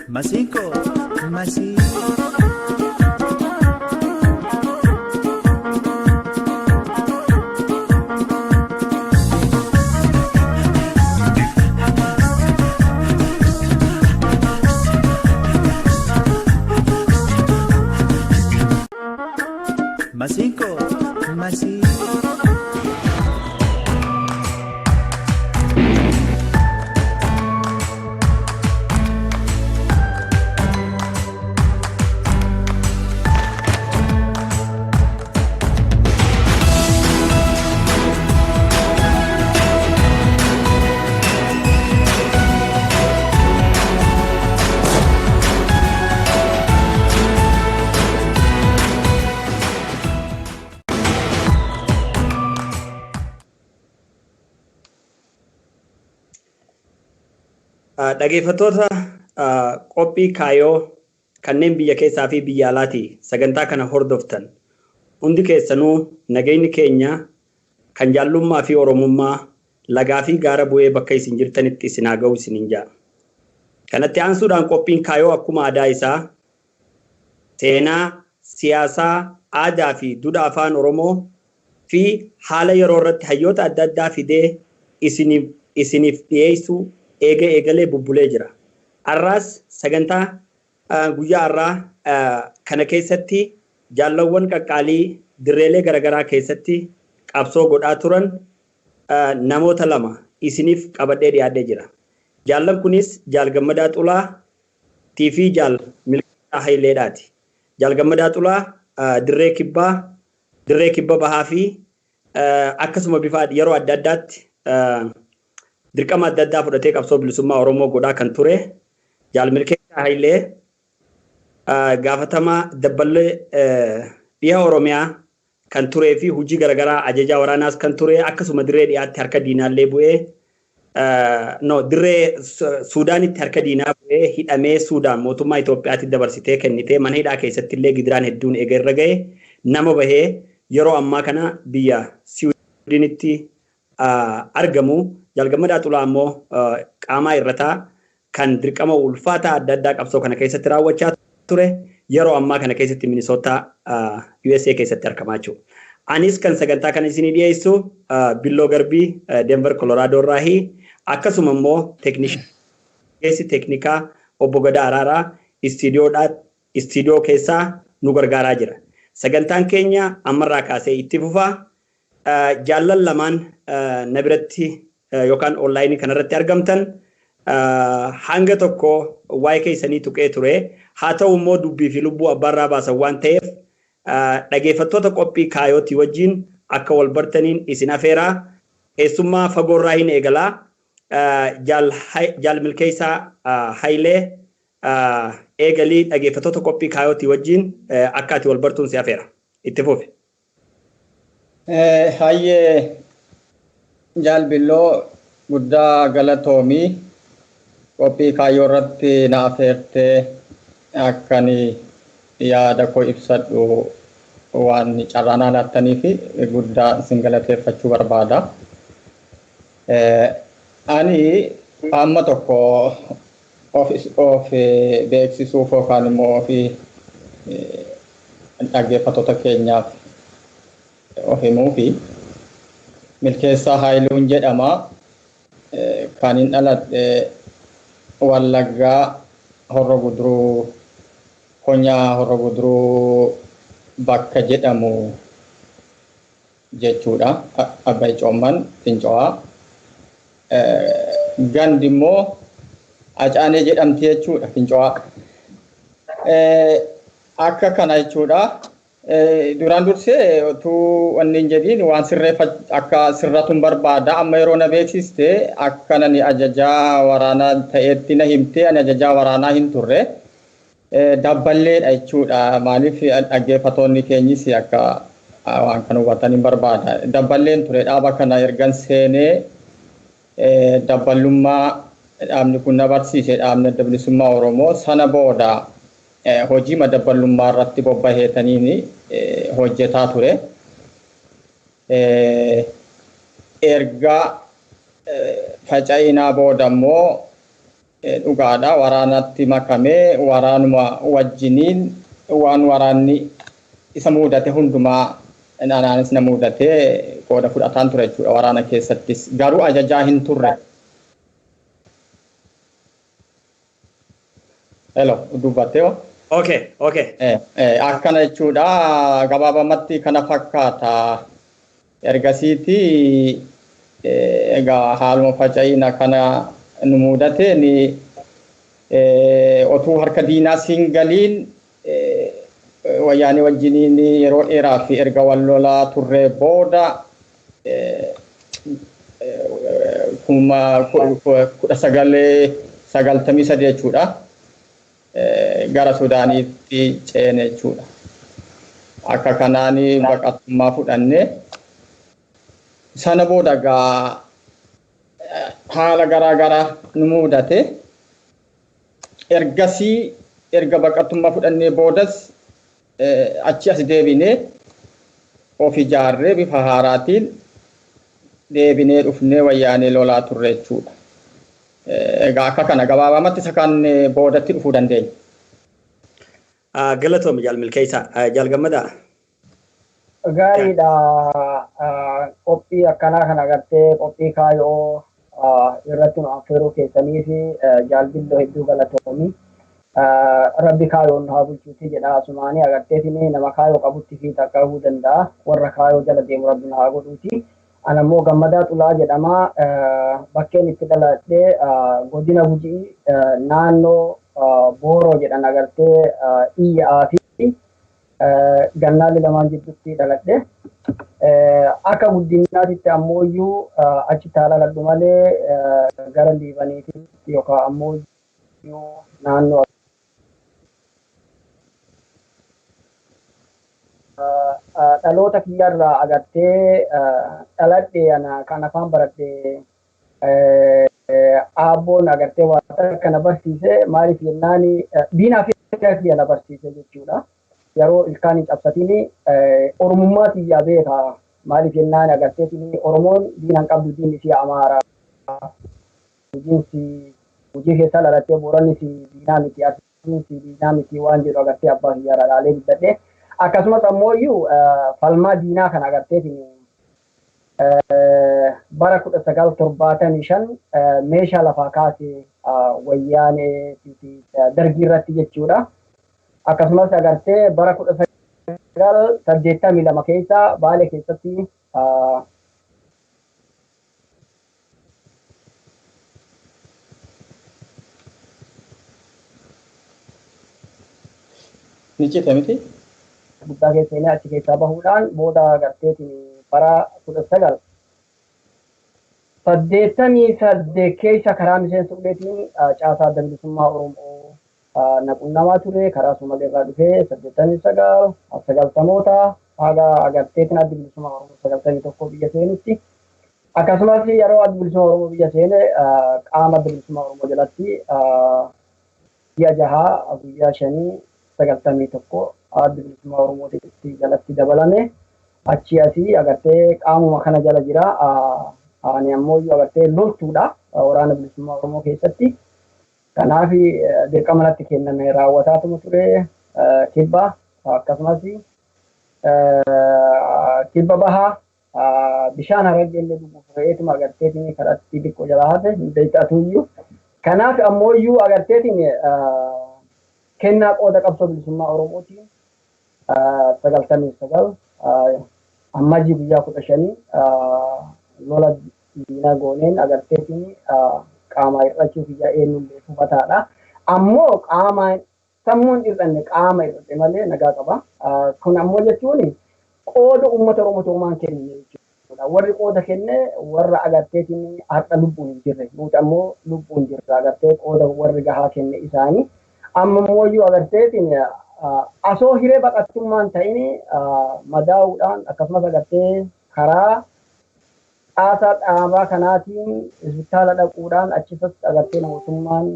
Masiinqoo masii. Masiinqoo masii. Dhaggeeffattoota qophii kaayoo kanneen biyya keessaa fi biyya alaati sagantaa kana hordoftan hundi keessanuu nageenyi keenya kan jaallummaa fi oromummaa lagaa fi gaara bu'ee bakka isin jirtanitti isin haa ga'u isiniin ja'a. Kanatti aansuudhaan qophiin kaayoo akkuma aadaa isaa seenaa, siyaasaa, aadaa fi duudhaa afaan Oromoo fi haala yeroo irratti hayyoota adda addaa fidee isiniif dhiyeessuu eega eegalee bubbulee jira. Har'aas sagantaa guyyaa har'aa kana keessatti jaallawwan qaqqaalii dirreelee garaagaraa keessatti qabsoo godhaa turan namoota lama isiniif qabadhee dhiyaadhee jira. Jaallan kunis Jaal Gammadaa Xulaa fi Jaal Milkeessaa Hayileedhaati. Jaal Gammadaa Xulaa dirree kibbaa, dirree kibba bahaa fi akkasuma bifa yeroo adda addaatti dirqama adda addaa fudhatee qabsoo bilisummaa Oromoo godhaa kan ture. Jaal Milkeessaa Hayilee gaafatamaa dabballee dhiha Oromiyaa kan turee fi hojii garaagaraa ajajaa waraanaas kan ture, akkasuma dirree dhiyaatti harka diinaallee bu'ee, no, dirree Suudaanitti harka diinaa bu'ee hidhamee Suudaan mootummaa Itoophiyaatti dabarsitee kennitee mana hidhaa keessatti illee gidiraan hedduun eega irra ga'e nama bahee yeroo ammaa kana biyya Siwiidinitti argamu. Jaal Gammadaa Xulaa ammoo qaamaa irrataa kan dirqama ulfaataa adda addaa qabsoo kana keessatti raawwachaa ture, yeroo ammaa kana keessatti Minisootaa USA keessatti argamaa jiru. Anis kan sagantaa kana isinii dhiyeessu Billoo Garbii Denver Colorado irraahi, akkasuma immoo teeknishiin teeknikaa obbo Gadaa Araaraa istiidiyoo keessaa nu gargaaraa jira. Sagantaan keenya ammarraa kaasee itti fufaa. Jaallan lamaan na biratti yookaan onlaayinii kanarratti argamtan hanga tokko waa'ee keessanii tuqee ture. Haa ta'u immoo dubbii fi lubbuu abbaarraa baasan waan ta'eef dhaggeeffattoota qophii kaayootii wajjin akka wal bartaniin isin afeeraa. Keessummaa fagoorraa hin eegalaa. Jaal Milkeessaa Hayilee, eegalii dhaggeeffattoota qophii kaayootii wajjin akka ati wal bartuun si afeera. Itti fufi. Hayyee Jaal Billoo, guddaa galatoomii, qophii kaayyoo irratti na afeertee akkani yaada koo ibsadhu waan carraa naa laattanii fi guddaa isin galateeffachuu barbaada. Ani amma tokko of beeksisuuf yookaan immoo ofii dhaggeeffattoota keenyaaf of himuufi, Milkeessaa Haayiluun jedhama. Kan hin dhaladhe Wallaggaa, Horro Guduruu, Konyaa Horro Guduruu bakka jedhamu jechuudha. Abbay Coomman Finco'aa. Gandi immoo Acaanee jedhamti jechuudha, Finco'aa. Akka kana jechuudha. Duraan dursee utuu wanni hin jedhiin waan sirreeffa akka sirratuun barbaada. Amma yeroo na beeksiste akka nani ajajaa waraanaa ta'etti na himte, ani ajajaa waraanaa hin turre. Dabballeedha jechuudha. Maaliif, dhaggeeffattoonni keenyis akka waan kana hubatan hin barbaada. Dabballeen ture. Dhaaba kana ergan seenee dabballummaa dhaabni kun na barsiise, dhaabni Adda Bilisummaa Oromoo. Sana booda hojii madabballummaa irratti bobbaheetaniin hojjetaa ture. Erga faca'inaa booda immoo Dhugaadha, waraanatti makamee waraanuma wajjiniin waan waraanni isa mudate hundumaa anaanis na mudatee qooda fudhataan ture jechuudha waraana keessattis, garuu ajajaa hin turre. Hello, dubbattee hoo? Okay. Akkana jechuudha, gabaabamatti kana fakkaata. Ergasiiti egaa haaluma faca'ina kana nu mudateen otuu harka diinaa siin galiin wayyaanee wajjiniin yeroo dheeraa fi erga wal lolaa turree booda 1993 jechuudha. Gara Sudaaniitti ceene jechuudha. Akka kanaan baqattummaa fudhanne. Sana booda egaa haala garaa garaa nu mudate. Ergasii erga baqattummaa fudhannee boodas achi as deebinee of ijaarree bifa haaraatiin deebinee dhufnee wayyaanee lolaa turre jechuudha. Egaa akka kana gabaabamatti isa kan boodatti dhufuu dandeenya. Galatoom Jaal Milkeessaa. Jaal Gammadaa. Gaariidha. Qophii akkanaa kana agartee qophii kaayoo irratti nu affeeruu keessanii fi Jaal Billoo hedduu galatoomi. Rabbi kaayoon nu haa bulchuuti jedha asumaanii agarteetiin nama kaayoo qabutti fi qaqqabuu danda'a. Warra kaayoo jala deemu Rabbi nu haa godhuuti. Ana immoo Gammadaa Xulaa jedhama. Bakkeen itti dhaladhe godina Gujii naannoo Booroo jedhan agartee Iyya'aa fi Gannaalli lamaan jidduutti dhaladhe. Akka guddinaatitti ammoo iyyuu achitti haa dhaladhu malee gara Liibaniititti yookaan ammoo iyyuu naannoo dhaloota kiyyarraa agartee dhaladhe ana kan afaan baradhe aabboon agartee waan kana barsiise. Maaliif jennaan diinaa fi kiyya na barsiise jechuudha. Yeroo ilkaan hin cabsatiin Oromummaa tiyyaa beeka. Maaliif jennaan agarteetiin Oromoon diina hin qabdu, diinni isii Amaara. Gujiinsi Gujii keessa dhalattee Booranni si diinaa miti, Arsiin si diinaa miti waan jedhu agartee abbaa kiyyaarraa dhaalee guddadhe. Akkasumas ammoo iyyuu falmaa diinaa kana agarteetiin bara 1975 meeshaa lafaa kaase wayyaanee dargii irratti jechuudha. Akkasumas agartee bara 1982 keessa Baalee keessatti Ni cite miti? Guddaa keessa seenee achi keessaa bahuudhaan booda agarteetiin bara 1988 keessa karaa miseensa uleetiin caasaa Adda Bilisummaa Oromoo naqunnamaa ture. Karaa Somalee irraa dhufee 89 90moota haga agarteetiin Adda Bilisummaa Oromoo 91 biyya seenutti. Akkasumas yeroo Adda Bilisummaa Oromoo biyya seene qaama Adda Bilisummaa Oromoo jalatti ji'a 6 guyyaa 5 91 Adda Bilisummaa Oromootti jalatti dabalame. Achi asii agartee qaamuma kana jala jira. Ani ammoo agartee loltuudha Waraana Bilisummaa Oromoo keessatti. Kanaaf dirqama natti kenname raawwataatuma ture kibba akkasumas kibba bahaa bishaan Harargee illee dhuguuf fe'eetuma agarteetiin karatti xiqqoo jalaa hafe hin beekatu iyyuu. Kanaaf ammoo iyyuu agarteetiin kennaa qooda qabsoo bilisummaa Oromootiin 99 Ammajii guyyaa 15 lola diinaa gooneen agarteetiin qaama hir'achuu kiyya eenyuun beeku hubataadha. Ammoo qaama sammuun hir'anne, qaama hir'ate malee nagaa qaba. Kun ammoo jechuun qooda uummata Oromoo toomaan kenne jechuudha. Warri qooda kenne warra agarteetiin har'a lubbuun hin jirre. Nuti ammoo lubbuun jirra, agartee qooda warri gahaa kenne isaanii. Amma immoo iyyuu agarteetiin asoo hiree baqattummaan ta'in madaa'uudhaan akkasumas agartee karaa caasaa dhaabaa kanaatiin hospitaala dhaquudhaan achitatti agartee mootummaan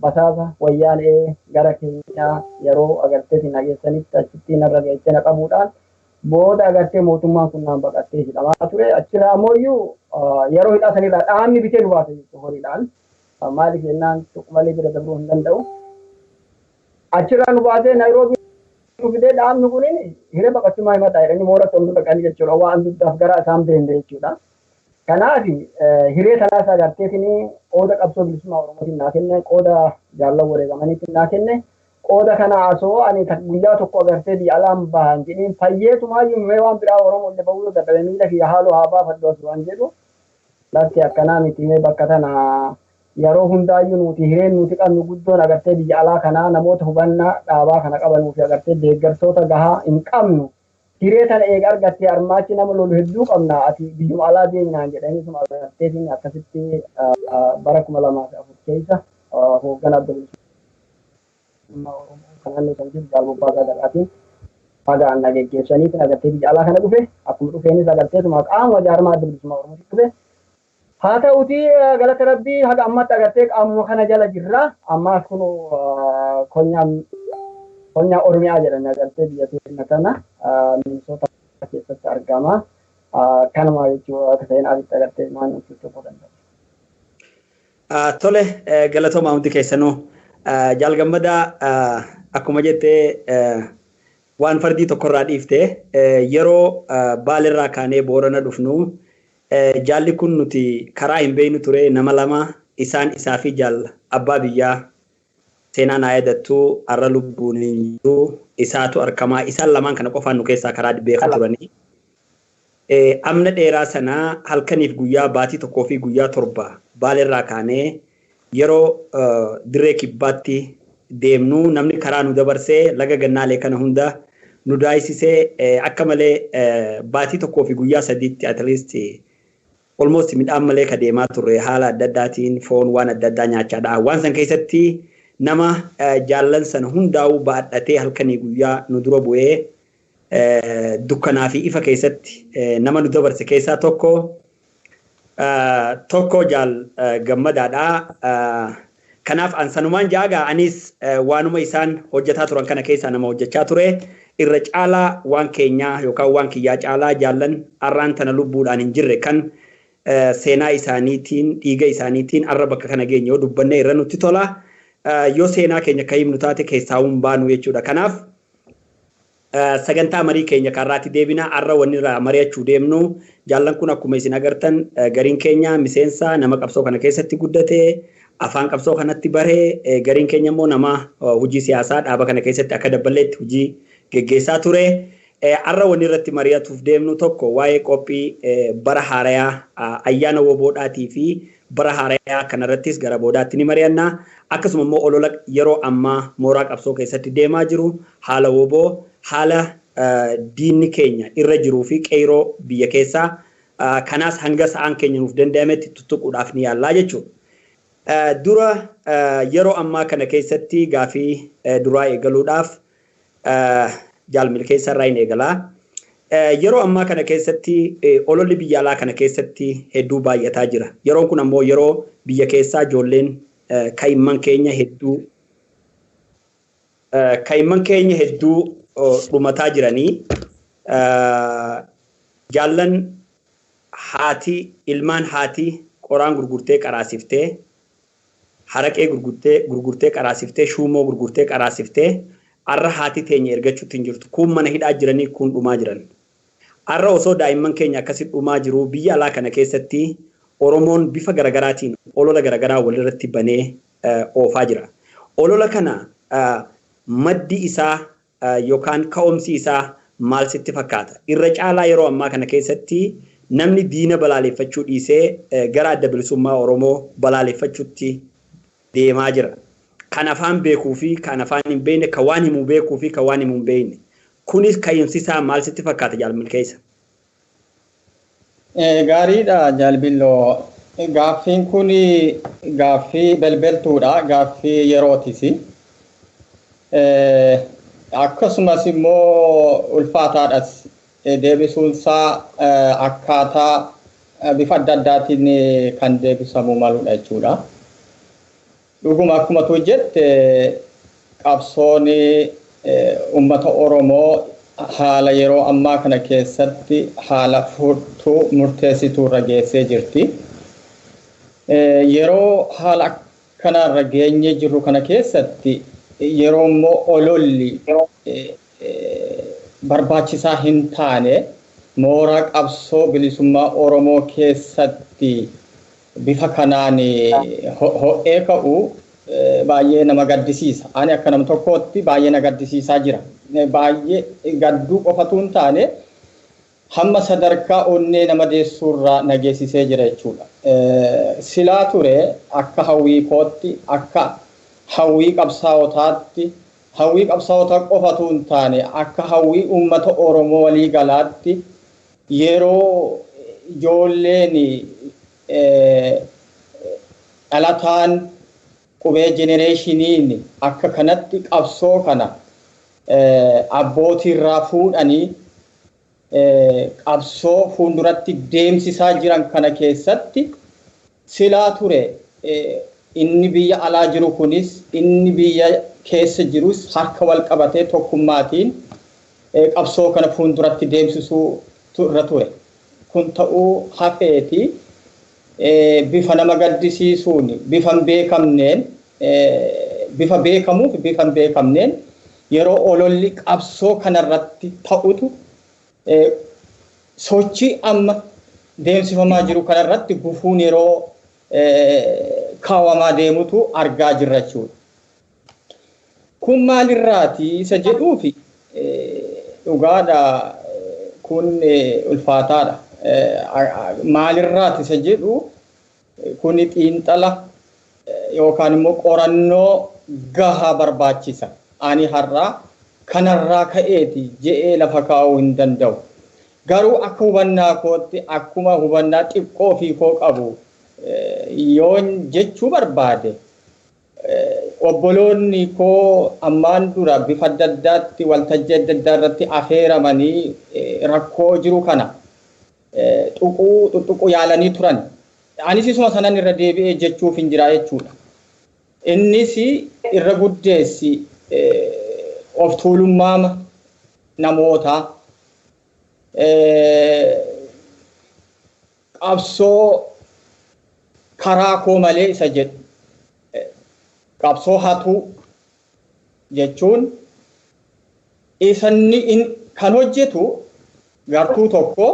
basaasa wayyaanee gara keenyaa yeroo agarteetiin nageessanitti achitti narra geessee na qabuudhaan booda agartee mootummaan kun naan baqattee hidhamaa ture. Achirraa ammoo iyyuu yeroo hidhaa sanirraa dhaabni bitee nu baase jechuudha horiidhaan. Maaliif jennaan tuqu malee bira dabruu hin danda'u. Achirraa nu baasee Naayiroobii nu fidee dhaabni kunin hiree baqachummaa himataa jedhanii moora toluu dhaqanii jechuudha. Waan dugdaaf gara isaan beekne jechuudha. Kanaaf hiree tanaas agarteetiin qooda qabsoo bilisummaa Oromootiin naa kenne, qooda jaallan wareegamaniitiin naa kenne, qooda kana asoo ani guyyaa tokko agartee biyya alaan bahan jedhiin fayyeetumaayyuu mee waan biraa Oromoo illee bahuu yoo dadhabe miila kiyya haaloo haa baafadhu as waan jedhu lakki akkanaa miti mee bakka tana yeroo hundaayyuu nuti hireen nuti qabnu guddoon agartee biyya alaa kanaa namoota hubannaa dhaabaa kana qabanuu fi agartee deeggartoota gahaa hin qabnu. Hiree tana eega argattee armaachi nama lolu hedduu qabna ati biyyuma alaa deeminaan jedhanii suma agarteetiin akkasitti bara 2004 keessa hoogganaa adda bilisummaa Oromoo kan naannoo san jiru Jaal Bobbaasaa Gadhaatiin haga na geggeessaniitiin agartee biyya alaa kana dhufe akkuma dhufeenis agarteetuma qaama jaarmaa adda bilisummaa Oromootti dhufe. Haa ta'uti galata rabbii haga ammatti agartee qaamuma kana jala jirra. Ammaas kun konyaa Oromiyaa jedhanii agartee biyya keenya kana Minisoota keessatti argama. Kanuma jechuun akka ta'een asitti agartee waan nuti tuquu danda'u. Tole, galatoomaa hundi keessanuu. Jaal Gammadaa, akkuma jettee waan fardii tokkorraa dhiifte, yeroo Baalirraa kaanee Boorana dhufnu jaalli kun nuti karaa hin beeknu ture, nama lama isaan isaa fi jaal abbaa biyyaa seenaa naa yaadattu har'a lubbuun hin jiru isaatu argamaa isaan lamaan kana qofaan nu keessaa karaa beekaa turanii. Amna dheeraa sanaa halkaniif guyyaa baatii 1 fi guyyaa 7 Baalirraa kaanee yeroo dirree kibbaatti deemnu namni karaa nu dabarsee laga gannaalee kana hunda nu daayisisee akka malee baatii 1 fi guyyaa 3tti at least almost midhaan malee ka deemaa turre, haala adda addaatiin foon waan adda addaa nyaachaadha. Waan san keessatti nama jaallan sana hundaa'uu baadhatee halkanii guyyaa nu dura bu'ee dukkanaa fi ifa keessatti nama nu dabarse keessaa tokko Jaal Gammadaadha. Kanaaf an sanumaan jaagaa anis waanuma isaan hojjetaa turan kana keessaa nama hojjechaa ture. Irra caalaa waan keenyaa yookaan waan kiyyaa caalaa jaallan har'aan tana lubbuudhaan hin jirre kan seenaa isaaniitiin dhiiga isaaniitiin har'a bakka kana geenye yoo dubbanne irra nutti tola. Yoo seenaa keenya kan himnu taate keessaa hin baanu jechuudha. Kanaaf sagantaa marii keenya karraatti deebina. Har'a wanni irraa mari'achuu deemnu, jaallan kun akkuma isin agartan gariin keenya miseensa, nama qabsoo kana keessatti guddate, afaan qabsoo kanatti baree, gariin keenya immoo nama hojii siyaasaa dhaaba kana keessatti akka dabballeetti hojii geggeessaa ture. Har'a wanni irratti mari'atuuf deemnu tokko waa'ee qophii bara haarayaa ayyaana woboodhaatii fi bara haarayaa kanarrattis gara boodaatti ni mari'anna. Akkasuma immoo olola yeroo ammaa mooraa qabsoo keessatti deemaa jiru, haala woboo, haala diinni keenya irra jiruu fi qeyroo biyya keessaa kanaas hanga sa'aan keenya nuuf danda'ametti tuttuquudhaaf ni yaallaa jechuudha. Dura yeroo ammaa kana keessatti gaafii duraa eegaluudhaaf Jaal Milkeessaa irraa hin eegalaa. Yeroo ammaa kana keessatti ololli biyya alaa kana keessatti hedduu baay'ataa jira. Yeroon kun ammoo yeroo biyya keessaa ijoolleen kaa'imman keenya hedduu dhumataa jiranii, jaallan haati ilmaan haati qoraan gurgurtee qaraasiftee, haraqee gurgurtee qaraasiftee, shuumoo gurgurtee qaraasiftee har'a haati teenya ergachuutti hin jirtu. Kun mana hidhaa jiranii, kun dhumaa jiran. Har'a osoo daa'imman keenya akkasitti dhumaa jiru biyya alaa kana keessatti Oromoon bifa garagaraatiin olola garagaraa walirratti banee oofaa jira. Olola kana maddi isaa yookaan ka'umsi isaa maal sitti fakkaata? Irra caalaa yeroo ammaa kana keessatti namni diina balaaleffachuu dhiisee gara adda bilisummaa Oromoo balaaleffachuutti deemaa jira. Kan afaan beekuu fi kan afaan hin beekne, kan waan himuu beekuu fi kan waan himuu hin beekne. Kunis ka'umsi isaa maal sitti fakkaata, Jaal Milkeessa? Gaariidha, Jaalbilloo. Gaaffiin kun gaaffii belbeltuudha. Gaaffii yerootis. Akkasumas immoo ulfaataadhas. Deebisuunsaa akkaataa bifa adda addaatiin kan deebisamuu maludha jechuudha. Dhuguma akkuma tu jette, qabsoon uummata Oromoo haala yeroo ammaa kana keessatti haala furtuu murteessituu irra geessee jirti. Yeroo haala Kanarra geenyee jirru kana keessatti yeroo immoo ololli barbaachisaa hin taane mooraa qabsoo bilisummaa Oromoo keessatti bifa kanaan ho'ee ka'u baay'ee nama gaddisiisa. Ani akka nama tokkootti baay'ee na gaddisiisaa jira. Baay'ee gadduu qofatu hin taane hamma sadarkaa onnee nama deessuurraa na geessisee jira jechuudha. Silaa ture akka hawwii kootti, akka hawwii qabsaa'otaatti, hawwii qabsaa'otaa qofatu hin taane akka hawwii uummata Oromoo walii galaatti, yeroo ijoolleen dhalataan qubee jenereeshiniin akka kanatti qabsoo kana abbootiirraa fuudhanii qabsoo fuulduratti deemsisaa jiran kana keessatti, silaa ture inni biyya alaa jiru kunis inni biyya keessa jirus harka wal qabatee tokkummaatiin qabsoo kana fuulduratti deemsisuu irra ture. Kun ta'uu hafeeti bifa nama gaddisiisuun, bifa hin beekamneen, bifa beekamuuf bifa hin beekamneen yeroo ololli qabsoo kanarratti ta'utu sochii amma deemsifamaa jiru kanarratti gufuun yeroo kaawwamaa deemutu argaa jirra jechuudha. Kun maalirraati isa jedhuufi, dhugaadha, kun ulfaataadha. Maalirraati isa jedhu, kun xiinxala yookaan immoo qorannoo gahaa barbaachisa. Ani har'aa kanarraa ka'eeti je'ee lafa kaa'uu hin danda'u. Garuu akka hubannaa kootti, akkuma hubannaa xiqqoo fi koo qabu yoon jechuu barbaade, obboloonni koo ammaan dura bifa adda addaatti waltajjii adda addaa irratti afeeramanii rakkoo jiru kana tuquu tuttuquu yaalanii turan. Anis isuma sanan irra deebi'ee jechuuf hin jira jechuudha. Innis irra guddeessi of tuulummaa namootaa, qabsoo karaa koo malee isa jedhu, qabsoo hatuu jechuun isanni kan hojjetu gartuu tokko,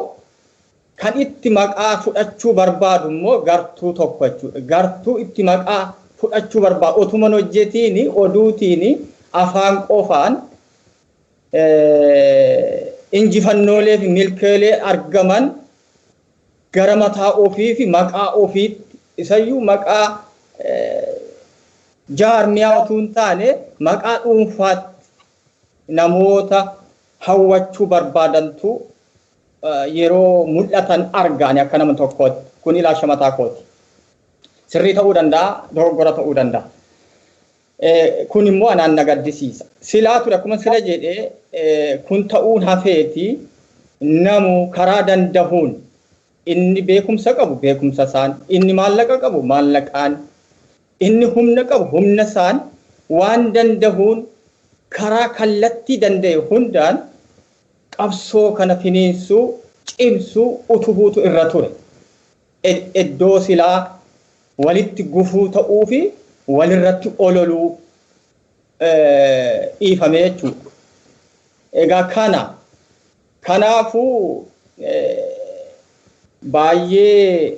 kan itti maqaa fudhachuu barbaadu immoo gartuu tokko jechuudha. Gartuu itti maqaa fudhachuu barbaadu otuma hojjetiin oduutiin afaan qofaan injifannoolee fi milkeelee argaman gara mataa ofii fi maqaa ofiitti, isayyuu maqaa jaarmiyaa utuu hin taane maqaa dhuunfaatti namoota hawwachuu barbaadantu yeroo mul'atan argaani akka nama tokkootti. Kun ilaalcha mataa kooti. Sirrii ta'uu danda'a, dogoggora ta'uu danda'a. Kun immoo anaan na gaddisiisa. Silaa ture akkuma sila jedhee kun ta'uun hafeeti namu karaa dandahuun, inni beekumsa qabu beekumsa isaan, inni maallaqa qabu maallaqaan, inni humna qabu humna isaan, waan dandahuun karaa kallattii danda'e hundaan qabsoo kana finiinsuu, cimsuu, utubuutu irra ture. Iddoo silaa walitti gufuu ta'uu fi walirratti ololuu dhiifame jechuudha. Egaa kana kanaafuu baay'ee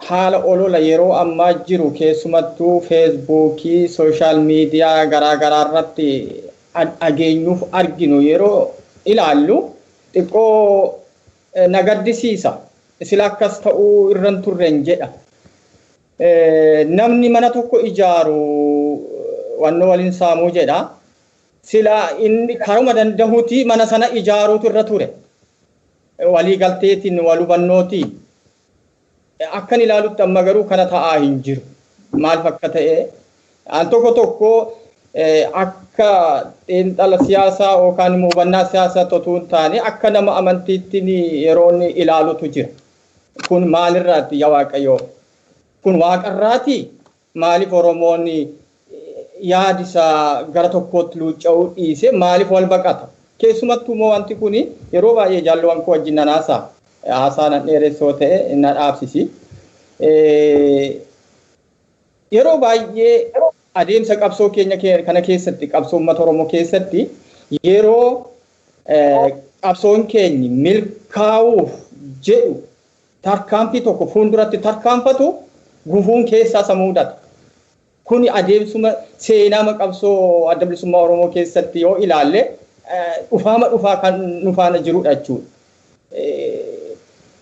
haala olola yeroo ammaa jiru, keessumattuu Feesbuukii, social media garaa garaa irratti dhageenyuuf arginu yeroo ilaallu xiqqoo na gaddisiisa. Sila akkas ta'uu irra hin turren jedha. Namni mana tokko ijaaru wannoo waliin saamuu jedha. Sila inni karuma dandahuuti mana sana ijaaruutu irra ture. Waliigalteetiin, wal hubannootiin. Akkan ilaalutti amma garuu kana ta'aa hin jiru. Maal akka ta'e al tokko tokko akka xiinxala siyaasaa yookaan immoo hubannaa siyaasaa otoo hin taane akka nama amantiitti yeroo inni ilaalutu jira. Kun maalirraati, yaa Waaqayyoo? Kun waaqarraati? Maaliif Oromoon yaadi isaa gara tokkootti luucca'uu dhiise, maaliif wal baqata? Keessumattuu immoo wanti kun yeroo baay'ee jaalluwan koo wajjin nan haasaa. Haasaa nan dheeressoo ta'e na dhaabsisi. Yeroo baay'ee adeemsa qabsoo keenya kana keessatti, qabsoo uummata Oromoo keessatti, yeroo qabsoon keenyi milkaa'uuf jedhu tarkaanfii tokko fuulduratti tarkaanfatu gufuun keessaa isa mudata. Kuni adeemsuma seenaa qabsoo Adda Bilisummaa Oromoo keessatti yoo ilaalle dhufaama dhufaa kan nu faana jirudha jechuudha.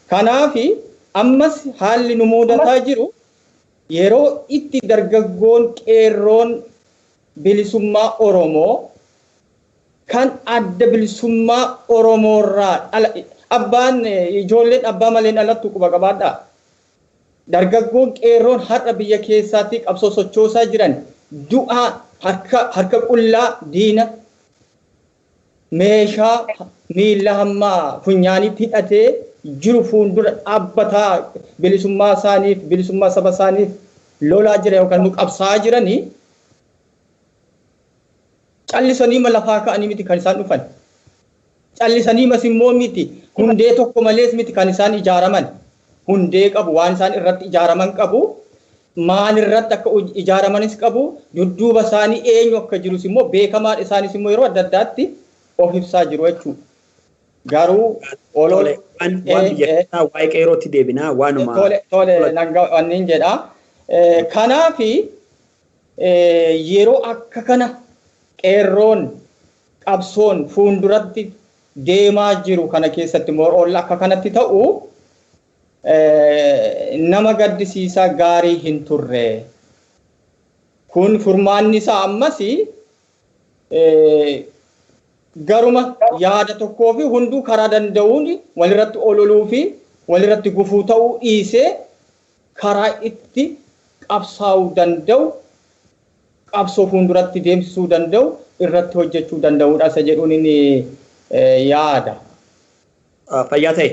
Kanaafi ammas haalli nu mudataa jiru yeroo itti dargaggoon qeerroon bilisummaa Oromoo kan Adda Bilisummaa Oromoorraa dhala abbaan ijoolleen abbaa malee dhalattu quba qabaadhaa. Dargaggoon qeerroon har'a biyya keessaatti qabsoo sochoosaa jiran du'aa harka qullaa diina meeshaa miilla hammaa funyaanitti hidhatee jiru fuuldura dhaabbataa bilisummaa isaaniif, bilisummaa saba isaaniif lolaa jira yookaan immoo qabsaa'aa jiranii callisanii lafaa ka'anii miti kan isaan dhufan. Callisanii mas immoo miti, hundee tokko malees miti kan isaan ijaaraman. Hundee qabu, waan isaan irratti ijaaraman qabu, maal irratti akka ijaaramanis qabu, dudduuba isaanii eenyu akka jirus immoo beekamaan isaanis immoo yeroo adda addaatti of ibsaa jiru jechuudha. Garuu olola waan biyya keessaa waa'ee qeerrootti deebinaa waanuma. Tole tole, wannin jedha. Kanaafi yeroo akka kana qeerroon qabsoon fuulduratti deemaa jiru kana keessatti olla akka kanatti ta'u nama gaddisiisaa, gaarii hin turre. Kun furmaanni isaa ammas garuma yaada tokkoo fi hunduu karaa danda'uun walirratti ololuu fi walirratti gufuu ta'uu dhiisee karaa itti qabsaa'uu danda'u, qabsoo fuulduratti deemsisuu danda'u irratti hojjechuu danda'uudha isa jedhuun inni yaada. Fayyaa ta'e.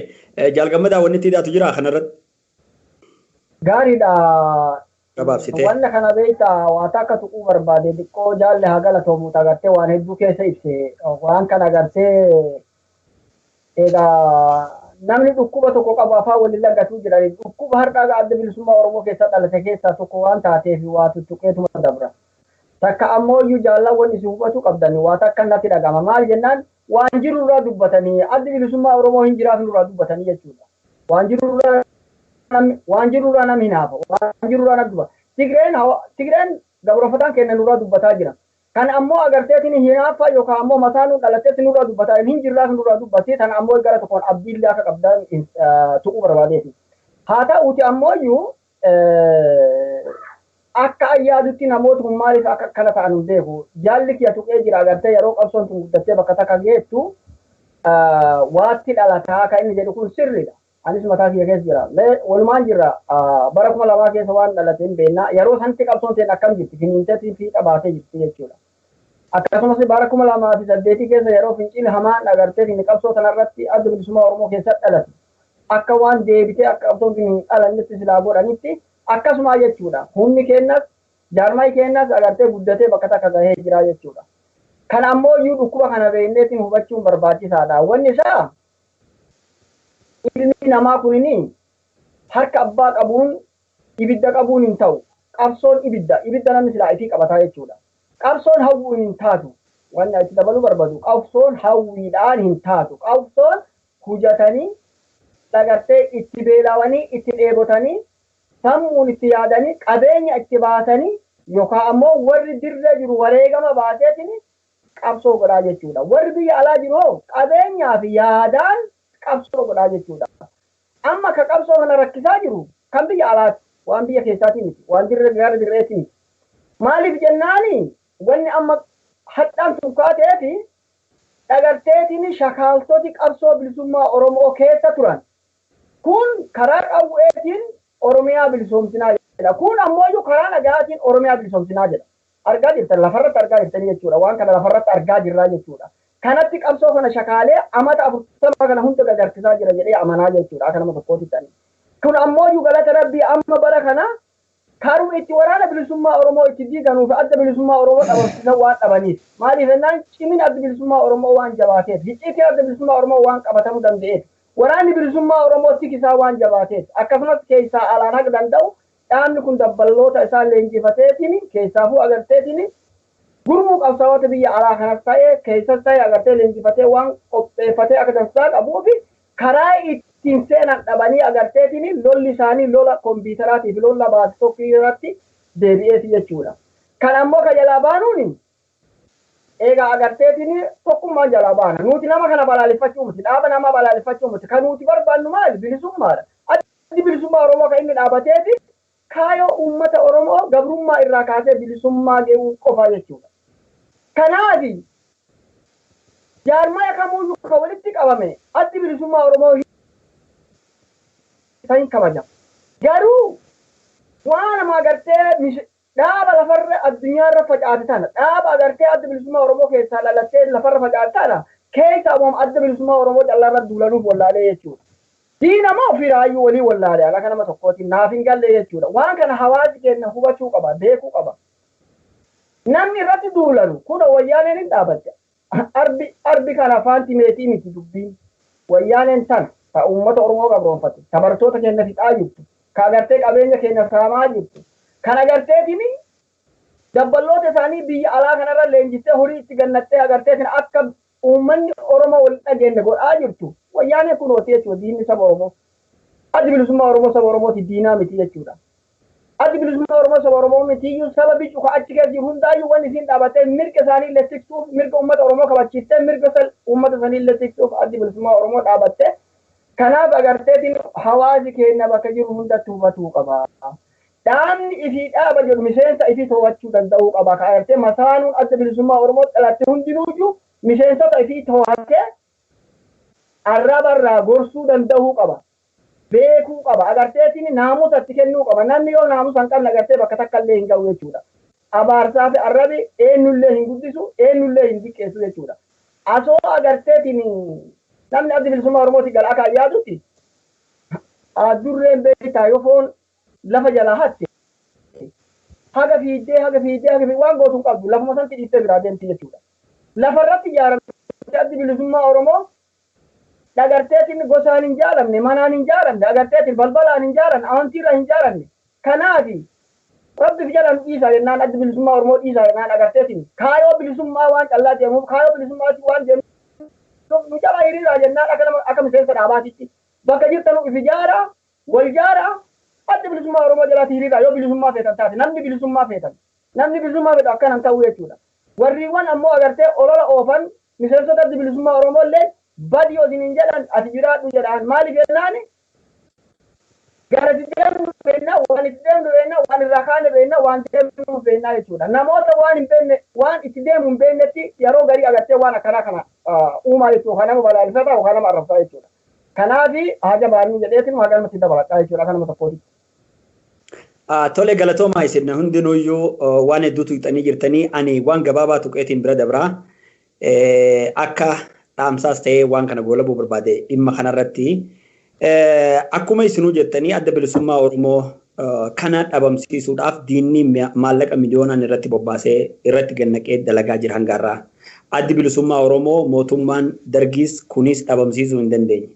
Jaal Gammadaa, wanni itti hidhaatu jira kanarratti? Gaariidha. Gabaabsitee. Wanna kana beektaa, waan akka tuquu barbaade xiqqoo jaalle haa galatoomu, agartee waan hedduu keessa ibse. Waan kana agartee egaa namni dhukkuba tokko qabu afaan waliin lagatuu jiran, dhukkuba har'a Adda Bilisummaa Oromoo keessa dhalate keessaa tokko waan taateef waa tuttuqeetuma dabra. Takka ammoo iyyuu jaalawwan isin hubachuu qabdan waa takka natti dhagama. Maal jennaan, waan jiru irraa dubbatanii, Addi Bilisummaa Oromoo hin jiraaf nurraa dubbatanii jechuudha. Waan jiru irraa namni hinaafa. Waan jiru irraa namni dubbata. Tigreen gabrofataan keenya nurraa dubbataa jira. Kan ammoo agarteetiin hinaafa yookaan ammoo mataa nu dhalatteetti nurraa dubbataa hin jirraaf nurraa dubbatee, tan ammoo gara tokkoon abdiillee akka qabdan tuquu barbaadeeti. Haa ta'uuti ammoo iyyuu akka ayyaadutti namooti kun maaliif akka akkana ta'an hin beeku. Jaalli kiyya tuqee jira, agartee yeroo qabsoon tun guddattee bakka takka geettu waatti dhalataa kan inni jedhu kun sirriidha. Anis mataa kiyya keessa jira. Mee walumaan jirra, bara 2000 keessa waan dhalate hin beekna. Yeroo sanatti qabsoon ta'e akkam jirti? Finiinteetiin fiixa baatee jirti jechuudha. Akkasumas bara 2008 keessa yeroo fincilli hamaan agartee fi qabsoo kanarratti Adda Bilisummaa Oromoo keessatti dhalate. Akka waan deebitee akka qabsoon hin dhalannetti silaa godhanitti akkasuma jechuudha. Humni keenyas jaarmayi keenyas agartee guddatee bakka takka gahee jira jechuudha. Kan ammoo iyyuu dhukkuba kana beekneetiin hubachuun barbaachisaadha. Wanni isaa ilmi namaa kunini harka abbaa qabuun ibidda qabuun hin ta'u. Qabsoon ibidda. Ibidda namni silaa ifii qabataa jechuudha. Qabsoon hawwuun hin taatu. Wanni itti dabaluu barbaadu, qabsoon hawwiidhaan hin taatu. Qabsoon hujatanii dhagartee itti beelawanii, itti dheebotanii, sammuun itti yaadanii, qabeenya itti baasanii, yookaan ammoo warri dirree jiru wareegama baaseetiin qabsoo godhaa jechuudha. Warri biyya alaa jiru hoo qabeenyaa fi yaadaan qabsoo godhaa jechuudha. Amma ka qabsoo kana rakkisaa jiru kan biyya alaati. Waan biyya keessaatii miti. Waan dirree gara dirreetii miti. Maaliif jennaani, wanni amma hadhaan tun kaateefi dhagarteetiin shakaaltoti qabsoo bilisummaa Oromoo keessa turan. Kun karaa qawweetiin Oromiyaa bilisoomsinaa jedha. Kun ammoo karaa nagaatiin Oromiyaa bilisoomsinaa jedha. Argaa jirtan, lafarratti argaa jirtanii jechuudha. Waan kana lafarratti argaa jirraa jechuudha. Kanatti qabsoo kana shakaalee amata 40 kana hunda gagarsiisaa jira jedhee amanaa jechuudha. Akka nama tokkootti ta'ani. Kun ammoo galata Rabbii amma bara kana karuma itti waraana bilisummaa Oromoo itti diiganuu fi Adda Bilisummaa Oromoo dhabamsiisan waan dhabaniif. Maaliif jennaan, cimina Adda Bilisummaa Oromoo waan jabaateef, hicciitiin Adda Bilisummaa Oromoo waan qabatamuu danda'eef, waraanni bilisummaa Oromoo tikisaa waan jabaateef, akkasumas keessaa alaan haga danda'u Dhaabni kun dabballoota isaa leenjifateetiin keessaafuu agarteetiin gurmuu qabsaa'ota biyya alaa kanas ta'ee keessas ta'ee agartee leenjifatee waan qopheeffatee akka dansaa qabuuf karaa ittiin seenan dhabanii agarteetiin lolli isaanii lola kompiitaraatiif lola baastokii irratti deebi'eeti jechuudha. Kan ammoo kan jalaa baanuun egaa agarteetiin tokkummaan jalaa baana. Nuti nama kana balaaleffachuu miti. Dhaaba nama balaaleffachuu miti. Kan nuti barbaannu maali? Bilisummaadha. Addi bilisummaa Oromoo kan inni dhaabateeti kaayoo uummata Oromoo gabrummaa irraa kaasee bilisummaa gahuu qofa jechuudha. Kanaaf jaarmaya kamuyyuu kan walitti qabame addi bilisummaa Oromoo hin kabajama. Garuu waan nama agartee dhaaba lafarra addunyaarra facaate tana dhaaba agartee adda bilisummaa Oromoo keessaa dhalattee lafarra facaate tana keessa ammoo adda bilisummaa Oromoo callaarra duulanuuf wallaalee jechuudha. Diina moo firaayyuu walii wallaalee akka nama tokkootiin naaf hin galle jechuudha. Waan kana hawaasi keenya hubachuu qaba, beekuu qaba. Namni irratti duulanu kun wayyaaneen hin dhaabatte. Arbi kana afaan timeetii miti dubbiin. Wayyaaneen tana ta uummata Oromoo gabroonfatte, ta barattoota keenya fixaa jirtu, ka agartee qabeenya keenya saamaa jirtu, kan agarteetiin dabballoota isaanii biyya alaa kanarra leenjistee horii itti gannattee agarteetiin akka uummanni Oromoo wal dhageenye godhaa jirtu. Wayyaaneen kun hooti jechuudha diinni saba Oromoo. Addi bilisummaa Oromoo saba Oromooti diinaa miti jechuudha. Addi bilisummaa Oromoo saba Oromoo mitiyyuu saba bicu ka achi keessa jiru hundaayyuu wanni isiin dhaabattee mirga isaanii illee tiksuuf mirga uummata Oromoo kabachiiftee mirga uummata isaanii illee tiksuuf addi bilisummaa Oromoo dhaabattee kanaaf agarteetiin hawaasi keenya bakka jiru hundatti hubatuu qaba. Dhaabni ifii dhaaba jedhu miseensa ifii to'achuu danda'uu qaba. Ka agartee masaanuun adda bilisummaa Oromoo dhalatte hundinuuyyuu miseensota ifii to'attee arrabarraa gorsuu danda'uu qaba. Beekuu qaba. Agarteetiin naamusa itti kennuu qaba. Namni yoo naamusa hin qabne agartee bakka takka illee hin ga'u jechuudha. Abaarsaa fi arrabi eenyullee hin guddisu, eenyullee hin xiqqeessu jechuudha. Asoo agarteetiin namni adda bilisummaa Oromooti gala akka yaadutti addurreen beektaa yoo foon lafa jalaa hatte haga fiiddee haga fiiddee haga fiiddee waan gootu hin qabdu lafuma sanatti dhiiftee biraa deemti jechuudha. Lafarratti ijaaramte addi bilisummaa Oromoo agarteetiin gosaan hin jaaramne, manaan hin jaaramne, agarteetiin balbalaan hin jaaramne, amantiirra hin jaaramne. Kanaafi rabbiif jala nu dhiisaa jennaan addi bilisummaa Oromoo dhiisaa jennaan agarteetiin kaayoo bilisummaa waan callaa deemuuf kaayoo bilisummaatti waan deemuuf nu jala hiriiraa jennaan akka nama akka miseensa dhaabaatitti bakka jirtanu if ijaaraa wal jaaraa adda bilisummaa Oromoo jalaatti hiriiraa yoo bilisummaa feetan taate namni bilisummaa feetan namni bilisummaa feetan akkanan ta'uu jechuudha. Warriiwwan ammoo agartee olola oofan miseensota adda bilisummaa Oromoo illee badi yoo isiniin jedhan ati jiraadhu jedhaan maaliif jennaan gara itti deemnu beekna waan itti deemnu beekna waan irraa kaane beekna waan deemnu beekna jechuudha. Namoota waan hin beekne waan itti deemu hin beeknetti yeroo garii agartee waan akkanaa kana uumaa jechuudha. Kan nama balaalifata yookaan nama arrabsaa jechuudha. Kanaafi haja baanuu jedheetiin haga namatti dabaladhaa jechuudha akka nama tokkooti. Tole galatoomaa isin hundinuyyuu waan hedduu tuqxanii jirtanii ani waan gabaabaa tuqeetiin bira dabraa akka dhaamsaas ta'ee waan kana goolabuu barbaade dhimma kanarratti akkuma isinuu jettanii adda bilisummaa Oromoo kana dhabamsiisuudhaaf diinni maallaqa miliyoonaan irratti bobbaasee irratti gannaqee dalagaa jira hangaarraa. Addi bilisummaa Oromoo mootummaan dargiis kunis dhabamsiisuu hin dandeenye.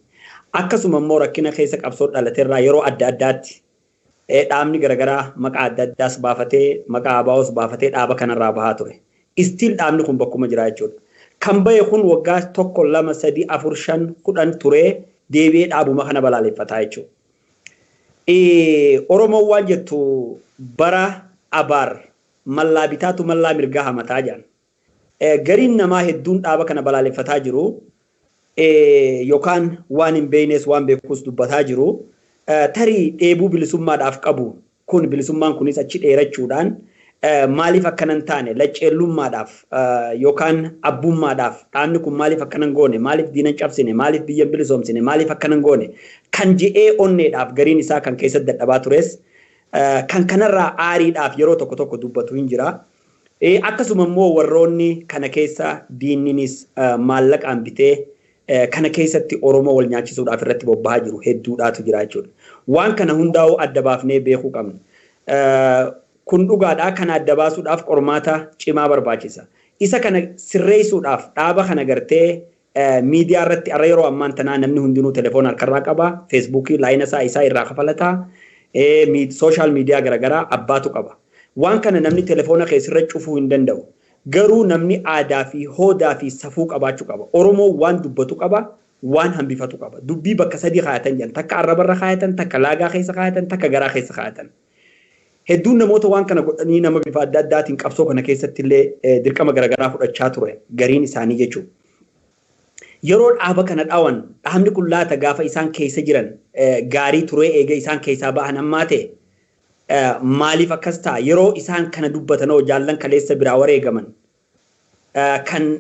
Akkasuma immoo rakkina keessa qabsoo dhalateerraa yeroo adda addaatti dhaabni garaagaraa maqaa adda addaas baafatee maqaa ABOs baafatee dhaaba kanarraa bahaa ture. Istiin dhaabni kun bakkuma jira jechuudha. Kan bahe kun waggaa 1 2 3 4 5 10 turee deebi'ee dhaabuma kana balaaleffataa jechuudha. Oromoon waan jettu bara abaar mallaa bitaatu mallaa mirgaa hamataa jedhan. Gariin namaa hedduun dhaaba kana balaaleffataa jiru yookaan waan hin beeknes waan beekus dubbataa jiru. Tarii dheebuu bilisummaadhaaf qabu kun bilisummaan kunis achi dheerachuudhaan maaliif akkanan taane lacceellummaadhaaf yookaan abbummaadhaaf dhaabni kun maaliif akkanan goone maaliif diinan cabsine maaliif biyya bilisoomsine maaliif akkanan goone kan je'ee onneedhaaf gariin isaa kan keessatti dadhabaa tures kan kanarraa aariidhaaf yeroo tokko tokko dubbatu hin jira. Akkasuma immoo warroonni kana keessa diinninis maallaqaan bitee kana keessatti Oromoo wal nyaachisuudhaaf irratti bobbahaa jiru hedduudhaatu jira jechuudha. Waan kana hundaa'uu adda baafnee beekuu qabna. Kun dhugaadhaa kana adda baasuudhaaf qormaata cimaa barbaachisa. Isa kana sirreessuudhaaf dhaaba kana gartee miidiyaa irratti arra yeroo ammaan tanaa namni hundinuu telefoona harkarraa qaba, feesbuukii laayina isaa isaa irraa kafalataa. Social media garaagaraa abbaatu qaba. Waan kana namni telefoona keessirra cufuu hin danda'u. Garuu namni aadaa fi hoodaa fi safuu qabaachuu qaba. Oromoo waan dubbatu qaba, waan hambifatu qaba. Dubbii bakka sadii kaayatan jedhan. Takka arrabarra kaayatan, takka laagaa keessa kaayatan, takka garaa keessa kaayatan. Hedduun namoota waan kana godhanii nama bifa adda addaatiin qabsoo kana keessatti illee dirqama garaagaraa fudhachaa ture gariin isaanii jechuudha. Yeroo dhaaba kana dhawan dhaabni kun laata gaafa isaan keessa jiran gaarii turee eega isaan keessaa ba'an ammaa ta'e maaliif akkas ta'a? Yeroo isaan kana dubbatanoo jaallan kaleessa biraa wareegaman kan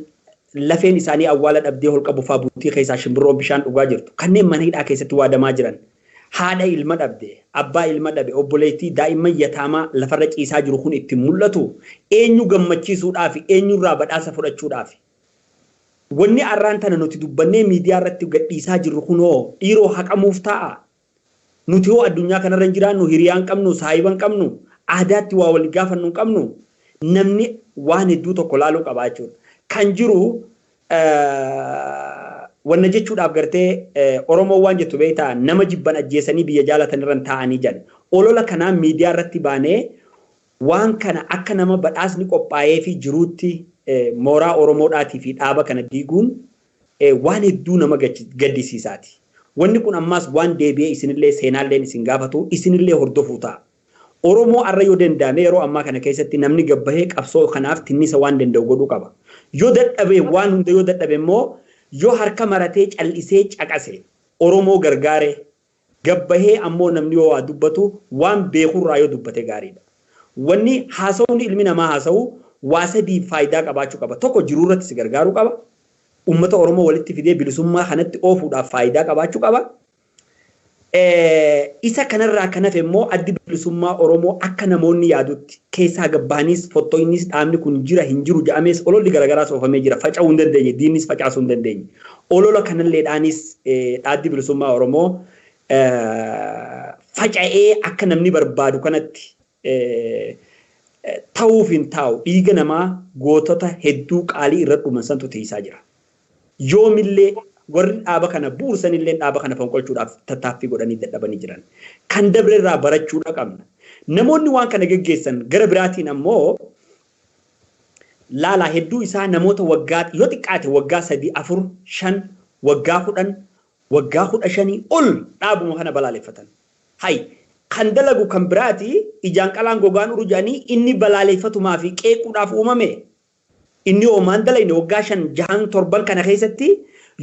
lafeen isaanii awwaala dhabdee holqa bufaa buutii keessaa shimbirroon bishaan dhugaa jirtu, kanneen mana hidhaa keessatti waadamaa jiran, haadha ilma dhabde, abbaa ilma dhabe, obboleettii daa'imman yataamaa lafarra ciisaa jiru kun ittiin mul'atu eenyu gammachiisuudhaaf, eenyurraa badhaasa fudhachuudhaaf? Wanni arraan tana nuti dubbannee miidiyaa irratti gadhiisaa jirru kunoo dhiiroo haqamuuf ta'a. Nuti hoo addunyaa kanarra hin jiraannu, hiriyaan qabnu, saahiban qabnu, aadaatti waa wal gaafannu hin qabnu, namni waan hedduu tokko laaluu qaba jechuudha. Kan jiru wanna jechuudhaaf gartee Oromoo waan jettu beektaa, nama jibban ajjeesanii biyya jaalatan irra taa'anii jiran. Olola kanaa miidiyaa irratti baanee waan kana akka nama badhaasni qophaa'ee fi jiruutti mooraa Oromoodhaatii fi dhaaba kana diiguun waan hedduu nama gaddisiisaati. Wanni kun ammaas waan deebi'ee isinillee seenaalleen isin gaafatu, isinillee hordofuu ta'a. Oromoo arra yoo danda'ame yeroo ammaa kana keessatti namni gabbahee qabsoo kanaaf tinnisa waan danda'u godhuu qaba. Yoo dadhabe, waan hunda yoo dadhabe immoo, yoo harka maratee cal'isee caqase Oromoo gargaare, gabbahee ammoo namni yoo waa dubbatu waan beekurraa yoo dubbate gaariidha. Wanni haasawni ilmi namaa haasa'u waa sadii faayidaa qabaachuu qaba. Tokko, jiruu irratti si gargaaruu qaba. Uummata Oromoo walitti fidee bilisummaa kanatti oofuudhaaf faayidaa qabaachuu qaba. Isa kanarraa kan hafe immoo addi bilisummaa Oromoo akka namoonni yaadutti keessaa gabbaanis fottoinnis dhaabni kun jira hin jiru jedhamees ololli garaagaraas oofamee jira. Faca'uu hin dandeenye, diinnis facaasuu hin dandeenye. Olola kanalleedhaanis dhaabbi bilisummaa Oromoo faca'ee akka namni barbaadu kanatti ta'uuf hin taa'u. Dhiiga namaa gootota hedduu qaalii irra dhuman santu teessaa jira. Yoomillee warri dhaaba kana bu'uursanillee dhaaba kana fonqolchuudhaaf tattaaffii godhanii dadhabanii jiran. Kan dabre irraa barachuudha qabna. Namoonni waan kana geggeessan gara biraatiin ammoo laalaa hedduu isaa namoota waggaa yoo xiqqaate waggaa 3, 4, 5, waggaa 10, waggaa 15 ol dhaabuma kana balaaleffatan. Hay kan dalagu kan biraati, ijaan qalaan gogaan uru jedhanii inni balaaleffatumaa fi qeequudhaaf uumame. Inni hoomaan dalagne waggaa 5, 6, 7 kana keessatti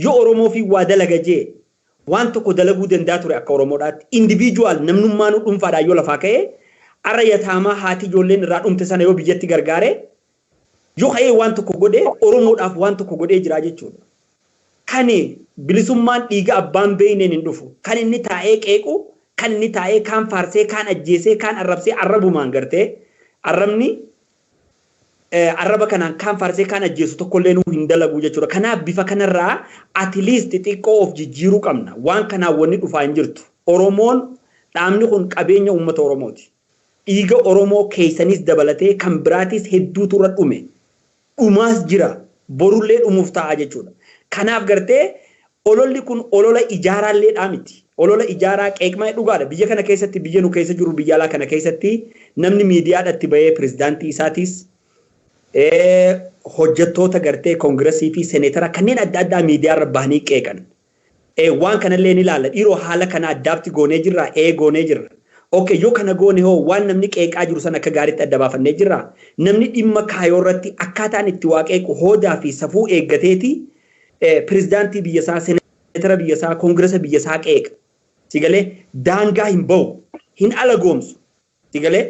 yoo Oromoo fi waa dalaga jee waan tokko dalaguu danda'a ture akka Oromoodhaatti. Individual namnummaanuu dhuunfaadhaan yoo lafaa ka'ee arra yataamaa haati ijoolleen irraa dhumte sana yoo biyyatti gargaare, yoo ka'ee waan tokko godhe, Oromoodhaaf waan tokko godhee jira jechuudha. Kani bilisummaan dhiiga abbaan beeyneen hin dhufu. Kan inni taa'ee qeequ, kan inni taa'ee kaan faarsee, kaan ajjeesee, kaan arrabsee, arrabumaan gartee arrabni arraba kanaan kaan faarsee kaan ajjeesu tokkollee nuu hin dalagu jechuudha. Kanaaf bifa kanarraa at least xiqqoo of jijjiiruu qabna. Waan kanaan wanni dhufaa hin jirtu. Oromoon dhaabni kun qabeenya uummata Oromooti. Dhiiga Oromoo keessanis dabalatee kan biraatis hedduutu irra dhume. Dhumaas jira. Borullee dhumuuf ta'a jechuudha. Kanaaf gartee ololli kun olola ijaaraalleedhaa miti. Olola ijaaraa qeeqmaa dhugaadha. Biyya kana keessatti, biyya nu keessa jiru, biyya alaa kana keessatti namni miidiyaadhaatti bahee pirezidaantii isaatis hojjettoota gartee koongiresii fi seneetara kanneen adda addaa miidiyaarra bahanii qeeqan. Waan kanallee ni ilaalla. Dhiiroo haala kana addaabti goonee jirra, ee goonee jirra. Okay, yoo kana goone hoo waan namni qeeqaa jiru sana akka gaariitti adda baafannee jirra. Namni dhimma kaayoo irratti akkaataan itti waa qeequ hoodaa fi safuu eeggateeti pirezidaantii biyya isaa, seneetara biyya isaa, koongiresa biyya isaa qeeqa. Sigalee daangaa hin bahu, hin alagoomsu. Sigalee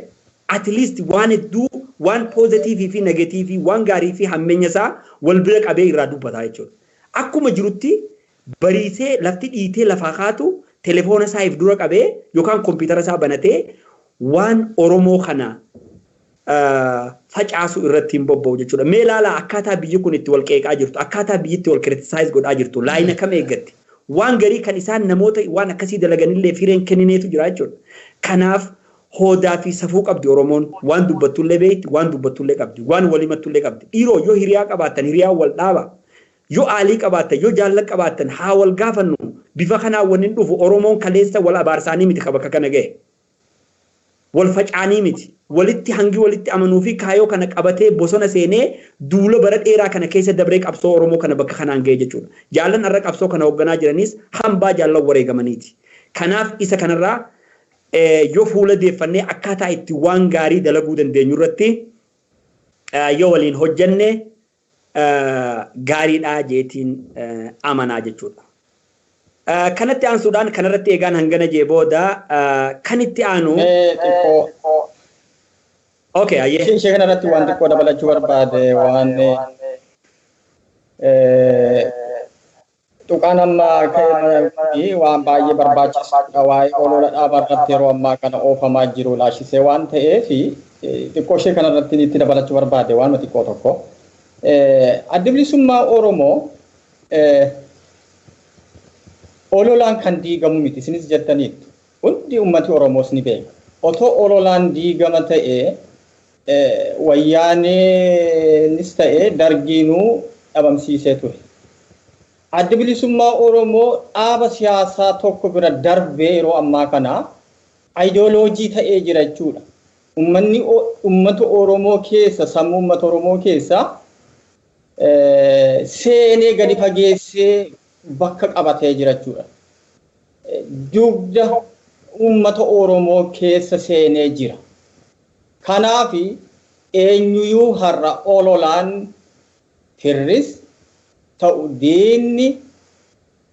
at least waan hedduu, waan positive fi negative, waan gaarii fi hammeenya isaa wal bira qabee irraa dubbata jechuudha. Akkuma jirutti bariisee lafti dhiitee lafaa kaatu telefoona isaa if dura qabee yookaan kompiitara isaa banatee waan Oromoo kana facaasu irratti hin bobba'u jechuudha. Mee ilaalaa akkaataa biyyi kun itti wal qeeqaa jirtu, akkaataa biyyi itti wal criticize godhaa jirtu, laayina kam eeggatti? Waan garii kan isaan namoota waan akkasii dalaganillee fireen kennineetu jira jechuudha. Kanaaf hoodaa fi safuu qabdi Oromoon. Waan dubbattullee beekti, waan dubbattullee qabdi, waan walimattullee qabdi. Dhiiroo yoo hiriyaa qabaattan hiriyaa wal dhaaba. Yoo aalii qabaattan, yoo jaallan qabaattan haa wal gaafannu. Bifa kanaan wanni dhufu Oromoon kaleessa wal abaarsaanii miti ka bakka kana gahe. Wal facaanii miti. Walitti hangi walitti amanuu fi kaayoo kana qabatee bosona seenee duula bara dheeraa kana keessa dabree qabsoo Oromoo kana bakka kanaan ga'e jechuudha. Jaallan har'a qabsoo kana hoogganaa jiranis hambaa jaallan wareegamaniiti. Kanaaf isa kanarraa yoo fuula deeffannee akkaataa itti waan gaarii dalaguu dandeenyu irratti yoo waliin hojjenne gaariidha jeetiin amanaa jechuudha. Kanatti aansuudhaan kanarratti eegaan hangana jee booda kan itti aanu. Okay, ayyee. Ishee kanarratti waan xiqqoo dabalachuu barbaade. Waan tuqaan amma ka'e waan baay'ee barbaachisaadha. Waa'ee olola dhaabaa irratti yeroo ammaa kana oofamaa jiru laashisee waan ta'eef, xiqqoo ishee kanarratti itti dabalachuu barbaade waan xiqqoo tokko. Addi Bilisummaa Oromoo ololaan kan diigamu miti, isinis jettaniittu. Hundi uummati Oromoos ni beeka. Otoo ololaan diigama ta'ee, Wayyaaneenis ta'ee Dargiinuu dhabamsiisee ture. Addi Bilisummaa Oromoo dhaaba siyaasaa tokko bira darbee yeroo ammaa kana ayidooloojii ta'ee jira jechuudha. Uummanni uummata Oromoo keessa, sammuu uummata Oromoo keessa seenee gadi fageessee bakka qabatee jira jechuudha. Dugda uummata Oromoo keessa seenee jira. Kanaaf eenyuyyuu har'a ololaan, firris ta'u diinni,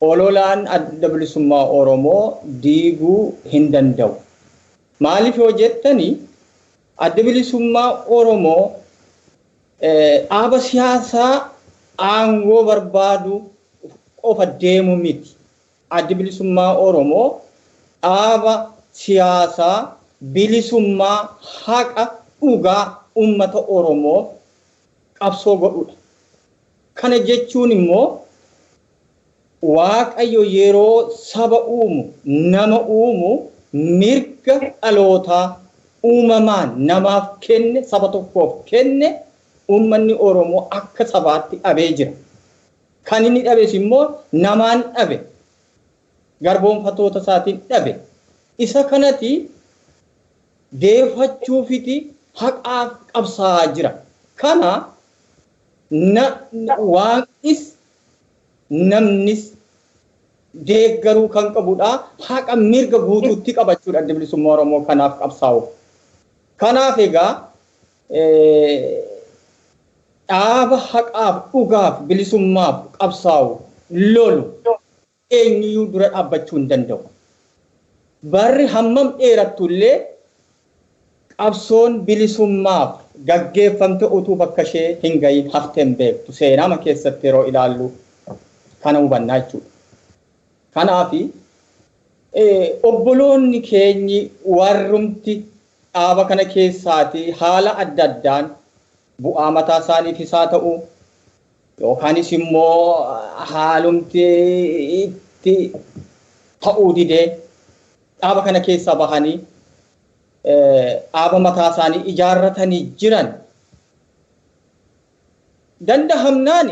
ololaan Adda Bilisummaa Oromoo diiguu hin danda'u. Maaliif yoo jettani, Adda Bilisummaa Oromoo dhaaba siyaasaa aangoo barbaadu qofa deemu miti. Addi Bilisummaa Oromoo dhaaba siyaasaa bilisummaa, haqa, dhugaa uummata Oromoo qabsoo godhudha. Kana jechuun immoo Waaqayyo yeroo saba uumu, nama uumu, mirga dhalootaa uumamaan namaaf kenne, saba tokkoof kenne, uummanni Oromoo akka sabaatti dhabee jira. Kan inni dhabes immoo namaan dhabe. Garboonfatoota isaatiin dhabe. Isa kanati deeffachuufiti haqaaf qabsaa'aa jira. Kana Waaqnis namnis deeggaruu kan qabudha. Haqa mirga guutuutti qabachuudha Adda Bilisummaa Oromoo kanaaf qabsaa'u. Kanaaf egaa dhaaba haqaaf, dhugaaf, bilisummaaf qabsaa'u, lolu eenyuyyuu dura dhaabbachuu hin danda'u. Barri hammam dheerattu illee qabsoon bilisummaaf gaggeeffamte utuu bakka ishee hin gahin haftee hin beektu. Seenaama keessatti yeroo ilaallu kana hubannaa jechuudha. Kanaaf obboloonni keenyi warrumti dhaaba kana keessaati haala adda addaan bu'aa mataa isaaniifis haa ta'u, yookaanis immoo haalumti itti ta'uu didee dhaaba kana keessaa bahanii dhaaba mataa isaanii ijaarratanii jiran, dandahamnaan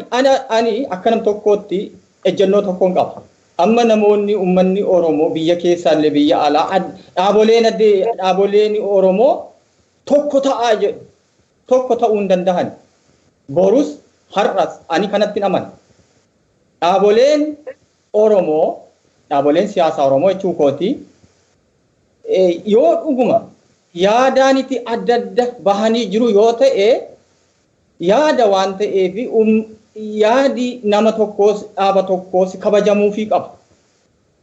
ani akka nam tokkootti ejjennoo tokkoon qaba. Amma namoonni, uummanni Oromoo biyya keessaallee biyya alaa, dhaaboleen Oromoo tokko ta'aa jedhu. Tokko ta'uu hin danda'an. Borus har'as ani kanatti amana. Dhaaboleen Oromoo, dhaaboleen siyaasaa Oromoo jechuu kooti, yoo dhuguma yaadaaniti adda adda bahanii jiru yoo ta'e, yaada waan ta'eef yaadi nama tokkoos dhaaba tokkoos kabajamuufii qaba.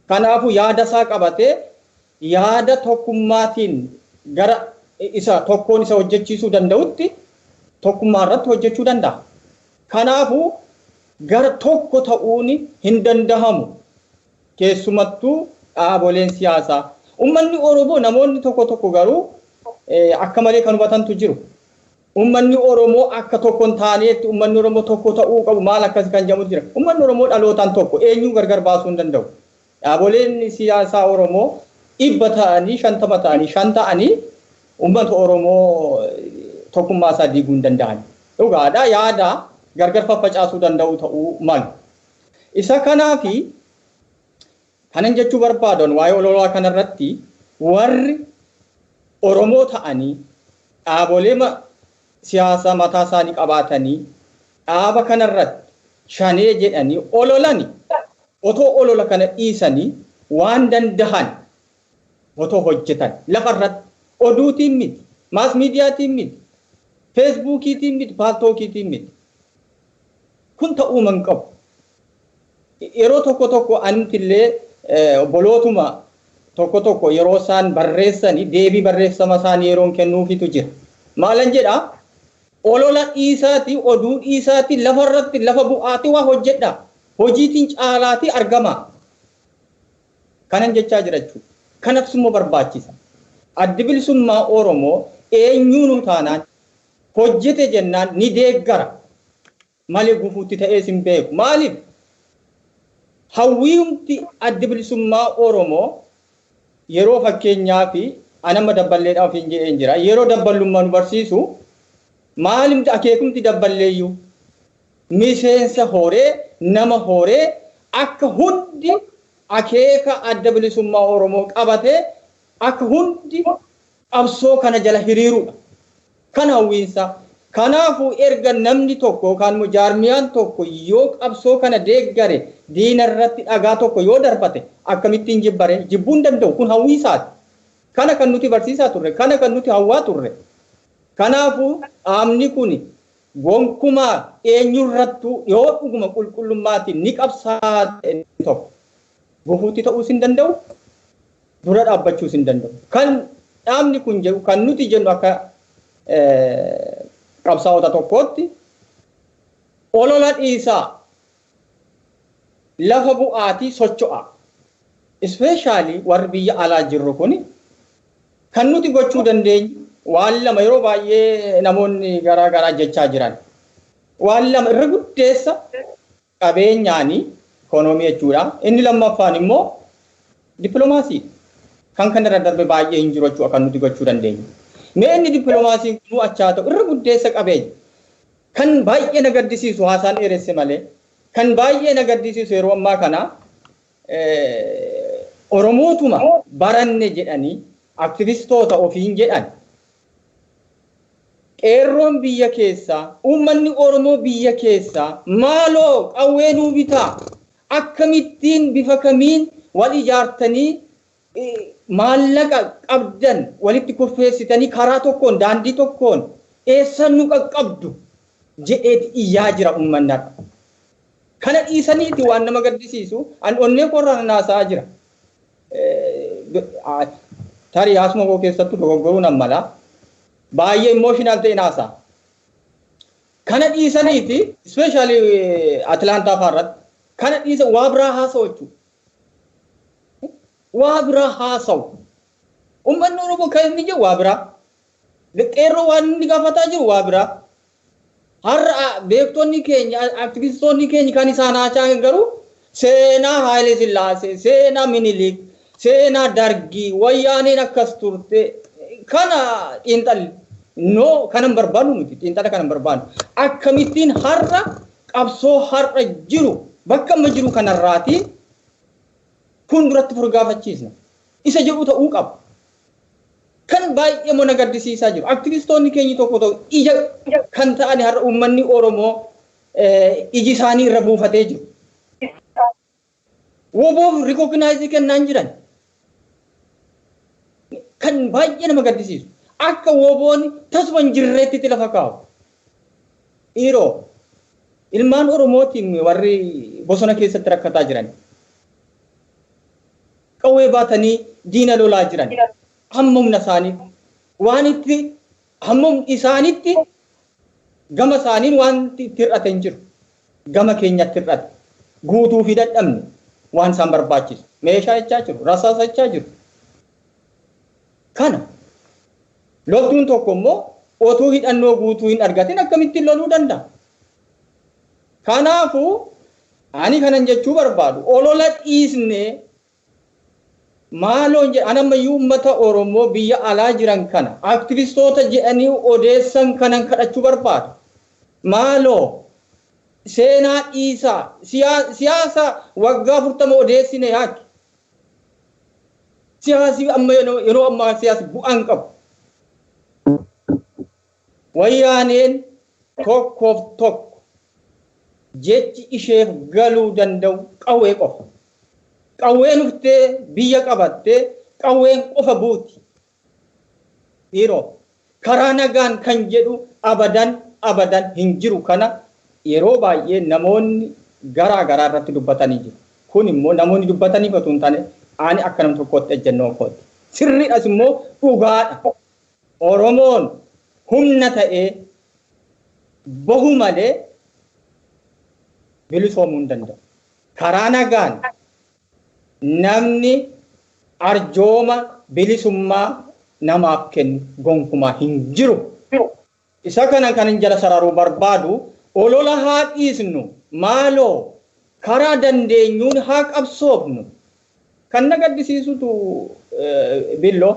Kanaafuu yaada isaa qabatee yaada tokkummaatiin gara isa tokkoon isa hojjechiisuu danda'utti tokkummaa irratti hojjechuu danda'a. Kanaafuu gara tokko ta'uun hin dandahamu. Keessumattuu dhaaboleen siyaasaa. Uummanni Oromoo, namoonni tokko tokko garuu akka malee kan hubatantu jiru. Uummanni Oromoo akka tokko hin taaneetti, uummanni Oromoo tokko ta'uu qabu, maal akkas kan jedhamu jira. Uummanni Oromoo dhalootaan tokko, eenyuu gargar baasuu hin danda'u. Dhaaboleen siyaasaa Oromoo 100 ta'anii, 50 ta'anii, 5 ta'anii uummata Oromoo tokkummaa isaa diiguu hin danda'an. Dhugaadha, yaada gargar faffacaasuu danda'u ta'uu malu. Isa kanaafi kanan jechuu barbaadan waa'ee ololaa kanarratti warri Oromoo ta'anii dhaabolee siyaasaa mataa isaanii qabaatanii dhaaba kanarratti shanee jedhanii ololani otoo olola kana dhiisanii waan dandahan otoo hojjetan lafarratti oduutiin miti, maas miidiyaatiin miti, feesbuukiitiin miti, paaltookiitiin miti. Kun ta'uu man qabu. Yeroo tokko tokko antillee obbolootuma tokko tokko yeroo isaan barreessanii deebii barreeffama isaanii yeroon kennuufitu jira. Maalan jedhaa? Olola dhiisaati, oduu dhiisaati, lafarratti lafa bu'aati waa hojjedha. Hojiitiin caalaati argama. Kanan jechaa jira jechuudha. Kanatu immoo barbaachisa. Addi Bilisummaa Oromoo eenyuunuu taanaan hojjete jennaan ni deeggara. Malee gufuutti ta'ees hin beeku. Maaliif? Hawwiumti Addi Bilisummaa Oromoo yeroo fakkeenyaa fi anamma dabballeedhaan ofiin jedheen jira. Yeroo dabballummaa nu barsiisu maalimti akeekumti dabballeeyyuu miseensa horee nama horee akka hundi akeeka Adda Bilisummaa Oromoo qabatee akka hundi qabsoo kana jala hiriirudha. Kan hawwiinsa. Kanaafuu erga namni tokko yookaan immoo jaarmiyaan tokko yoo qabsoo kana deeggare diina irratti dhagaa tokko yoo darbate akkamittiin jibbare? Jibbuu hin danda'u. Kun hawwiisaati. Kana kan nuti barsiisaa turre, kana kan nuti hawwaa turre. Kanaafuu dhaabni kun gonkumaa eenyurrattuu yoo dhuguma qulqullummaatiin ni qabsaa ta'e tokko gufuutti ta'uus hin danda'u, dura dhaabbachuus hin danda'u. Kan dhaabni kun jedhu, kan nuti jennu akka qabsaa'ota tokkootti olola dhiisaa, lafa bu'aatii socho'a. Ispeeshaalii warri biyya alaa jirru kun kan nuti gochuu dandeenyu waan lama yeroo baay'ee namoonni garaa garaa jechaa jiran. Waan lama irra guddeessa qabeenyaanii ikoonoomii jechuudha. Inni lammaffaan immoo dippiloomaasii. Kan kanarra darbe baay'ee hin jiru jechuudha kan nuti gochuu dandeenyu. Mee inni dippiloomaasiin kunuu achaa ta'u irra guddeessa qabeenya. Kan baay'ee na gaddisiisu haasaan dheeresse malee kan baay'ee na gaddisiisu yeroo ammaa kana Oromootuma baranne jedhanii aktivistoota ofiin jedhan qeerroon biyya keessaa uummanni Oromoo biyya keessaa maaloo qawwee nuu bitaa akkamittiin bifa kamiin wal ijaartanii maallaqa qabdan walitti kurfeessitanii karaa tokkoon daandii tokkoon eessan nu qaqqabdu jedheeti iyyaa jira uummanni har'a. Kana dhiisaniiti waan nama gaddisiisu an onnee koorraa naasa'aa jira. Tarii haasuma koo keessattuu dogoggoruu nan mala. Baay'ee emotional ta'e naasa'a. Kana dhiisaniiti especially Atlaantaa fa'aa irratti kana dhiisa waa biraa haasa'u jechuudha. Waa biraa haasa'u. Uummanni Oromoo kan inni jedhu waa biraa. Qeerroo waan inni gaafataa jiru waa biraa. Har'a beektonni keenya, aktivistoonni keenya kan isaan haasa'an garuu seenaa Haayile Sillaasee, seenaa Minilik, seenaa Dargii, wayyaaneen akkas turte kana xiinxalli. No, kanan barbaannu miti, xiinxala kanan barbaannu. Akkamittiin har'a qabsoo har'a jiru bakka amma jiru kanarraati fuulduratti furgaafachiisna. Isa jedhu ta'uu qaba. Kan baay'ee mana gaddisiisaa jiru. Aktivistoonni keenya tokko tokko ija kan ta'an har'a uummanni Oromoo iji isaanii irra buufatee jiru. WBOf recognize kennaan jiran. Kan baay'ee nama gaddisiisu. Akka WBOn tasuma hin jirreetti lafa kaa'u. Dhiiroo ilmaan Oromootiin warri bosona keessatti rakkataa jiran. Qawwee baatanii diina lolaa jiran. Hamma humna isaanii waan itti hamma isaanitti gama isaaniin waan itti hir'ate hin jiru. Gama keenyatti hir'ate. Guutuu fi dadhabne waan isaan barbaachisu. Meeshaa jechaa jiru, rasaasa jechaa jiru. Kana loltuun tokko immoo otuu hidhannoo guutuu hin argatin akkamittiin loluu danda'a? Kanaafuu ani kanan jechuu barbaadu olola dhiisnee maaloon jedha an ammayyuu uummata Oromoo biyya alaa jiran kana aktivistoota jedhanii odeessan kanan kadhachuu barbaadu. Maaloo seenaa dhiisaa, siyaasa waggaa 40 odeessine yaaki. Siyaasi amma yeroo ammaa siyaasi bu'aan qabu. Wayyaaneen tokkoof tokko jechi isheef galuu danda'u qawwee qofa. Qawween uftee biyya qabattee qawween qofa buuti. Dhiiroo karaa nagaan kan jedhu abadan abadan hin jiru kana yeroo baay'ee namoonni garaa garaa irratti dubbatanii jiru. Kun immoo namoonni dubbatanii otoo hin taane ani akka nam tokkootti ejjennoo kooti. Sirriidhas immoo dhugaadha. Oromoon humna ta'ee bahu malee bilisoomuu hin danda'u. Karaa nagaan namni arjooma bilisummaa namaaf kennu gonkumaa hin jiru. Isa kana kan jala sararuu barbaadu olola haa dhiisnu maaloo karaa dandeenyuun haa qabsoofnu. Kan na gaddisiisutu billoo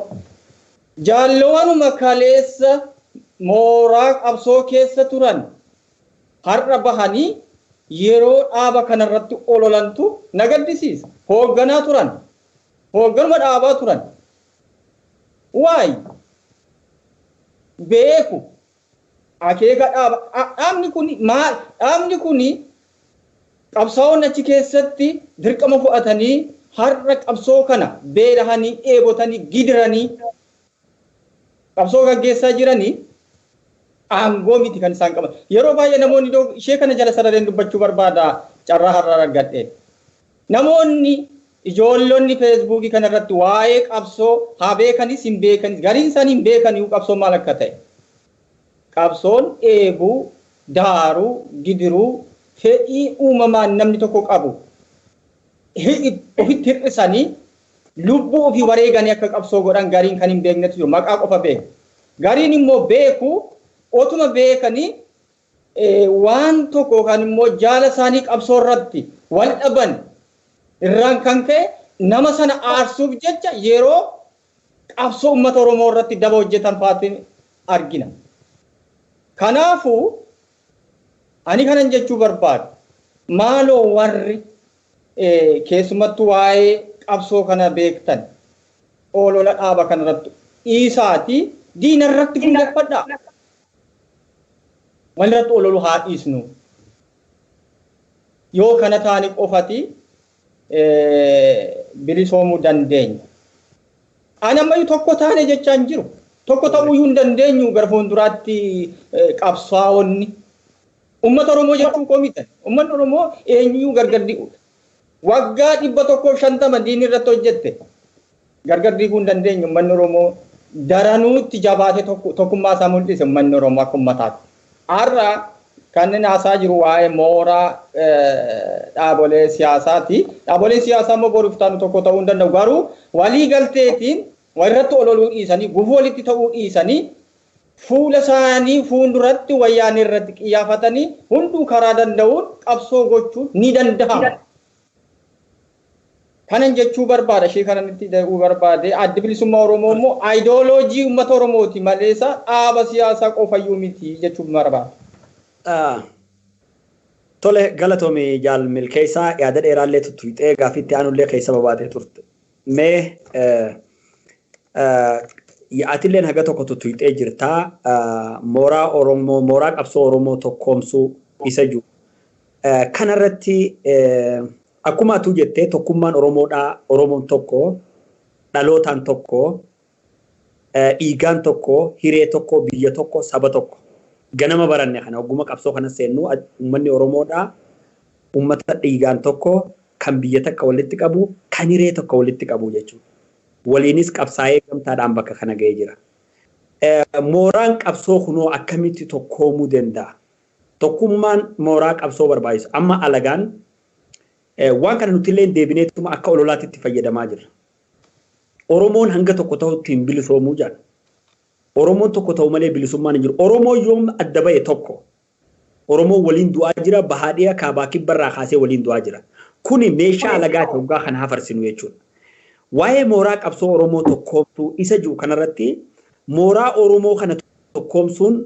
jaallowanuma kaleessa mooraa qabsoo keessa turan har'a bahanii yeroo dhaaba kanarratti ololantu na gaddisiisa. Hoogganaa turan. Hoogganuma dhaabaa turan. Waay beeku akeeka dhaaba dhaabni kun maal dhaabni kun qabsaa'onni achi keessatti dirqama fudhatanii har'a qabsoo kana beelahanii dheebotanii gidiranii qabsoo gaggeessaa jiranii aangoo miti kan isaan qaban. Yeroo baay'ee namoonni ishee kana jala sarareen dubbachuu barbaada carraa har'a argadhe. Namoonni ijoollonni feesbuukii kanarratti waa'ee qabsoo haa beekanis hin beekanis gariin isaanii hin beekanii qabsoo maal akka ta'e. Qabsoon dheebuu, daaruu, gidiruu, fedhii uumamaan namni tokko qabu ofitti hir'isanii lubbuu ofii wareeganii akka qabsoo godhan gariin kan hin beeknetu jiru maqaa qofa beeku. Gariin immoo beeku otuma beekanii waan tokko yookaan immoo jaala isaanii qabsoo irratti wal dhaban irraan kan ka'e nama sana aarsuuf jecha yeroo qabsoo uummata Oromoo irratti daba hojjetan fa'aatiin argina. Kanaafuu ani kanan jechuu barbaadu maaloo warri keessumattuu waa'ee qabsoo kana beektan olola dhaaba kanarratti dhiisaatii diina irratti fuulleffadhaa. Walirratti ololuu haa dhiisnu. Yoo kana taane qofati bilisoomuu dandeenya. Ani ammayyuu tokko taane jechaa hin jiru. Tokko ta'uyyuu hin dandeenyu gara fuulduraatti qabsaa'onni. Uummata Oromoo jechuun koo miti. Uummanni Oromoo eenyuyyuu gargar waggaa 150 diinni irratti hojjette. Gargar diiguu hin dandeenyu uummanni Oromoo daranuutti jabaatee tokkummaa isaa mul'ise uummanni Oromoo akka uummataatti. Har'a kan inni haasaa jiru waa'ee mooraa dhaabolee siyaasaati. Dhaaboleen siyaasaa immoo boruuf taanu tokko ta'uu hin danda'u. Garuu walii galteetiin walirratti ololuu dhiisanii gufuu walitti ta'uu dhiisanii fuula isaanii fuulduratti wayyaanee irratti qiyyaafatanii hunduu karaa danda'uun qabsoo gochuun ni danda'ama. Kanan jechuu barbaada ishee kanan itti da'uu barbaade addi bilisummaa Oromoo immoo aayidooloojii uummata Oromooti maleessa dhaaba siyaasaa qofayyuu miti jechuu barbaada. Tole galatoomi jaal milkeessaa yaada dheeraallee tuttuqxee gaaffii itti aanullee keessa babaatee turte. Mee atilleen haga tokko tuttuqxee jirtaa mooraa Oromoo mooraa qabsoo Oromoo tokkoomsuu isa jiru. Kanarratti akkuma atuu jettee tokkummaan Oromoodhaa Oromoon tokko dhalootaan tokko dhiigaan tokko hiree tokko biyya tokko saba tokko ganama baranne kana hogguma qabsoo kana seennu uummanni Oromoodhaa uummata dhiigaan tokko kan biyya takka walitti qabu kan hiree tokko walitti qabu jechuudha. Waliinis qabsaa'ee gamtaadhaan bakka kana ga'ee jira. Mooraan qabsoo kunoo akkamitti tokkoomuu danda'a? Tokkummaan mooraa qabsoo barbaachisu. Amma alagaan waan kana nuti illee deebineetuma akka ololaatti itti fayyadamaa jirra. Oromoon hanga tokko ta'utti hin bilisoomuu jedha. Oromoon tokko ta'u malee bilisummaan hin jiru. Oromoon yoom adda ba'e tokko. Oromoon waliin du'aa jira. Bahaa dhiyaa kaabaa kibbarraa kaasee waliin du'aa jira. Kuni meeshaa alagaati hoggaa kana hafarsinu jechuudha. Waa'ee mooraa qabsoo Oromoo tokkoomsuu isa jiru kanarratti mooraa Oromoo kana tokkoomsuun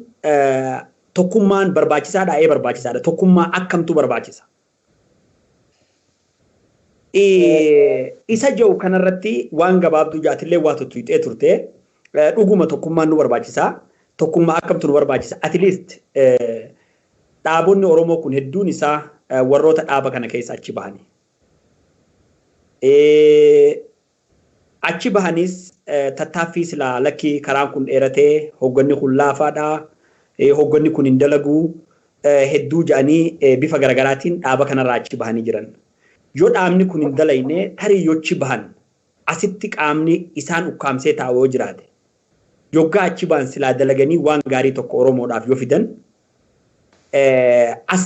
tokkummaan barbaachisaadha ee barbaachisaadha. Tokkummaa akkamtu barbaachisa? Isa jiru kanarratti waan gabaabduu jaatillee waa tuttuqxee turte dhuguma tokkummaan nu barbaachisa. Tokkummaa akkamtu nu barbaachisa? At least dhaabonni Oromoo kun hedduun isaa warroota dhaaba kana keessa achi bahani. Achi bahanis tattaaffii silaa lakkii karaan kun dheeratee, hoogganni kun laafaadha, hoogganni kun hin dalaguu hedduu jedhanii bifa garaagaraatiin dhaaba kanarraa achi bahanii jiran. Yoo dhaabni kun hin dalayne, tarii yochi bahan asitti qaamni isaan ukkaamsee taa'u yoo jiraate, yoggaa achi bahan silaa dalaganii waan gaarii tokko Oromoodhaaf yoo fidan, as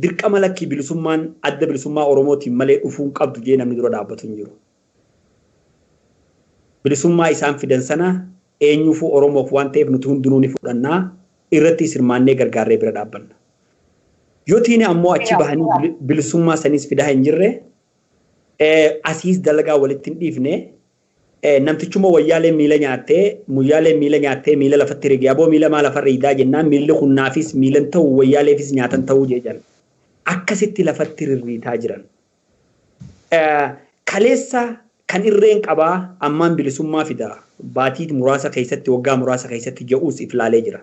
dirqama lakkii bilisummaan Adda Bilisummaa Oromootiin malee dhufuu qabdu jee namni dura dhaabbatu hin jiru. Bilisummaa isaan fidan sana eenyuufuu Oromoof waan ta'eef nuti hundinuu ni fudhannaa, irratti hirmaannee gargaarree bira dhaabbanna. Yoo tiine ammoo achi bahanii bilisummaa sanis fidaa hin jirre, asiis dalagaa walitti hin dhiifne, namtichuma wayyaalee miila nyaattee, muyyaalee miila nyaattee, miila lafatti rige, aboo miila maa lafarra hiidaa jennaan, miilli kunnaafis miilan ta'u, wayyaaleefis nyaatan ta'uu jedhan. Akkasitti lafatti rirriitaa jiran. Kaleessa kan irreen qabaa ammaan bilisummaa fida baatii muraasa keessatti, waggaa muraasa keessatti je'uus iflaalee jira.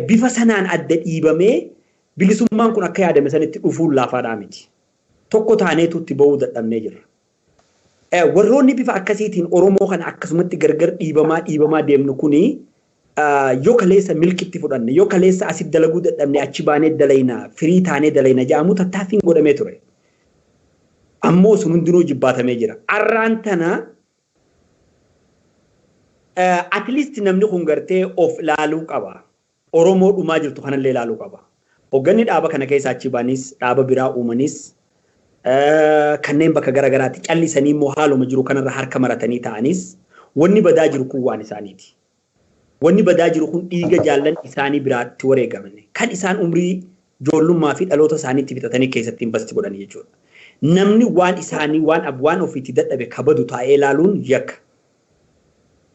Bifa sanaan adda dhiibamee bilisummaan kun akka yaadame sanitti dhufuun laafaadhaa miti. Tokko taaneetu itti bahuu dadhabnee jirra. Warroonni bifa akkasiitiin Oromoo kana akkasumatti gargar dhiibamaa dhiibamaa deemnu kuni, yoo kaleessa milkitti fudhanne, yoo kaleessa asitti dalaguu dadhabne, achi baanee dalayna, firii taanee dalayna jedhamu tattaaffiin godhamee ture. Ammoo sun hundinuu jibbaatamee jira. Arraan tana at least namni kun gartee of ilaaluu qaba. Oromoo dhumaa jirtu kanallee ilaaluu qaba. Hoogganni dhaaba kana keessa achi baanis, dhaaba biraa uumanis, kanneen bakka garaagaraatti callisanii immoo haaluma jiru kanarra harka maratanii ta'anis, wanni badaa jiru kun waan isaaniiti. Wanni badaa jiru kun dhiiga jaallan isaanii biraatti wareegaman, kan isaan umrii ijoollummaa fi dhaloota isaaniitti fixatanii keessatti invest godhanii jechuudha. Namni waan isaanii, waan ofiitti dadhabe kabadu taa'ee ilaaluun yakka.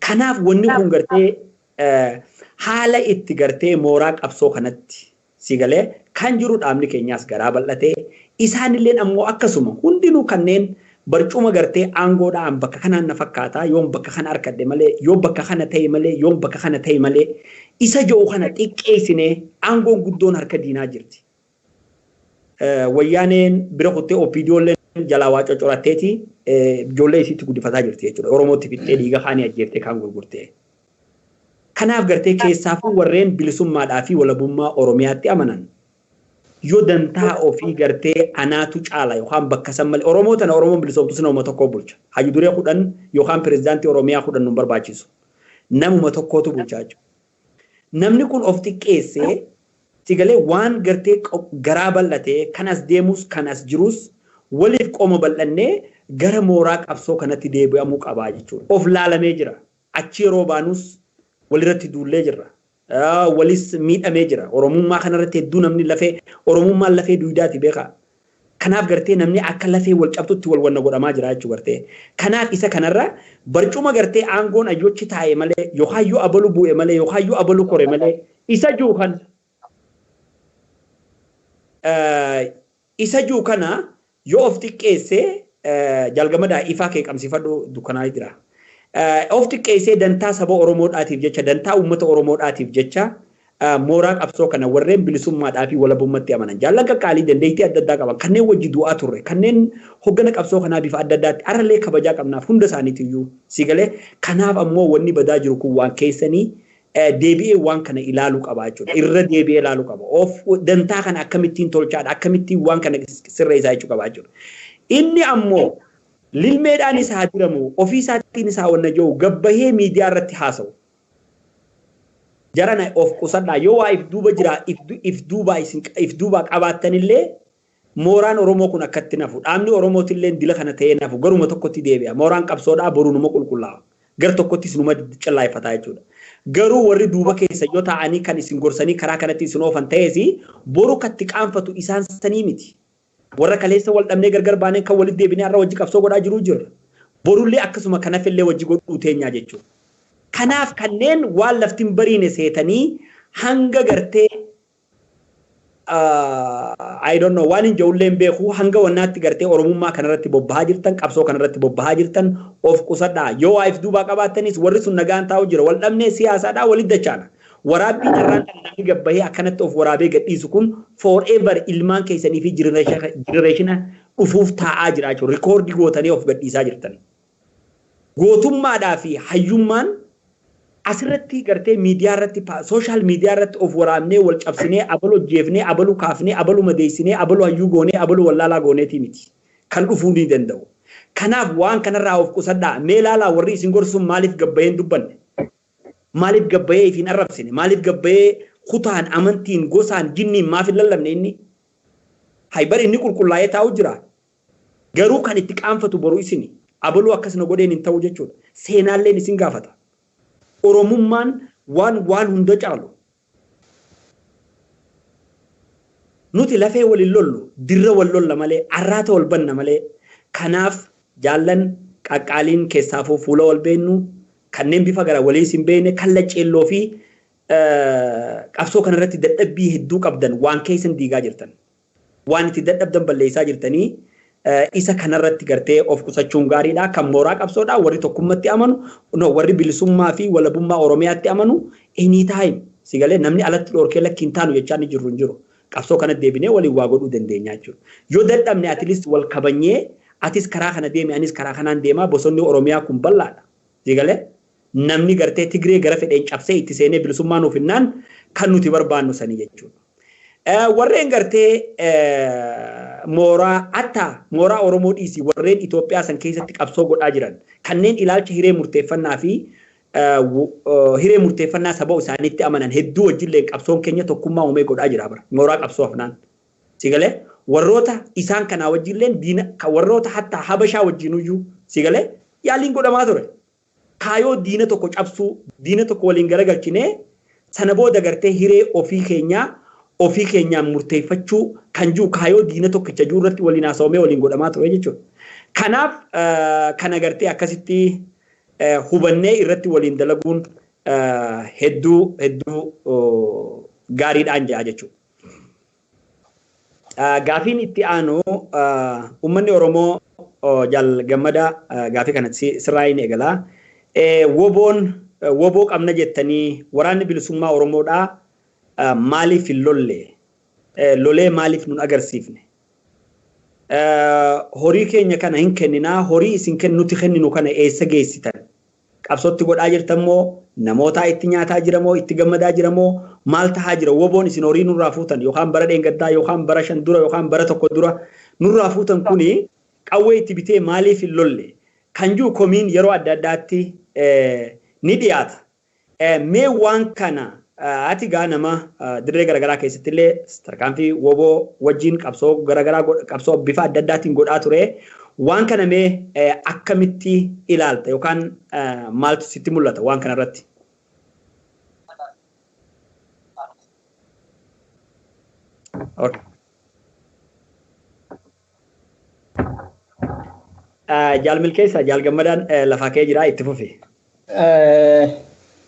Kanaaf wanni kun gartee haala itti gartee mooraa qabsoo kanatti si galee kan jiru, dhaabni keenyaas garaa bal'atee, isaanilleen ammoo akkasuma hundinuu kanneen barcuma gartee aangoodhaan bakka kanaan na fakkaataa, yoon bakka kana harkadhe malee, yoo bakka kana ta'e malee, yoon bakka kana ta'e malee isa jiru kana xiqqeessinee, aangoon guddoon harka diinaa jirti. Wayyaaneen bira kuttee OPDOllee jalaa waa coccoratteeti ijoollee isiitti guddifataa jirti jechuudha. Oromootti fixxee, dhiiga kaanii ajjeeftee, kaan gurgurtee. Kanaaf gartee keessaafuu warreen bilisummaadhaa fi walabummaa Oromiyaatti amanan, yoo dantaa ofii gartee anaatu caala yookaan bakka san malee, Oromoo tana Oromoon bilisoomtus nama tokko bulcha. Hayyu duree 10 yookaan pirezidaantii Oromiyaa 10 nu barbaachisu. Namuma tokkootu bulchaa jechuudha. Namni kun of xiqqeessee sigalee waan gartee garaa bal'atee, kan as deemus kan as jirus waliif qoma bal'annee gara mooraa qabsoo kanatti deebi'amuu qabaa jechuudha. Of laalamee jira. Achi yeroo baanus walirratti duullee jirra. Walis miidhamee jira. Oromummaa kanarratti hedduu namni lafee, Oromummaan lafee duwidaati beekaa. Kanaaf gartee namni akka lafee wal cabtutti wal wanna godhamaa jira jechuudha gartee. Kanaaf isa kanarra barcuma gartee aangoon ayyochi taa'e malee, yookaan yoo abalu bu'e malee, yookaan yoo abalu kore malee isa jiru kana yoo of xiqqeessee, jalgamadaa ifaa kee qabsiifadhu, dukkanaa jira. Of xiqqeessee dantaa saba Oromoodhaatiif jecha, dantaa uummata Oromoodhaatiif jecha, mooraa qabsoo kana warreen bilisummaadhaa fi walabummaatti amanan, jaallan qaqqaalii dandeettii adda addaa qaban, kanneen wajji du'aa turre, kanneen hoggana qabsoo kanaa bifa adda addaatti arallee kabajaa qabnaaf hunda isaaniitiyyuu si galee. Kanaaf ammoo wanni badaa jiru kun waan keessanii, deebi'ee waan kana ilaaluu qaba jechuudha. Irra deebi'ee ilaaluu qaba. Of dantaa kana akkamittiin tolchaadha, akkamittiin waan kana sirreessaa jechuu qaba jechuudha. Inni ammoo lilmeedhaan isaa diramu, ofii isaatiin isaa wanna jiru gabbahee miidiyaa irratti haasa'u. Jarana, of qusadhaa. Yoo waa if duuba jira, if duubaa isin if duubaa qabaattanillee, mooraan Oromoo kun akkatti nafu, dhaabni Oromootillee dila kana ta'ee nafu, garuma tokkotti deebi'a. Mooraan qabsoodhaa boruu numa qulqullaa'a. Gar tokkottis numa cillaayfataa jechuudha. Garuu warri duuba keessa yoo taa'anii kan isin gorsanii karaa kanatti isin oofan ta'ees, boru katti qaanfatu isaan sanii miti. Warra kaleessa wal dhabnee gargar baanee kan walitti deebinee har'a wajji qabsoo godhaa jiruu jirra. Borullee akkasuma kanafillee wajji godhuu teenyaa jechuudha. Kanaaf kanneen waan lafti hin bariine seetanii hanga gartee, I don't know, waan hin ja'ullee hin beeku, hanga wannaatti gartee Oromummaa kanarratti bobbahaa jirtan, qabsoo kanarratti bobbahaa jirtan, of qusadhaa. Yoo waa if duubaa qabaattanis, warri sun nagaan taa'u jira. Wal dhabnee siyaasaadhaa walitti dachaana. Waraabbiin irraan kan namni gabbahee akkanatti of waraabee gadhiisu kun forever ilmaan keessanii fi generation dhufuuf taa'aa jira jechuudha. Rikoordii gootanii of gadhiisaa jirtan. Gootummaadhaa fi hayyummaan asirratti gartee miidiyaa irratti, social media irratti of waraabnee, wal cabsinee, abalu hojjeefnee, abalu kaafnee, abalu madeessinee, abalu hayyuu goonee, abalu wallaalaa gooneetii miti. Kan dhufuu ni danda'u. Kanaaf waan kanarraa of qusadhaa. Mee ilaalaa, warri isin gorsuun maaliif gabbayeen dubbanne? Maaliif gabbayee ifiin arrabsine? Maaliif gabbayee kutaan, amantiin, gosaan, jinniin maaf hin lallabne inni? Haybar inni qulqullaa'ee taa'u jira. Garuu kan itti qaanfatu boru isini. Abaluu akkasuma godheen hin ta'u jechuudha. Seenaalleen isin gaafata. Oromummaan waan hunda caalu. Nuti lafee waliin lollu, dirra wal lolla malee, arraata wal banna malee. Kanaaf jaallan qaqqaaliin, keessaafuu fuula wal beennu, kanneen bifa gara waliis hin beekne, kallaceelloo fi qabsoo kanarratti dadhabbii hedduu qabdan, waan keessan diigaa jirtan. Waan itti dadhabdan balleessaa jirtanii, isa kanarratti gartee of qusachuun gaariidha. Kan mooraa qabsoodha, warri tokkummatti amanu, no, warri bilisummaa fi walabummaa Oromiyaatti amanu, anytime si galee namni alatti dhoorkee lakki hin taanu jechaa ni jirru hin jiru. Qabsoo kana deebinee waliin waa godhuu dandeenya jechuudha. Yoo dadhabne at least wal kabanyee, atis karaa kana deemi, anis karaa kanaan deemaa, bosonni Oromiyaa kun bal'aadha. Si galee namni gartee Tigree gara fedheen cabsee itti seenee bilisummaa nuuf hinnaan kan nuti barbaannu sanii jechuudha. Warreen gartee mooraa, atta mooraa Oromoo dhiisii, warreen Itoophiyaa san keessatti qabsoo godhaa jiran, kanneen ilaalcha hiree murteeffannaa fi hiree murteeffannaa saba isaaniitti amanan hedduu wajjillee qabsoon keenya tokkummaa uumee godhaa jira bara mooraa qabsoo hafnaan. Si galee warroota isaan kanaa wajjillee, diina warroota hatta Habashaa wajjinuyyuu, si galee, yaaliin godhamaa ture. Kaayoo diina tokko cabsuu, diina tokko waliin garagalchinee, sana booda gartee hiree ofii keenyaa ofii keenyaan murteeffachuu kan jiru, kaayoo diina tokkicha jiru irratti waliin haasawamee waliin godhamaa ture jechuudha. Kanaaf kana gartee akkasitti hubannee irratti waliin dalaguun hedduu hedduu gaariidhaan jedha jechuudha. Gaafiin itti aanu, uummanni Oromoo, Jaal Gammada, gaafii kana sirraa hin eegalaa. Woboon, woboo qabna jettanii, waraanni bilisummaa Oromoodhaa maaliif hin lolle? Lolee maaliif nun agarsiifne? Horii keenya kana hin kenninaa, horii isin nuti kenninu kana eessa geessitan? Qabsootti godhaa jirtan moo, namoota itti nyaataa jira moo, itti gammadaa jira moo, maal tahaa jira? Woboon isin horii nurraa fuutan yookaan bara dheengaddaa yookaan bara 5 dura yookaan bara 1 dura nurraa fuutan kuni qawwee itti bitee maaliif hin lolle? Kan jiru komiin yeroo adda addaatti ni dhiyaata. Mee waan kana ati gaa nama dirree garaagaraa keessatti illee tarkaanfii woboo wajjin qabsoo garaagaraa, qabsoo bifa adda addaatiin godhaa ture. Waan kana mee akkamitti ilaalta yookaan maaltu sitti mul'ata waan kana irratti? Okay. Jaal Milkeessaa, Jaal Gammadaan lafaa kee jira, itti fufi.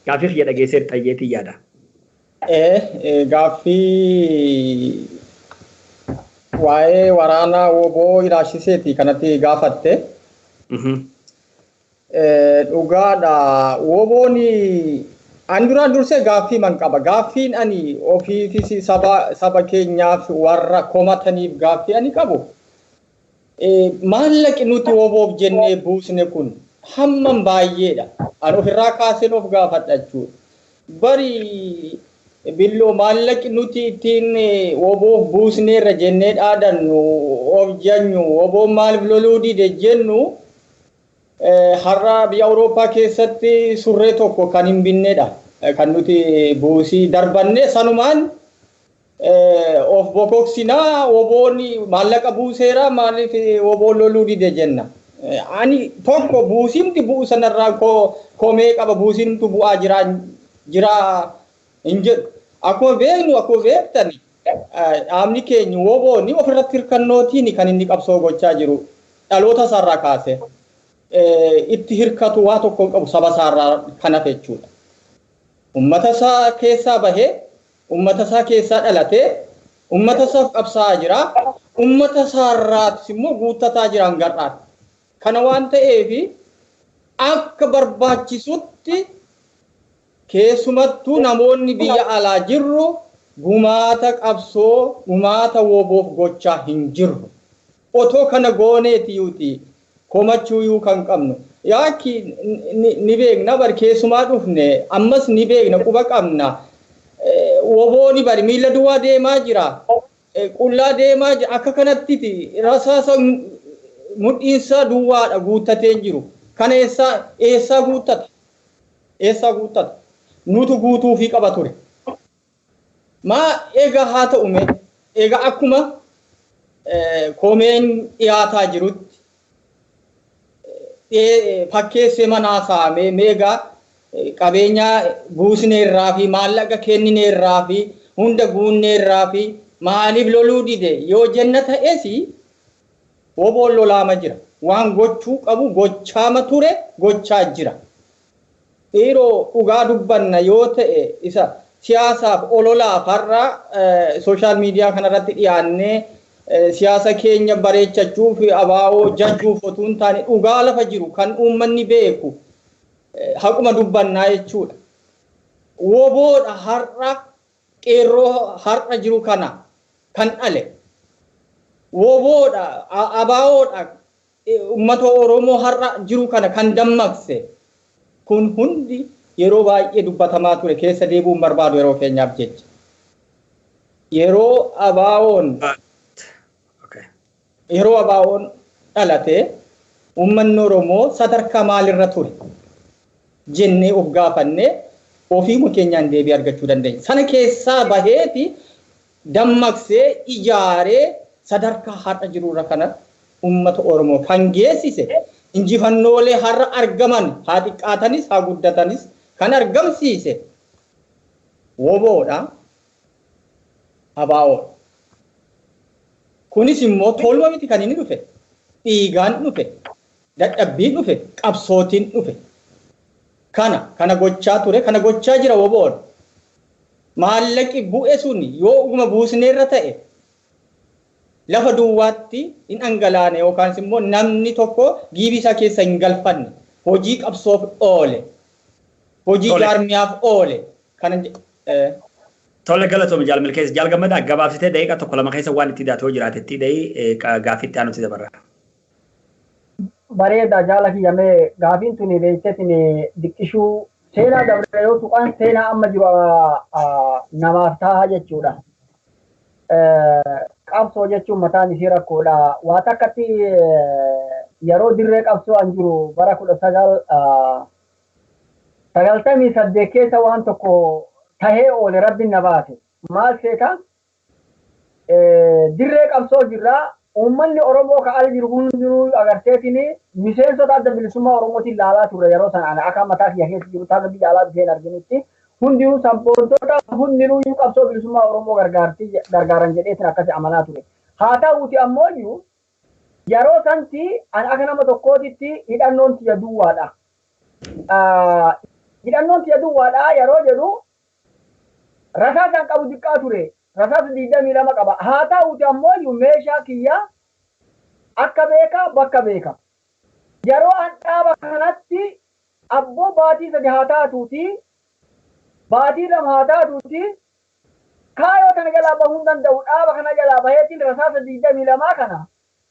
Gaaffii kiyya dhageesseerta jeetii yaada. Gaaffii waa'ee waraanaa woboo ilaalchiseeti kanatti gaafatte. Dhugaadha. Woboon ani duraan dursee gaaffii man qaba. Gaaffiin ani ofiifis saba keenyaaf warra komataniif gaaffii ani qabu. Maallaqi nuti woboof jennee buusne kun hammam baay'eedha? Ani ofirraa kaaseen of gaafadha jechuudha. Bari billoo maallaqi nuti ittiin woboof buusneerra jennee dhaadannu, of janyu, woboon maaliif loluu dide jennu, har'a biyya Awurooppaa keessatti surree tokko kan hin binnedha. Kan nuti buusii darbanne sanumaan of bokoksinaa, woboon maallaqa buuseera, maaliif woboon loluu dide jenna. Ani tokko buusimti bu'u sanarraa komee qaba, buusimtu bu'aa jira jira hin jedhu. Akkuma beeknu, akkuma beektan, dhaabni keenya woboon ofirratti hirkannootiin kan inni qabsoo gochaa jiru dhaloota isaarraa kaase. Itti hirkatu waa tokko hin qabu saba isaarraa kan hafe jechuudha. Uummata isaa keessaa bahee, uummata isaa keessaa dhalatee, uummata isaaf qabsaa'aa jira. Uummata isaarraatis immoo guuttataa jira hangar'aatti. Kana waan ta'eef akka barbaachisutti Keessumattuu namoonni biyya alaa jirru gumaata qabsoo, gumaata WBOf gochaa hin jirru. Otoo kana gooneetiyuuti komachuuyuu kan qabnu. Yaakki ni beekna bar, keessumaa dhufne ammas ni beekna, quba qabna. WBOni bari miila duwwaa deemaa jira. Qullaa deemaa jira. Akka kanattiti rasaasa mudhiinsaa duwwaadha guuttatee jiru. Kana eessaa eessaa guuttata? Eessaa guuttata? Nutu guutuufii qaba ture. Maa egaa haa ta'u mee, egaa akkuma komeen dhiyaataa jirutti fakkeessee manaa saamee, meegaa qabeenyaa buusneerraa fi maallaqa kennineerraa fi hunda guunneerraa fi maaliif loluu dide yoo jenna ta'es, WBOn lolaama jira. Waan gochuu qabu gochaama ture, gochaa jira. Dhiiroo, dhugaa dubbanna yoo ta'e, isa siyaasaaf ololaaf har'a social media kanarratti dhiyaannee siyaasa keenya bareechachuuf, abaa'oo jajjuuf otuu hin taane, dhugaa lafa jiru kan uummanni beeku haquma dubbannaa jechuudha. WBOdha har'a qeerroo har'a jiru kana kan dhale. WBOdha, abaa'oodha uummata Oromoo har'a jiru kana kan dammaqse. Kun hundi yeroo baay'ee dubbatamaa ture, keessa deebi'uun barbaadu yeroo keenyaaf jecha. Yeroo abaa'oon dhalate uummanni Oromoo sadarkaa maalirra ture jennee of gaafannee ofiima keenyaan deebii argachuu dandeenya. Sana keessaa baheeti dammaqsee ijaaree sadarkaa har'a jirurra kana uummata Oromoo kan geessise, injifannoolee har'a argaman haa xiqqaatanis haa guddatanis kan argamsiise WBOdha, abaa'oodha. Kunis immoo tolma miti kan inni dhufe. Dhiigaan dhufe, dadhabbiin dhufe, qabsootiin dhufe. Kana gochaa ture, kana gochaa jira WBOn. Maallaqi bu'e sun yoo dhuguma buusneerra ta'e lafa duwwaatti hin dhangalaane, yookaan immoo namni tokko giibii isaa keessa hin galfanne, hojii qabsoof oole, hojii jaarmiyaaf oole. Kana Tole, galatoome Jaal Milkeessa. Jaal Gammadaa, gabaabsitee daqiiqaa tokko lama keessa waan itti daatoo jiraate itti dhahii, gaaffiitti aanutti dabarra. Bareeda, jaala kiyyamee gaafiin tuni beekteetiin diqqishuu seenaa dabre yoo tuqaan seenaa amma jiru namaaf ta'a jechuudha. Qabsoo jechuun mataan isii rakkoodha. Waa takkatti yeroo dirree qabsoo an jiru bara 1998 keessa waan tokko tahee oole, rabbiin na baase. Maal seeta? Dirree qabsoo jirraa, uummanni Oromoo ka ala jiru hundinuu agarteetiin miseensota Adda Bilisummaa Oromootiin laalaa turre. Yeroo sana akka mataa kiyya keessa jiru taata biyya alaa dhufee hin arginitti hundinuu sabboontota, hundinuu qabsoo bilisummaa Oromoo gargaarti gargaaran jedheetiin akkasi amanaa ture. Haa ta'uuti ammoo yeroo santi ani akka nama tokkootitti hidhannoon tiyya duwwaadha. Hidhannoon tiyya duwwaadha yeroo jedhu rasaasaan qabu xiqqaa ture. Rasaasa 22 qaba. Haa ta'uuti ammoo meeshaa kiyya akka beeka bakka beeka. Yeroo an dhaaba kanatti abboo baatii 3 haa taatuuti, baatii 2 haa taatuuti, kaayoo kana jalaa bahuu hin danda'u. Dhaaba kana jalaa baheetiin rasaasa 22 kana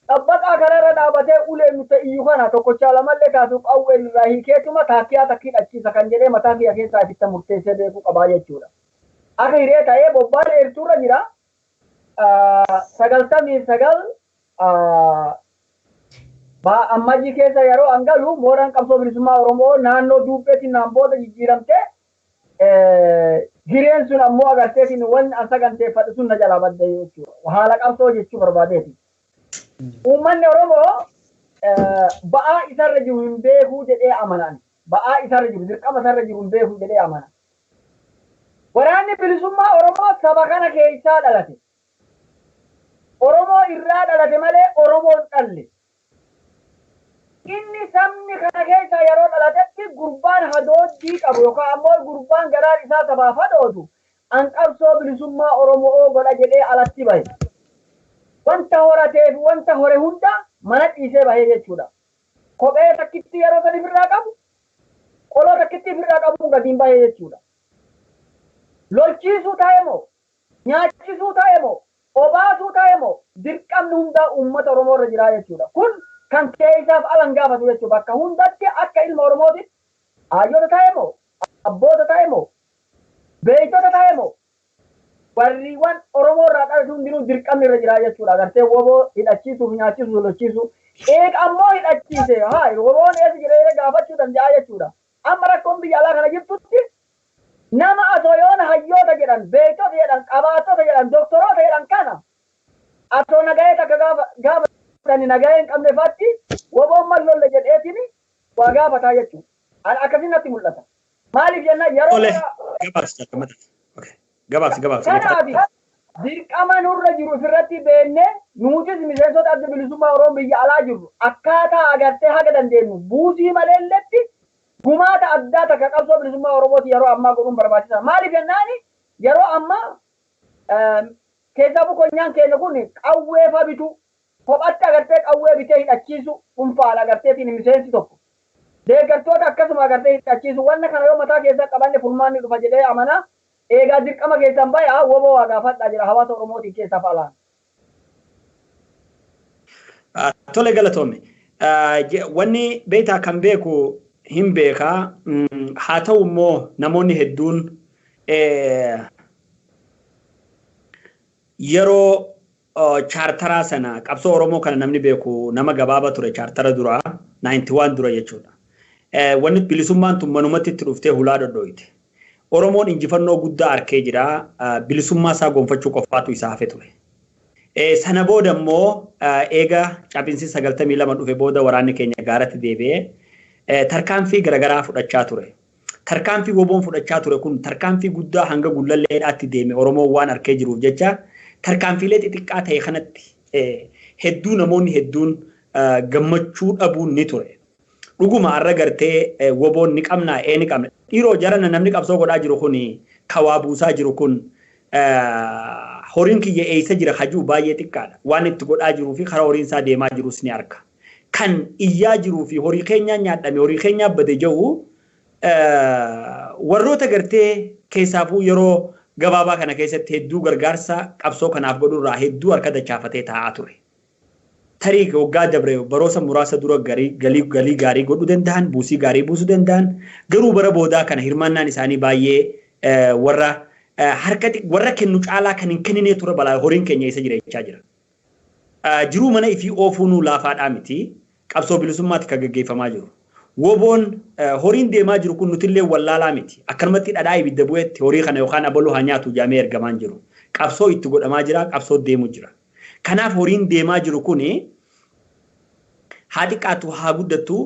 xabbaqaa kanarra dhaabatee ulee nuti iyyu kana tokkochaa lamallee taatu qawween irraa hiikeetuma taakkiyaa takkii dhachiisa kan jedhee mataa kiyya keessaa ifitta murteessee beekuu qabaa jechuudha. Akka hiree ta'ee bobbaa dheertuurra jira. 99 Ammajjii keessa yeroo an galu mooraan qabsoo bilisummaa Oromoo naannoo duubbeetiin naan booda jijjiiramte. Hireen sun ammoo agarteetiin wanni an saganteeffadhu sun na jalaa badde jechuudha. Haala qabsoo jechuu barbaadeeti. Uummanni Oromoo ba'aa isarra jiru hin beekuu jedhee amanan. Ba'aa isarra jiru, dirqama isarra jiru hin beekuu jedhee amana. Waraanni bilisummaa Oromoo saba kana keessaa dhalate. Oromoo irraa dhalate malee Oromoon dhalle. Inni sabni kana keessaa yeroo dhalatetti gurbaan hadooddii qabu yookaan ammoo gurbaan garaan isaa sabaaf hadoodu an qabsoo bilisummaa Oromoo godha jedhee alatti bahe. Wanta horatee fi wanta hore hunda mana dhiisee bahee jechuudha. Kophee takkitti yeroo sadi ofirraa qabu, qoloo takkitti ofirraa qabuun gadiin bahee jechuudha. Lolchiisuu ta'e moo, nyaachisuu ta'e moo, obaasuu ta'e moo, dirqamni hundaa uummata Oromoo irra jira jechuudha. Kun kan keessaaf alan gaafatu jechuudha. Bakka hundatti akka ilma Oromootitti hayyoota ta'e moo, abboota ta'e moo, beektota ta'e moo, warriiwwan Oromoo irraa dhalatu hundinuu dirqamni irra jira jechuudha. Agartee WBO hidhachiisuuf, nyaachisuuf, lolchiisuu. Eega ammoo hidhachiise, haa WBOn eessa jira gaafachuu danda'a jechuudha. Amma rakkoon biyya alaa kana jirtutti nama asoo yoona hayyoota jedhan, beektota jedhan, qabaattota jedhan, doktoroota jedhan kana asoo nagahee takka gaafatanii nagahee hin qabne fatti WBOn mal lolle jedheetiin waa gaafataa jechuudha. Akkasiin natti mul'ata. Maaliif jennaan yeroo Gabaabsi gabaabsi. Kanaaf dirqama nurra jiru ofirratti beennee, nutis miseensota Adda Bilisummaa Oromoo biyya alaa jirru akkaataa agartee haga dandeenyu buusii maleelletti gumaata addaa takka qabsoo bilisummaa Oromooti yeroo ammaa godhuun barbaachisaa. Maaliif jennaani, yeroo ammaa keessaa konyaan keenya kun qawwee fa bitu, kophatti agartee qawwee bitee hidhachiisu, dhuunfaan agarteetiin miseensi tokko. Deeggartoota akkasuma agartee hidhachiisu. Wanna kana yoo mataa keessaa qabanne furmaanni dhufa jedhee amanaa. Eegaa dirqama keessan bayaa, WBO waa gaafadhaa jira hawaasa Oromootiin keessaaf alaan. Tole, galatoome. Wanni beektaa kan beeku hin beekaa. Haa ta'u immoo namoonni hedduun yeroo chaartaraa sana, qabsoo Oromoo kana namni beeku nama gabaaba ture chaartara duraa, 91 dura jechuudha. Wanni bilisummaan tun manumatti itti dhuftee hulaa dhodhooyte. Oromoon injifannoo guddaa arkee jira. Bilisummaa isaa gonfachuu qofaatu isaa hafe ture. Sana booda immoo eega cabinsi 92 dhufe booda waraanni keenya gaaratti deebi'ee tarkaanfii garaagaraa fudhachaa ture. Tarkaanfii WBOn fudhachaa ture kun tarkaanfii guddaa hanga Gullalleedhaatti deeme Oromoon waan arkee jiruuf jecha, tarkaanfiilee xixiqqaa ta'e kanatti hedduu namoonni hedduun gammachuu dhabuun ni ture. Dhuguma har'a gartee WBOn ni qabnaa? Ee, ni qabna. Dhiiroo jarana, namni qabsoo godhaa jiru kun, kawaa buusaa jiru kun, horiin kiyya eessa jira hajuu baay'ee xiqqaadha. Waan itti godhaa jiruu fi karaa horiin isaa deemaa jirus ni arga. Kan iyyaa jiruu fi horii keenyaan nyaadhame, horii keenyaa bade jiru warroota gartee keessaafuu yeroo gabaabaa kana keessatti hedduu gargaarsa qabsoo kanaaf godhurraa hedduu harka dachaafatee taa'aa ture. Tarii waggaa dabre baroota muraasa dura galii gaarii godhuu danda'an, buusii gaarii buusuu danda'an, garuu bara boodaa kana hirmaannaan isaanii baay'ee warra harka warra kennu caalaa kan hin kennine ture, balaa horiin keenya isa jira jechaa jira. Jiruu mana ifii oofuunuu laafaadhaa miti. Qabsoo bilisummaatti kan gaggeeffamaa jiru. WBOn horiin deemaa jiru kun nutillee wallaalaa miti. Akkanumatti dhadhaa ibidda bu'etti horii kana yookaan abaluu haa nyaatu jaamee ergamaan jiru. Qabsoo itti godhamaa jira, qabsoo deemu jira. Kanaaf horiin deemaa jiru kuni haa xiqqaatu haa guddattu,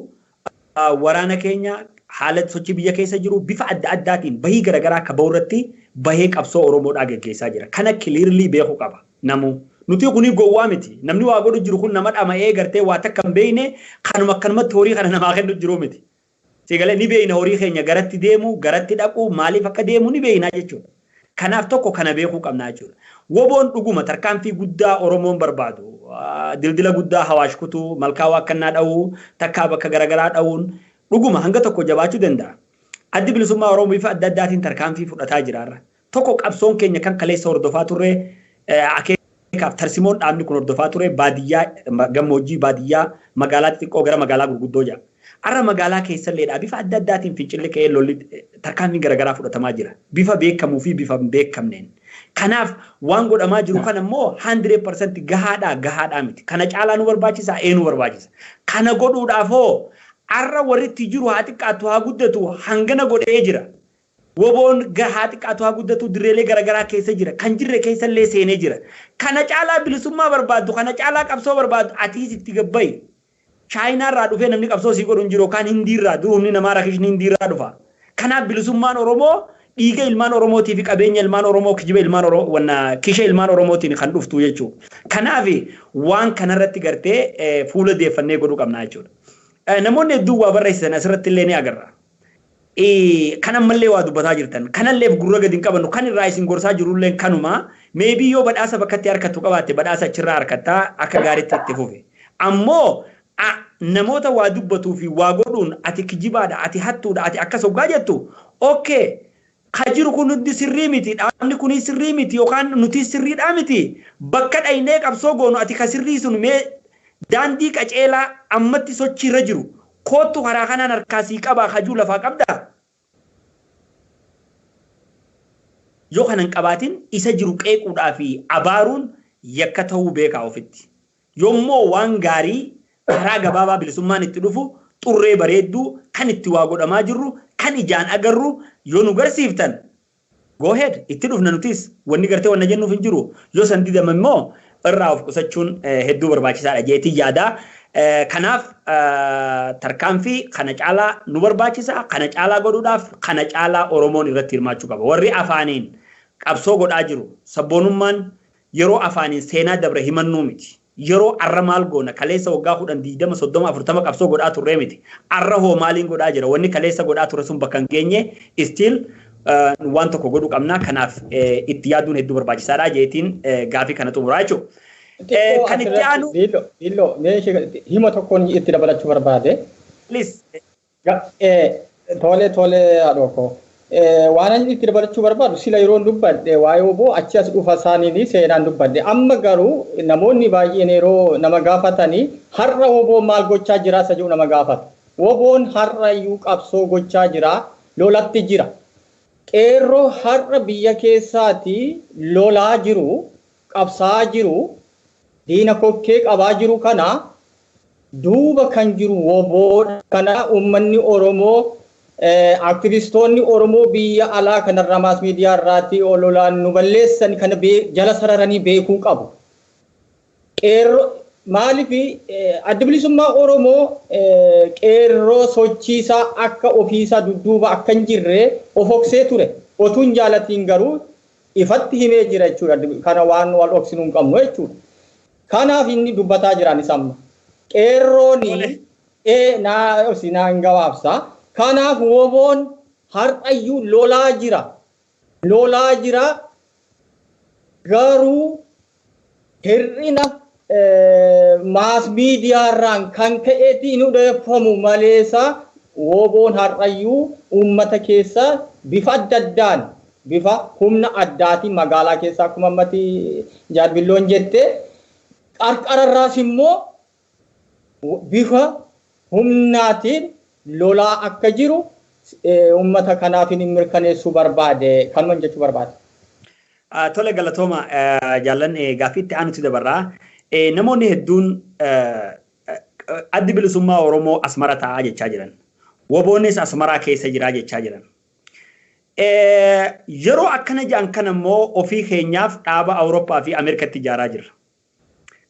waraana keenya haala sochii biyya keessa jiru bifa adda addaatiin bahii garaagaraa akka bahu irratti bahee qabsoo Oromoodhaa gaggeessaa jira. Kana clearly beekuu qaba namuu. Nuti kuni gowwaa miti. Namni waa godhu jiru kun nama dhama'ee gartee waa takka hin beekne kanuma akkanumatti horii kana namaa kennu jiru miti. Sigalee ni beekna, horii keenya garatti deemu, garatti dhaqu, maaliif akka deemu ni beekna jechuudha. Kanaaf tokko kana beekuu qabna jechuudha. WBOn dhuguma tarkaanfii guddaa Oromoon barbaadu. Dildila guddaa Hawaash kutuu, malkaa Waakkannaa dha'uu, takkaa bakka garaagaraa dha'uun dhuguma hanga tokko jabaachuu danda'a. Addi Bilisummaa Oromoo bifa adda addaatiin tarkaanfii fudhataa jira. Tokko, qabsoon keenya kan kaleessa hordofaa turre, akeekaaf tarsimoon dhaabni kun hordofaa ture baadiyyaa, gammoojjii, baadiyyaa, magaalaa xixiqqoo gara magaalaa gurguddoo jira. Har'a magaalaa keessalleedha bifa adda addaatiin fincilli ka'ee lolli tarkaanfiin garaagaraa fudhatamaa jira. Bifa beekamuu fi bifa hin beekamneen. Kanaaf waan godhamaa jiru kana immoo 100% gahaadhaa gahaadhaa miti. Kana caalaa nu barbaachisa? Ee, nu barbaachisa. Kana godhuudhaaf hoo har'a warri itti jiru haa xiqqaatu haa guddatu hangana godhee jira. WBOn haa xiqqaatu haa guddatu dirreelee garaagaraa keessa jira. Kan jirre keessallee seenee jira. Kana caalaa bilisummaa barbaaddu, kana caalaa qabsoo barbaaddu, atiis itti gabbayi. Chaayinaarraa dhufee namni qabsoo sii godhu hin jiru, yookaan Hindiirraa dur humni namaa rakishni Hindiirraa dhufa. Kanaaf bilisummaan Oromoo dhiiga ilmaan Oromootii fi qabeenya ilmaan Oromoo, kijiba ilmaan Oromoo, wanna kisha ilmaan Oromootiin kan dhuftu jechuudha. Kanaaf waan kanarratti gartee fuula deeffannee godhuu qabna jechuudha. Namoonni hedduun waa barreessisan asirratti illee ni agarra. Kan ammallee waa dubbataa jirtan kanalleef gurra gadi hin qabannu. Kan irraa isin gorsaa jirullee kanuma. Maybe yoo badhaasa bakkatti harkattu qabaatte, badhaasa achirraa harkattaa, akka gaariitti itti fufe. Ammoo namoota waa dubbatuu fi waa godhuun ati kijibaadha, ati hattuudha, ati akkas hoggaa jettu, okay. Ka jiru kun hundi sirrii miti, dhaabni kun sirrii miti yookaan nuti sirriidhaa miti. Bakka dhaynee qabsoo goonu ati ka sirrii sun mee daandii qaceelaa ammatti sochiirra jiru koottu karaa kanaan harkaa sii qabaa hajuu lafaa qabdaa? Yoo kana hin qabaatin isa jiru qeequudhaa fi abaaruun yakka ta'uu beekaa ofitti. Yoommoo waan gaarii karaa gabaabaa bilisummaan itti dhufu xurree bareedduu kan itti waa godhamaa jirru kan ijaan agarru yoo nu garsiiftan, go ahead, itti dhufna. Nutis wanni gartee wanna jennuuf hin jiru. Yoo san didame immoo irraa of qusachuun hedduu barbaachisaadha jeetii yaada. Kanaaf tarkaanfii kana caalaa nu barbaachisa. Kana caalaa godhuudhaaf kana caalaa Oromoon irratti hirmaachuu qaba. Warri afaaniin qabsoo godhaa jiru, sabboonummaan yeroo afaaniin seenaa dabre himannuu miti. Yeroo arra maal goona, kaleessa waggaa 10, 20, 30, 40 qabsoo godhaa turree miti. Arra hoo maaliin godhaa jira? Wanni kaleessa godhaa ture sun bakka hin geenye, still waan tokko godhuu qabna. Kanaaf itti yaaduun hedduu barbaachisaadha jeetiin gaafii kana xumuraa jechuudha. Kan itti aanu. Biilloo, mee hima tokkoon itti dabalachuu barbaade. Please. Tole tole, haadhoo koo. Waan ani itti dabalachuu barbaadu, sila yeroo dubbadhe waa'ee WBO achi as dhufa isaaniin seenaan dubbadhe. Amma garuu namoonni baay'een yeroo nama gaafatanii har'a WBO maal gochaa jira isa jedhu nama gaafatu. WBOn har'a iyyuu qabsoo gochaa jira, lolatti jira. Qeerroo har'a biyya keessaati lolaa jiru, qabsaa jiru, diina kokkee qabaa jiru kana duuba kan jiru WBO kana. Uummanni Oromoo, aktivistoonni Oromoo biyya alaa kanarraa mass media irraatti ololaan nu balleessan kana jala sararanii beekuu qabu. Qeerroo maaliif Adda Bilisummaa Oromoo qeerroo sochiisaa akka ofiisaa dudduuba akka hin jirre of dhoksee ture. Otuu hin jaalatiin garuu ifatti himee jira jechuudha. Kana waan wal dhoksinuu hin qabnu jechuudha. Kanaaf inni dubbataa jiran amma. Qeerrooni naa obsi, naa hin gabaabsa. Kanaaf WBOn har'ayyuu lolaa jira. Lolaa jira, garuu hir'ina mass media irraan kan ka'eeti hin odeeffamu maleessa WBOn har'ayyuu uummata keessa bifa adda addaan, bifa humna addaatiin, magaalaa keessa akkuma ammatti Jaalbilloon jette, qarqararraas immoo bifa humnaatiin lolaa akka jiru uummata kanaaf hin mirkaneessuu barbaade, kanuma jechuu barbaade. Tole, galatooma jaallan. Gaaffii itti aanutti dabarraa. Namoonni hedduun Addi Bilisummaa Oromoo Asmara taa'aa jechaa jiran. WBOnis Asmaraa keessa jiraa jechaa jiran. Yeroo akkana jedhan kana immoo ofii keenyaaf dhaaba Awurooppaa fi Ameerikatti ijaaraa jirra.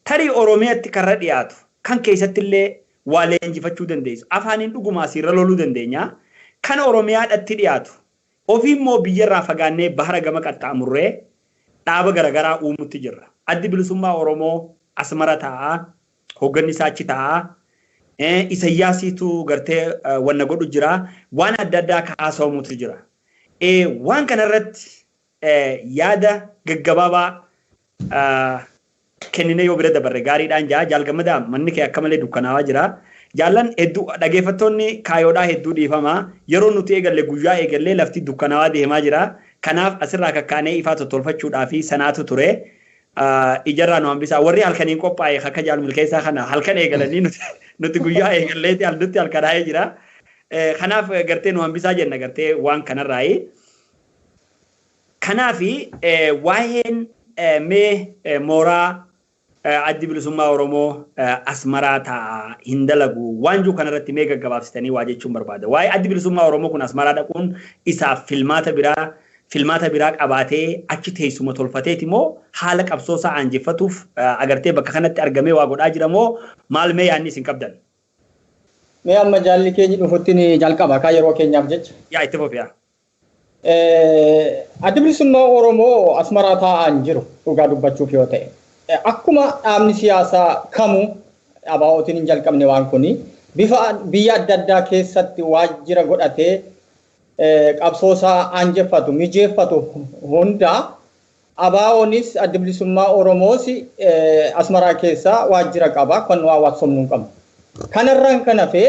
Tarii Oromiyaatti karra dhiyaatu kan keessatti illee waa leenjifachuu dandeessu. Afaaniin dhuguma asiirra loluu dandeenya. Kan Oromiyaadhatti dhiyaatu. Ofii immoo biyyarraa fagaannee bahara gama qaxxaamurree dhaaba garaagaraa uumutti jirra. Addi Bilisummaa Oromoo Asmara taa'aa, hoogganni isaa achi taa'aa, Isayyaasiitu gartee wanna godhu jira. Waan adda addaa kaasawamutu jira. Waan kanarratti yaada gaggabaabaa kenninee yoo bira dabarre gaariidhaan jaa. Jaalgammadaa, manni kee akka malee dukkanaawaa jira. Jaallan hedduu, dhageeffattoonni kaayoodhaa hedduu dhiifama. Yeroo nuti eegalle, guyyaa eegallee lafti dukkanaawaa deemaa jira. Kanaaf asirraa kakkaanee ifaa tottolfachuudhaa fi sanaatu ture. Ijarraa nu hambisaa. Warri halkaniin qophaa'e akka Jaal Milkeessaa kana halkan eegalanii, nuti guyyaa eegalleeti nutti halkanaa'ee jira. Kanaaf gartee nu hambisaa jenna gartee waan kanarraayi. Kanaafi waa'een mee mooraa Addi Bilisummaa Oromoo Asmaraa taa'a hin dalagu waan jiru kanarratti mee gaggabaabsitanii waa jechuun barbaada. Waa'ee Addi Bilisummaa Oromoo kun Asmaraa dhaquun isaaf filmaata biraa qabaatee achi teessuma tolfateeti moo haala qabsoo isaa aanjeffatuuf agartee bakka kanatti argamee waa godhaa jira moo maal, mee yaadni isin qabdan? Mee amma jaalli keenya dhufutti ni jalqaba kaa, yeroo keenyaaf jecha. Yaa, itti fufi yaa. Addi Bilisummaa Oromoo Asmaraa taa'aan jiru, dhugaa dubbachuuf yoo ta'e. Akkuma dhaabni siyaasaa kamuu, ABO'tiin hin jalqabne waan kuni, bifa biyya adda addaa keessatti waajjira godhatee qabsoosaa aanjeffatu, mijeeffatu hunda, ABO'nis Addi Bilisummaa Oromoos Asmaraa keessaa waajjira qaba, kan waa waabsomnu hin qabnu. Kanarraan kan hafe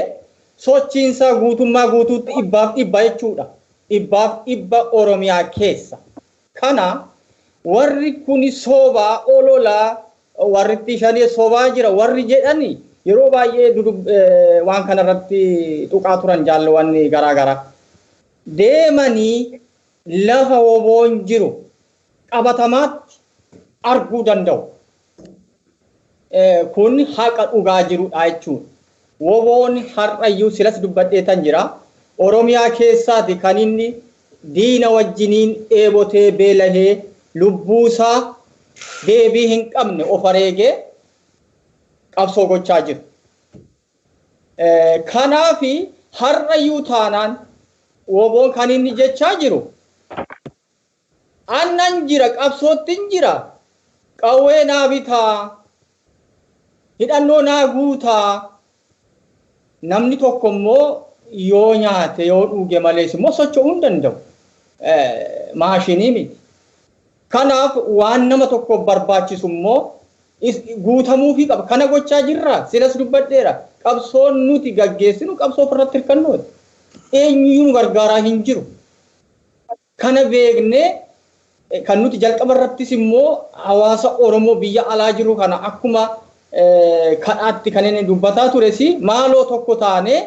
sochiinsaa guutummaa guutuutti dhibbaaf dhibba jechuudha. Dhibbaaf dhibba Oromiyaa keessa. Kana warri kuni sobaa, ololaa, warri shanee sobaa jira warri jedhani yeroo baay'ee waan kanarratti tuqaa turan jaalluwwan garaa garaa. Deemanii lafa woboon jiru qabatamaatti arguu danda'u. Kun haqa dhugaa jirudha jechuudha. Woboon har'ayyuu silas dubbadheetan jira. Oromiyaa keessaati kan inni diina wajjiniin dheebotee, beelahee, lubbuusaa deebii hin qabne of areegee qabsoo gochaa jiru. Kanaafi har'ayyuu taanaan woboon kan inni jechaa jiru, "Annan jira, qabsootti jira, qawwee naa bitaa, hidhannoo naa guutaa." Namni tokko immoo yoo nyaate, yoo dhuge malees immoo socho'uu hin danda'u. Maashinii miti. Kanaaf waan nama tokkoof barbaachisu immoo guutamuufii qaba. Kana gochaa jirra. Silas dubbadheera. Qabsoon nuti gaggeessinu qabsoo ofirratti hirkannooti. Eenyuyyuu nu gargaaraa hin jiru. Kana beeknee kan nuti jalqaba irrattis immoo hawaasa Oromoo biyya alaa jiru kana akkuma kadhaatti kan inni dubbataa tures, maaloo tokko taanee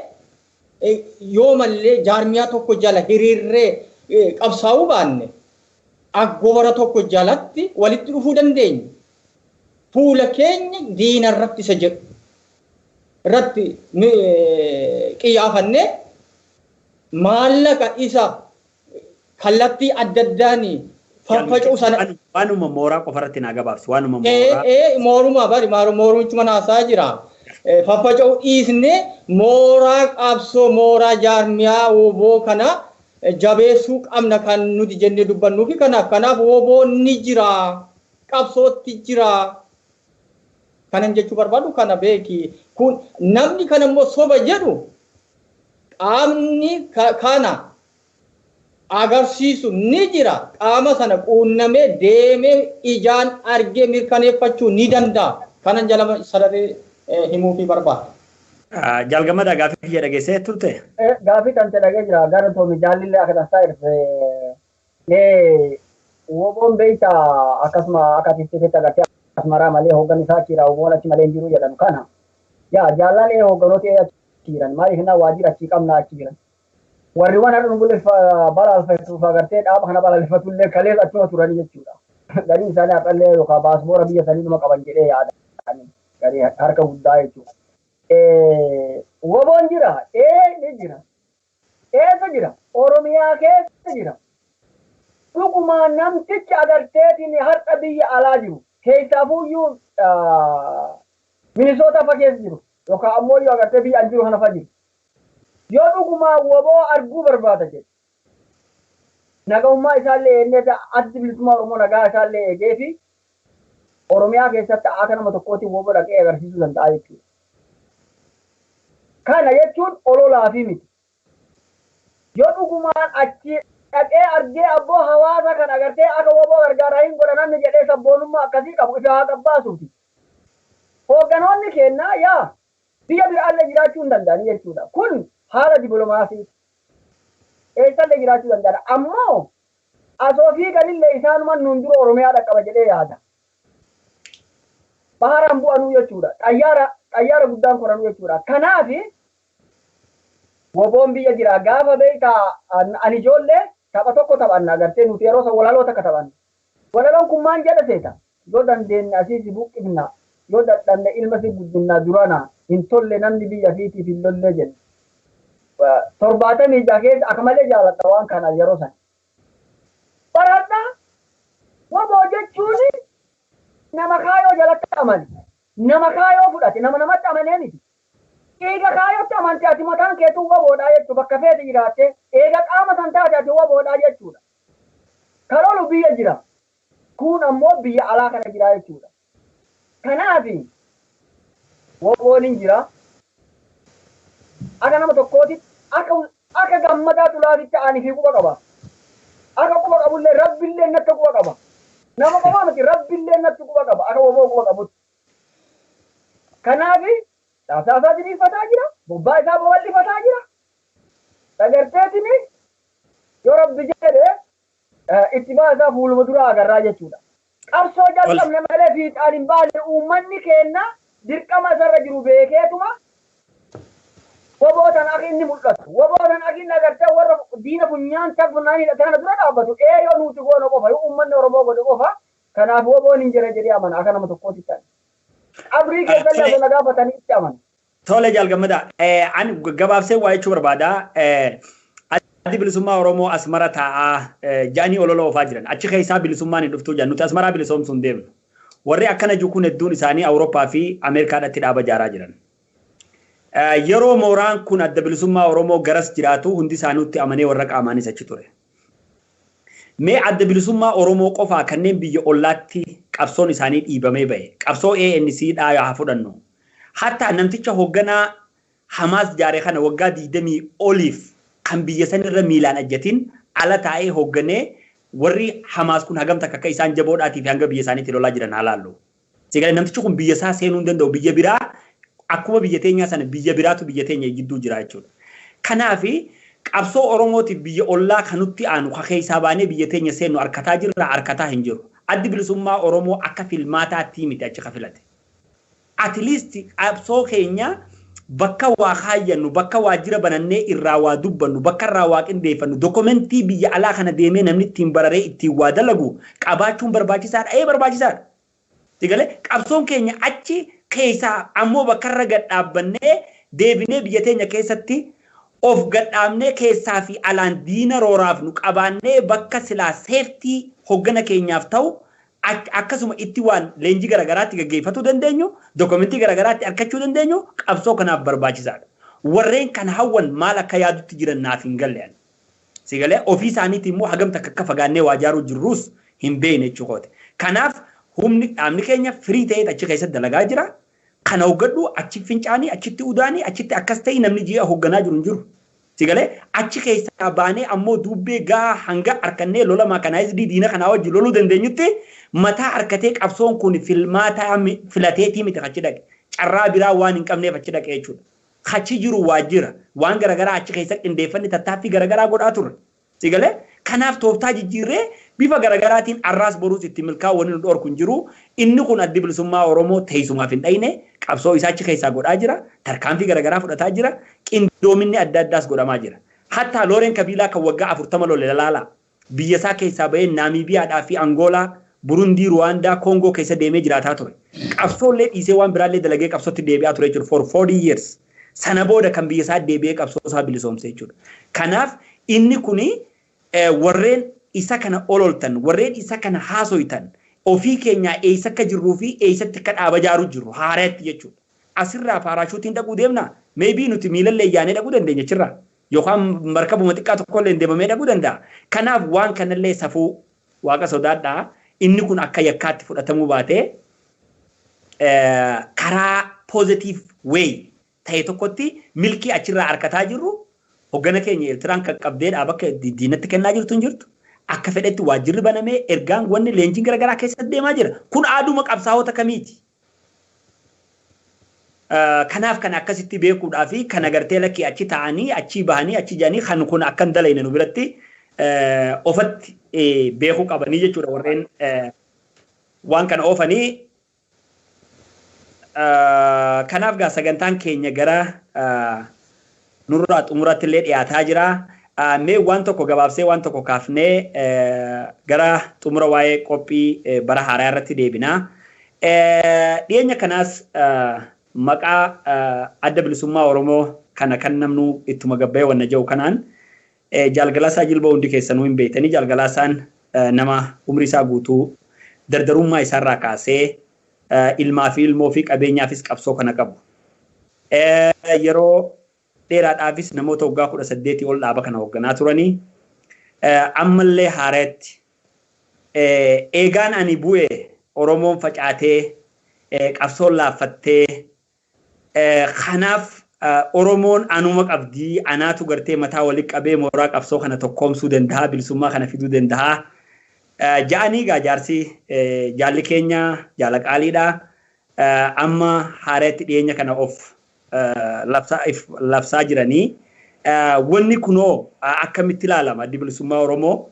yoo mallee jaarmiyaa tokko jala hiriirree qabsaa'uu baanne, aggobara tokko jalatti walitti dhufuu dandeenya. Fuula keenya diina irratti isa jedhu irratti qiyyaafannee, maallaqa isa kallattii adda addaan faffaca'u sana. Waanuma mooraa qofa irratti naa gabaabsi. Waanuma mooraa. Ee, mooruma bari moorumichuma naasaa jira. Faffaca'u dhiisnee mooraa qabsoo, mooraa jaarmiyaa woboo kana jabeessuu qabna kan nuti jennee dubbannuufi kanaaf. Kanaaf woboon ni jira. Qabsootti jira. Kanan jechuu barbaadu kana beeki. Kun namni kana immoo soba jedhu, qaamni kana agarsiisu ni jira. Qaama sana quunnamee, deemee, ijaan argee mirkaneeffachuu ni danda'a. Kanan jala sararee himuufii barbaada. Jaalgammadaa, gaaffii kiyya dhageessee turte? Gaaffii kan dhagee jira. Gara toomi jaallillee akka tasaa irfe. Mee woboon beeyta, akkasuma akka atiitti agartee Asmaraa malee hooggan isaa achiira, woboon achi malee hin jiru jedhan kana. Yaa jaallalee, hoogganoota achi jiran maaliif hinaa waajjira achii qabna achi jiran. Warri waan har'a nu balaalfatuuf agartee dhaaba kana balaalfatullee kalees achuma turanii jechuudha. Gariin isaanii har'allee yookaan baasboora biyya sanii numa qaban jedhee yaada. Garii harka guddaa jechuudha. Woboon jira, ee, ni jira. Eessa jira? Oromiyaa keessa jira. Dhugumaan namtichi agarteetiin har'a biyya alaa jiru, keessaafuyyuu Minisoota fa keessa jiru yookaan ammoo yoo agartee biyya an jiru kana fa jiru, yoo dhugumaan woboo arguu barbaada jedhe, nagahummaa isaallee eennee, Addi Bilisummaa Oromoo nagaa isaallee eegee fi Oromiyaa keessatti akka nama tokkootiin woboo dhaqee agarsiisuu danda'a jechuudha. Kana jechuun ololaa fi miti. Yoo dhugumaan achi dhaqee argee, abboo hawaasa kan agartee akka woboo gargaaraa hin godha namni jedhee sabboonummaa akkasii qabu ifa haa qabbaasuuti. Hoogganoonni keenya yaa biyya biraallee jiraachuu hin danda'anii jechuudha. Kun haala diplomaasii eessallee jiraachuu danda'a. Ammoo asoo fiiganillee isaanuman nuun dura Oromiyaa dhaqqaba jedhee yaada. Baharaan bu'anuu jechuudha. Xayyaara guddaan koranuu jechuudha. Kanaafi woboon biyya jira. Gaafa beektaa, ani ijoollee tapha tokko taphanna, agartee, nuti yeroo san walaloo takka taphanna. Walaloon kun maan jedha seeta? "Yoo dandeenye asii si buqqifna, yoo dadhabne ilma si guddinna, durana hin tolle namni biyya fiitiif hin lollee" jenna. 76 keessa akka malee jaaladha waan kana yeroo san. Baradha, woboo jechuun nama kaayoo jalatti amane, nama kaayoo fudhate, nama namatti amanee miti. Eega kaayootti amante, ati mataan keetuu woboodhaa jechuudha. Bakka feete jiraatte, eega qaama san taate, ati woboodhaa jechuudha. Kalolu biyya jira. Kun ammoo biyya alaa kana jira jechuudha. Kanaafi woboon hin jira. Akka nama tokkootitti, akka Gammadaa Tulaatitti ani fi quba qaba. Akka quba qabullee Rabbillee natti quba qaba. Nama qofaa miti, Rabbillee natti quba qaba akka woboo quba qabutti. Kanaafi caasaa isaa diriirfataa jira. Bobbaa isaa babal'ifataa jira. Dhagarteetini Yoo Rabbi jedhe itti baasaa fuuluma duraa agarraa jechuudha. Qabsoo jalqabne malee fiixaan hin baane. Uummanni keenya dirqama isarra jiru beekeetuma wabootan akka inni mul'atu, wabootan akka inni agartee warra diina funyaan tan funyaan hidhate kana dura dhaabbatu yoo nuti goone qofa, yoo uummanni Oromoo godhe qofa. Kanaaf waboon hin jira jedhee amana akka nama tokkootti ta'e. Qabrii keessallee osoo na gaafatanii itti amana. Tole, Jaal Gammadaa, ani gabaabsee waa jechuu barbaada. Addi Bilisummaa Oromoo Asmara taa'aa ja'anii olola oofaa jiran. Achi keessaa bilisummaan hin dhuftuu jiran. Nuti Asmaraa bilisoomsuu hin deemnu. Warri akkana jiru kun hedduun isaanii Awurooppaa fi Ameerikaadhaatti dhaaba ijaaraa jiran. Yeroo mooraan kun Adda Bilisummaa Oromoo garas jiraatu hundi isaaniitti amanee warra qaamaanis achi ture. Mee Adda Bilisummaa Oromoo qofaa kanneen biyya ollaatti qabsoon isaanii dhiibamee bahe, qabsoo ANC dhaa haa fudhannu. Hatta namticha hoogganaa Hamaas jaare kana waggaa 20 oliif kan biyya sanirra miilaan ajjatin ala taa'ee hoogganee, warri Hamaas kun hagam takka akka isaan jaboodhaatii fi hanga biyya isaaniitti lolaa jiran haa laallu. Sigalee namtichi kun biyya isaa seenuu hin danda'u, biyya biraa akkuma biyya teenyaa sana biyya biraatu biyya teenya jidduu jira jechuudha. Kanaafi qabsoo Oromootiif biyya ollaa kanutti aanu ka keessaa baanee biyya teenya seennu harkataa jirra, harkataa hin jiru. Addi Bilisummaa Oromoo akka filmaataatti miti achi ka filate. At least qabsoo keenya bakka waa kaayyannu, bakka waajjira banannee irraa waa dubbannu, bakka irraa waa qindeeffannu, dokumentii biyya alaa kana deemee namni ittiin bararee ittiin waa dalagu qabaachuun barbaachisaadha. Ee, barbaachisaadha. Sigalee qabsoon keenya achi keessaa ammoo bakka irra gad dhaabbannee deebinee biyya teenya keessatti of gadhaabnee keessaa fi alaan diina rooraaf nu qabaannee bakka silaa safety hoggana keenyaaf ta'u, akkasuma itti waan leenjii garaagaraatti gaggeeffatuu dandeenyu, dokumentii garaagaraatti argachuu dandeenyu qabsoo kanaaf barbaachisaadha. Warreen kan hawwan maal akka yaadutti jiran naaf hin galle. Sigalee ofii isaaniitii immoo hagam takka akka fagaannee waa ijaaruu jirrus hin beekne jechuudha. Kanaaf humni dhaabni keenya firii ta'ee achi keessatti dalagaa jira. Kana hoggadhu, achi fincaanii, achitti udaanii, achitti akkas ta'ii namni ji'a hogganaa jiru hin jiru. Sigalee achi keessaa baanee ammoo dubbee gaa hanga harkannee lola mechanized diina kanaa wajjin loluu dandeenyutti mataa harkatee qabsoon kun filmaataa filateetii miti achi dhaqe. Carraa biraa waan hin qabneef achi dhaqe jechuudha. Achi jiru waajjira waan garaagaraa achi keessa qindeeffanni tattaaffii garaagaraa godhaa turre. Sigalee kanaaf tooftaa jijjiirree bifa garaagaraatiin arraas boruus itti milkaa'u wanni nu dhorku hin jiru. Inni kun Addi Bilisummaa Oromoo teessumaaf hin dhayne, qabsoo isaa achi keessaa godhaa jira. Tarkaanfii garaagaraa fudhataa jira. Qindoominni adda addaas godhamaa jira. Hatta Looreen Kabiilaa kan waggaa 40 lole lalaala. Biyya isaa keessaa bahee Naamiibiyaadhaa fi Angoolaa, Burundii, Ruwaandaa, Koongoo keessa deemee jiraataa ture. Qabsoollee dhiisee waan biraallee dalagee qabsootti deebi'aa ture jechuudha for 40 years. Sana booda kan biyya isaa deebi'ee qabsoo isaa bilisoomse jechuudha. Kanaaf inni kuni warreen isa kana ololtan, warreen isa kana haasoytan, ofii keenyaa eessa akka jirruu fi eessatti akka dhaaba ijaaruu jirru haareetti jechuudha. Asirraa paaraashuutiin dhaquu deemna. Maybe nuti miilallee yaanee dhaquu dandeenya achirraa. Yookaan markabuma xiqqaa tokkollee deemamee dhaquu danda'a. Kanaaf waan kanallee safuu Waaqa sodaadhaa. Inni kun akka yakkaatti fudhatamuu baatee karaa positive way ta'e tokkotti milkii achirraa harkataa jirru, hoggana keenya Eertiraan kan qabdee dhaaba akka diinatti kennaa jirtu hin jirtu. Akka fedhetti waajjirri banamee ergaan wanni leenjiin garaagaraa keessatti deemaa jira. Kun aaduma qabsaa'ota kamiiti? Kanaaf kan akkasitti beekuudhaa fi kan agartee lakkii achi ta'anii achii bahanii achi jedhanii kan kun akkan dalayne nu biratti ofatti beekuu qabanii jechuudha warreen waan kana oofanii. Kanaaf gaa sagantaan keenya gara nurraa xumuratti illee dhiyaataa jira. Mee waan tokko gabaabsee waan tokko kaafnee gara xumura waa'ee qophii bara haaraa irratti deebinaa. Dhiyeenya kanaas maqaa Adda Bilisummaa Oromoo kana kan namnu ittuma gabbayee wanna jedhu kanaan Jaal Galaasaa Jilboo hundi keessanuu hin beektanii. Jaal Galaasaan nama umrii isaa guutuu dardarummaa isaarraa kaasee ilmaa fi ilmoo fi qabeenyaafis qabsoo kana qabu. Yeroo dheeraadhaafis namoota waggaa 18 ol dhaaba kana hoogganaa turanii, ammallee haareetti eegaan ani bu'e Oromoon facaatee qabsoon laaffattee, kanaaf Oromoon anuma qabdii, anaatu gartee mataa walitti qabee mooraa qabsoo kana tokkoomsuu danda'a, bilisummaa kana fiduu danda'a ja'anii gaa jaarsi jaalli keenya jaala qaaliidha. Amma haareetti dhiyeenya kana of labsaa jiranii. Wanni kunoo akkamitti ilaalama Addi Bilisummaa Oromoo?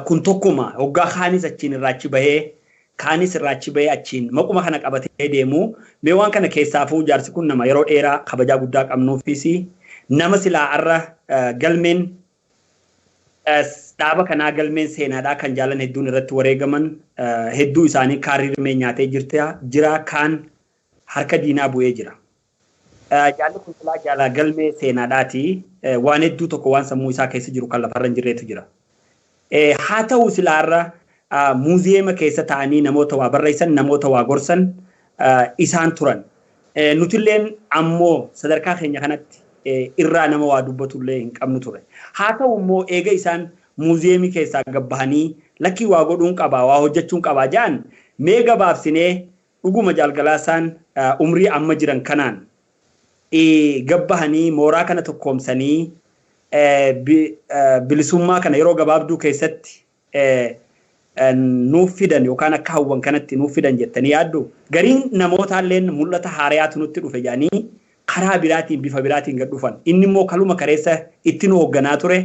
Kun tokkuma hoggaa kaanis achiin irraachi bahee kaanis irraachi bahee achiin maquma kana qabatee deemu. Mee waan kana keessaafuu jaarsi kun nama yeroo dheeraa kabajaa guddaa qabnuufis nama silaa arra galmeen dhaaba kanaa galmeen seenaadhaa kan jaalan hedduun irratti wareegaman hedduu isaanii kaan rirmee nyaatee jira, kaan harka diinaa bu'ee jira. Jaalli kun silaa jaala galmee seenaadhaati. Waan hedduu tokko waan sammuu isaa keessa jiru kan lafarra hin jirreetu jira. Haa ta'u silaarra muuziyeema keessa ta'anii namoota waa barreessan, namoota waa gorsan isaan turan. Nutilleen ammoo sadarkaa keenya kanatti irraa nama waa dubbatullee hin qabnu ture. Haa ta'u immoo eega isaan muuziyeemii keessaa gabbahanii lakkii waa godhuun qabaa, waa hojjechuun qabaa jedhan, mee gabaabsinee dhuguma Jaal Galaasaan umrii amma jiran kanaan gabbahanii mooraa kana tokkoomsanii bilisummaa kana yeroo gabaabduu keessatti nuuf fidan yookaan akka hawwan kanatti nuuf fidan jettanii yaaddu? Gariin namootaalleen mul'ata haarayaatu nutti dhufe jedhanii karaa biraatiin bifa biraatiin gad dhufan. Inni immoo kaluma kaleessa itti nu hoogganaa ture,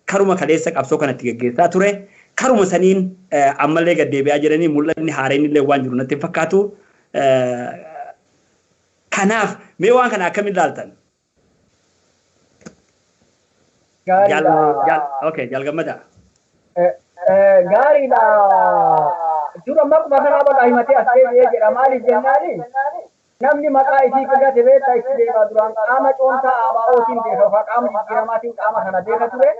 karuma kaleessa qabsoo kanatti geggeessaa ture, karuma saniin ammallee gad deebi'aa jiranii mul'anni haareen illee waan jiru natti hin fakkaatu. Kanaaf mee waan kana akkamiin ilaaltan? Gaariidha. Okay, Jaal Gammadaa. Gaariidha. Dura maquma kanaa bakka himatee as deebi'ee jedha. Maaliif jennaani? Namni maqaa isii fudhate beektaa itti deemaa duraan qaama coomsaa ABO'tiin beeka yookaan qaama jijjiiramaatiin qaama kana beeka ture.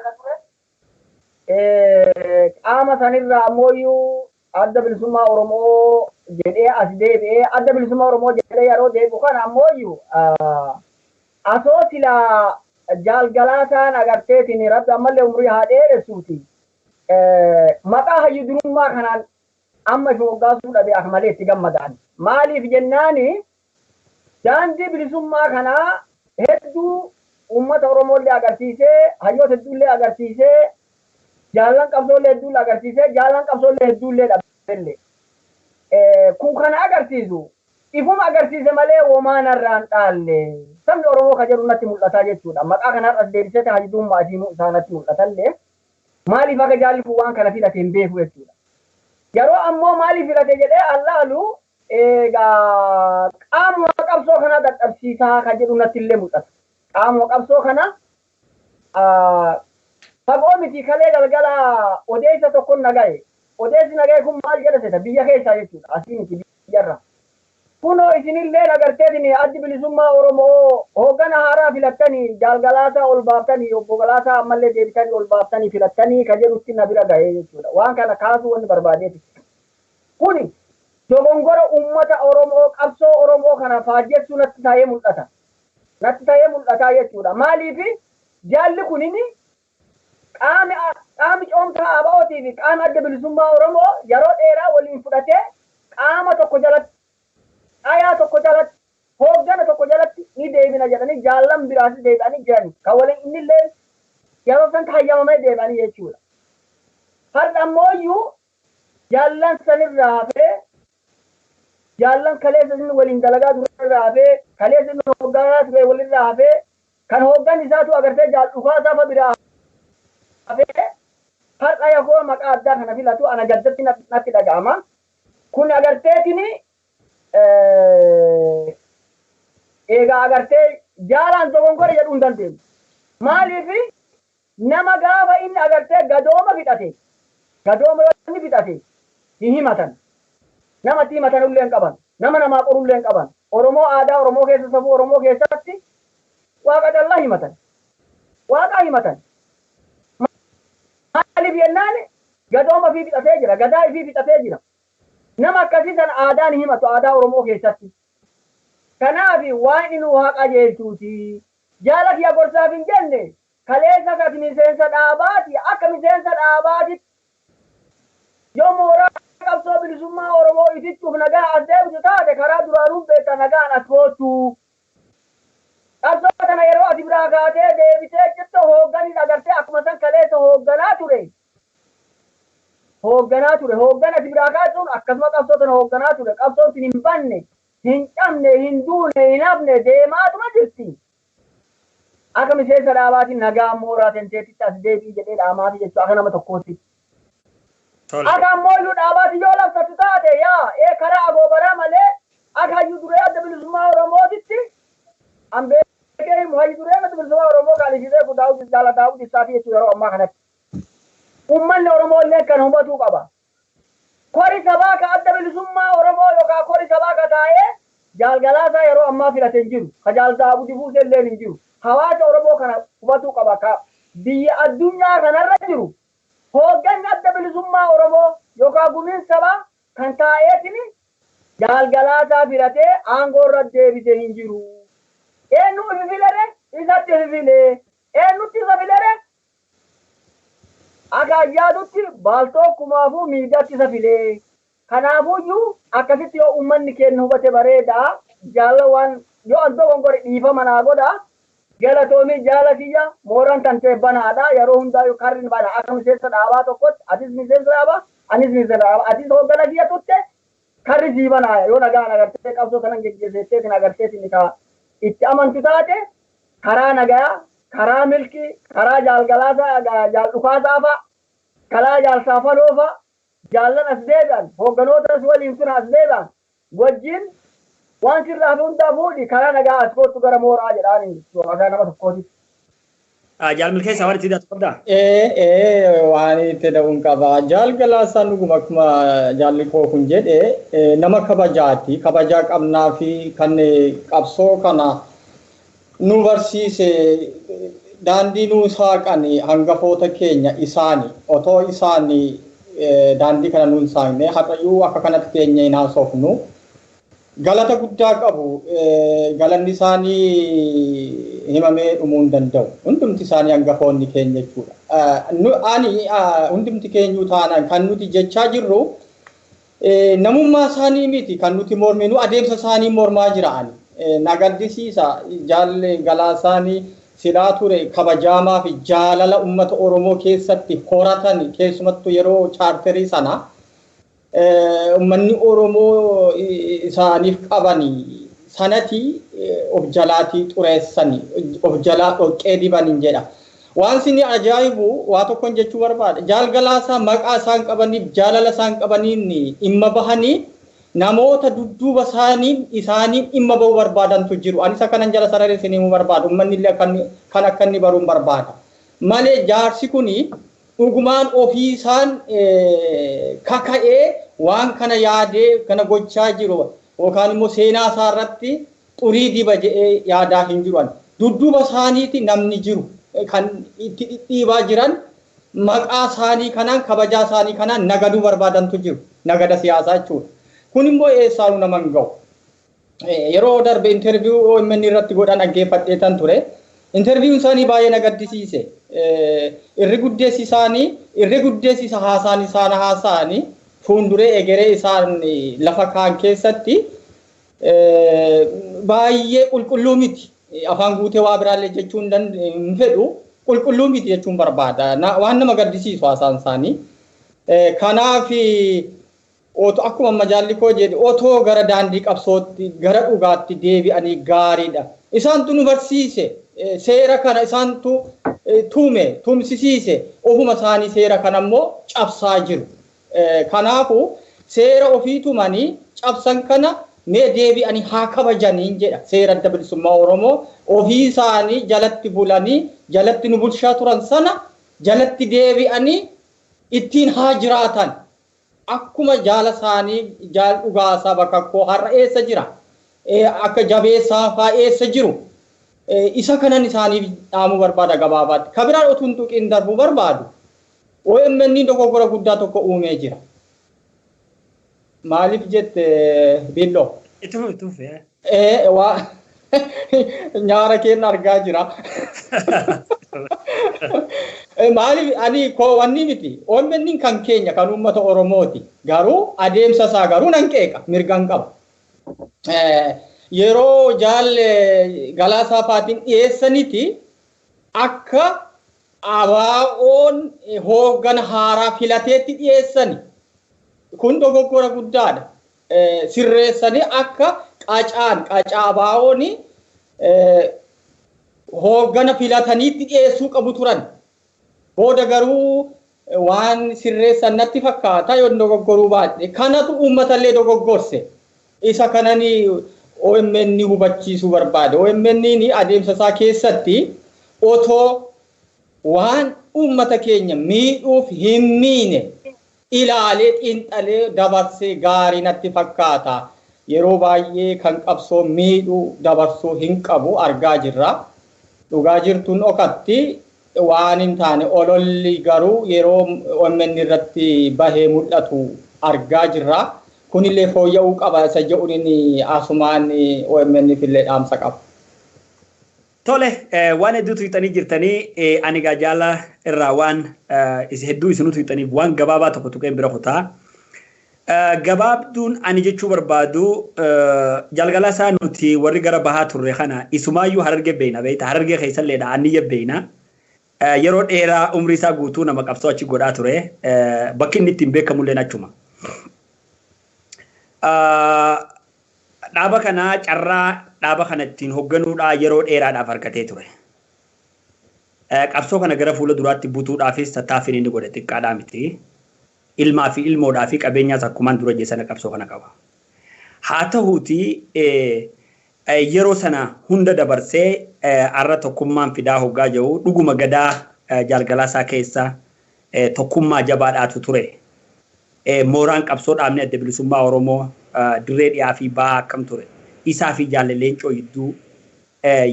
Qaama sanirraa ammoo Adda Bilisummaa Oromoo jedhee as deebi'ee, Adda Bilisummaa Oromoo jedhee yeroo deebi'u kana ammoo asoo silaa Jaal Galaasaan agarteetiin Rabbi ammallee umurii haa dheeressuuti. Maqaa hayyu durummaa kanaan amma ifa moggaasuu dhabe akka malee itti gammadaan. Maaliif jennaani, daandii bilisummaa kanaa hedduu uummata Oromoollee agarsiisee, hayyoota hedduullee agarsiisee, jaallan qabsoollee hedduullee agarsiisee, jaallan qabsoollee hedduullee dhabellee. Kun kana agarsiisu ifuma agarsiise malee womaan irraan dhaalle. Sabni Oromoo ka jedhu natti mul'ataa jechuudha. Maqaa kanarra as deebisee hayyu durummaa isiinuu isaa natti mul'atallee. Maaliif akka jaalli kun waan kana filate hin beeku jechuudha. Yeroo ammoo maaliif filate jedhee allaalu, egaa qaamuma qabsoo kanaa dadhabsiisaa kan jedhu natti illee mul'ata. Qaamuma qabsoo kana fagoo miti, kalee galgala odeessa tokkon nagaye. Odeessi nagaye kun maal jedha seeta? Biyya keessaa jechuudha. Asii miti, biyyarra. Kunoo isinillee agarteetiin Addi Bilisummaa Oromoo hooggana haaraa filattanii Jaal Galaasaa ol baaftanii, obbo Galaasaa ammallee deebitanii ol baaftanii filattanii ka jedhutti na bira gahee jechuudha. Waan kana kaasuu wanni barbaadeeti. Kuni dogongora uummata Oromoo, qabsoo Oromoo kana faajjessuu natti ta'ee mul'ata. Natti ta'ee mul'ataa jechuudha. Maaliif jaalli kunini qaami coomsaa ABO'tii fi qaami Adda Bilisummaa Oromoo yeroo dheeraa waliin fudhatee qaama tokko jalatti, dhayaa tokko jalatti, hooggana tokko jalatti ni deebina jedhanii jaallan biraas deebi'anii jiran. Kan waliin innillee yeroo san hayyamamee deebi'anii jechuudha. Har'a ammoo jaallan sanirraa hafee, jaallan kaleessa inni waliin dalagaa turerraa hafee, kaleessa inni hoogganaa ture walirraa hafee, kan hooggan isaatu agartee jaal dhufaasaa fa biraa hafee har'a yakoo maqaa addaa kana filatu ana gaddatti natti dhaga'ama. Kun agarteetini egaa agartee jaalaan dogongora jedhuu hin dandeenyu. Maaliif nama gaafa inni agartee gadooma fixate, gadooma yoo inni fixate hin himatan. Namatti himatan illee hin qaban. Nama namaa qorullee hin qaban. Oromoo aadaa Oromoo keessa, safuu Oromoo keessatti Waaqa callaa himatan. Waaqa himatan. Maaliif jennaan gadooma ofii fixatee jira. Gadaa ifii fixatee jira. Nama akkasii sana aadaan himatu aadaa Oromoo keessatti. Kanaaf waan inni nu haa qajeelchuuti. Jaala kiyya gorsaaf hin jenne, kaleessa ati miseensa dhaabaati, akka miseensa dhaabaatitti yoo mooraa qabsoo bilisummaa Oromoo itichuuf nagaa as deebitu taate, karaa duraanuu beekta, nagaan as koottu. Qabsoo kana yeroo ati biraa kaatee deebitee jirtu hoogganiin agartee akkuma san kaleessa hoogganaa ture. Hoogganaa ture. Hooggan ati biraa kaatuun akkasuma qabsoo tana hoogganaa ture. Qabsoon sin hin banne, hin cabne, hin duune, hin hafne, deemaatuma jirti. Akka miseensa dhaabaatiin nagaa mooraa tenteetitti as deebi'i jedhee dhaamaati jechuudha akka nama tokkootti. Akka ammoo iyyuu dhaabaati yoo labsatu taate yaa ee karaa agoobaraa malee akka hayyuu duree Adda Bilisummaa Oromootitti an beekee himu hayyu duree Adda Bilisummaa Oromoo kaalisiisee kun Daawud Jaala Daawud Ibsaatii jechuudha yeroo ammaa kanatti. Uummanni Oromoo illee kan hubatuu qaba. Kori sabaa ka Adda Bilisummaa Oromoo yookaan kori sabaa ka taa'ee Jaal Galaasaa yeroo ammaa filate hin jiru. Ka Jaal Daawudi buuse illee hin jiru. Hawaasa Oromoo kana hubatuu qaba. Ka biyya addunyaa kanarra jiru hoogganni Adda Bilisummaa Oromoo yookaan gumiin sabaa kan taa'eetiin Jaal Galaasaa filatee aangoo irra deebise hin jiru. Eenyu ifi filere? Isatti ifi filee. Eenyutti isa filere? Akka ayyaadutti baaltoo kumaafuu miidiyaatti isa filee. Kanaafuyyuu akkasitti yoo uummanni keenya hubate bareedaa. Jaala waan yoo an dogongore dhiifama naa godha. Galatoomii jaala kiyya, mooraan tan ta'e banaadha. Yeroo hundaayyuu karri bana. Akka miseensa dhaabaa tokkotti atis miseensa dhaabaa, anis miseensa dhaabaa, atis hooggana kiyya turte, karri sii banaa. Yoo nagaan agartee qabsoo kanan geggeesseetiin agarteetiin ka itti amantu taate, karaa nagayaa, karaa milkii, karaa jaalgalaasaa, jaal dhukaasaa fa'a, karaa jaal saafaloo fa'a, jaallan as deebi'an, hoogganoota waliin sun as deebi'an wajjin waan sirraa fi hundaa fuudhi, karaa nagaa as kootu gara mooraa jedhaani akka nama tokkooti. Jaal Milkeessaa, waan itti hidhatu qabdaa? Ee, waan itti da'uun qaba. Jaal Galaasaan dhuguma akkuma jaalli koo kun jedhe nama kabajaati. Kabajaa qabnaa fi kan qabsoo kana nu barsiise, daandii nu saaqan hangafoota keenya isaani. Otoo isaani daandii kana nu hin saaqne har'ayyuu akka kanatti teenyee hin haasofnu. Galata guddaa qabu. Galanni isaanii himamee dhumuu hin danda'u. Hundumti isaanii hangafoonni keenya jechuudha. Ani hundumti keenyuu taanaan kan nuti jechaa jirru namummaa isaanii miti kan nuti morminu, adeemsa isaanii mormaa jira ani. Na gaddisiisa, jaalli Galaasaanii silaa ture kabajaamaa fi jaalala uummata Oromoo keessatti horatan, keessumattuu yeroo chaarterii sana uummanni Oromoo isaaniif qabani sanati of jalaatii xureessani, of jalaa dhoqqee dibanin jedha. Waan isin ajaa'ibu waa tokkon jechuu barbaada. Jaal Galaasaa maqaa isaan qabaniif jaalala isaan qabaniin dhimma bahanii namoota dudduuba isaanii isaaniin dhimma bahuu barbaadantu jiru. Ani isa kanan jala sararee isin himuu barbaada. Uummanni illee kan akka inni baruun barbaada. Malee jaarsi kuni dhugumaan ofii isaan kaka'ee waan kana yaadee kana gochaa jiru yookaan immoo seenaa isaa irratti xurii diba jedhee yaadaa hin jiru. Dudduuba isaaniiti namni jiru kan itti dhidhiibaa jiran, maqaa isaanii kanaan, kabajaa isaanii kanaan nagaduu barbaadantu jiru. Nagada siyaasaa jechuudha. Kun immoo eessaanuu nama hin ga'u. Yeroo darbe interview OMN irratti godhan dhaggeeffadheetan ture. Interviewun isaanii baay'ee na gaddisiise. Irri guddeessi isaanii, irri guddeessi isa haasaan isaan haasa'anii fuulduree egeree isaan lafa kaan keessatti baay'ee qulqulluu miti. Afaan guutee waa biraallee jechuun hin fedhu, qulqulluu miti jechuun barbaada. Waan nama gaddisiisu haasaan isaanii. Kanaaf otoo akkuma amma jaalli koo jedhe otoo gara daandii qabsootti, gara dhugaatti deebi'anii gaariidha. Isaantu nu barsiise, seera kana isaantu tume, tumsisiise, ofuma isaanii seera kana immoo cabsaa jiru. Kanaafuu seera ofii tumanii cabsan kana mee deebi'anii haa kabajaniin jedha. Seera Adda Bilisummaa Oromoo ofii isaanii jalatti bulanii jalatti nu bulchaa turan sana jalatti deebi'anii ittiin haa jiraatan. Akkuma jaala isaanii jaal Dhugaasaa Bakakkoo har'a eessa jira? Akka Jabeessaa fa'aa eessa jiru? Isa kanan isaaniif dhaamuu barbaada gabaabaatti. Ka biraan utuu hin tuqiin darbuu barbaadu. OMN dogoggora guddaa tokko uumee jira. Maaliif jette, Billoo? Itti fufi, itti fufi. Waa nyaara keenya argaa jira. Maaliif ani koo wanni miti, OMN kan keenya, kan uummata Oromooti. Garuu adeemsa isaa garuu nan qeeqa, mirgan qaba. Yeroo jaal Galaasaa faatiin dhiyeessaniti akka ABO'n hooggana haaraa filateetti dhiyeessani. Kun dogoggora guddaadha. Sirreessanii akka qacaan qacaa ABO'n Hooggana filataniitti dhiyeessuu qabu turan. Booda garuu waan sirreessan natti fakkaata yoo dogoggoruu baadhe. Kanatu uummatallee dogoggorse. Isa kanani OMN hubachiisuu barbaade. OMN adeemsa isaa keessatti otoo waan uummata keenya miidhuuf hin miine ilaalee xiinxalee dabarsee gaarii natti fakkaata. Yeroo baay'ee kan qabsoo miidhuu dabarsuu hin qabu argaa jirra. Dhugaa jirtuun dhokatti waan hin taane ololli garuu yeroo OMN irratti bahee mul'atu argaa jirra. Kunillee fooyya'uu qaba isa jedhuun asumaan OMN illee dhaamsa qaba. Tole, waan hedduutu hiixanii jirtanii, ani egaa jaala irraa waan hedduu isinutu hiixaniif waan gabaabaa tokko tuqeen bira kutaa. Gabaabduun ani jechuu barbaadu, jalgalasaa nuti warri gara bahaa turre kana isumaayyuu Harargee beeyna beeyta, Harargee keessalleedha anniyya beeyna. Yeroo dheeraa umrii isaa guutuu nama qabsoo achi godhaa ture, bakki inni ittiin beekamulleen achuma. Dhaaba kana carraa dhaaba kana ittiin hoogganuudhaa yeroo dheeraadhaaf argatee ture. Qabsoo kana gara fuula duraatti butuudhaafis tattaaffiin inni godhe xiqqaadhaa miti. Ilmaa fi ilmoodhaa fi qabeenyaas akkumaan dura jeesana qabsoo kana qaba. Haa ta'uuti, yeroo sana hunda dabarsee har'a tokkummaan fidaa hoggaa jiru, dhuguma gadaa jaalgalaasaa keessa tokkummaa jabaadhaatu ture. Mooraan qabsoo dhaabni Adda Bilisummaa Oromoo dirree dhiyaa fi bahaa akkam ture. Isaa fi jaalle Leencoo gidduu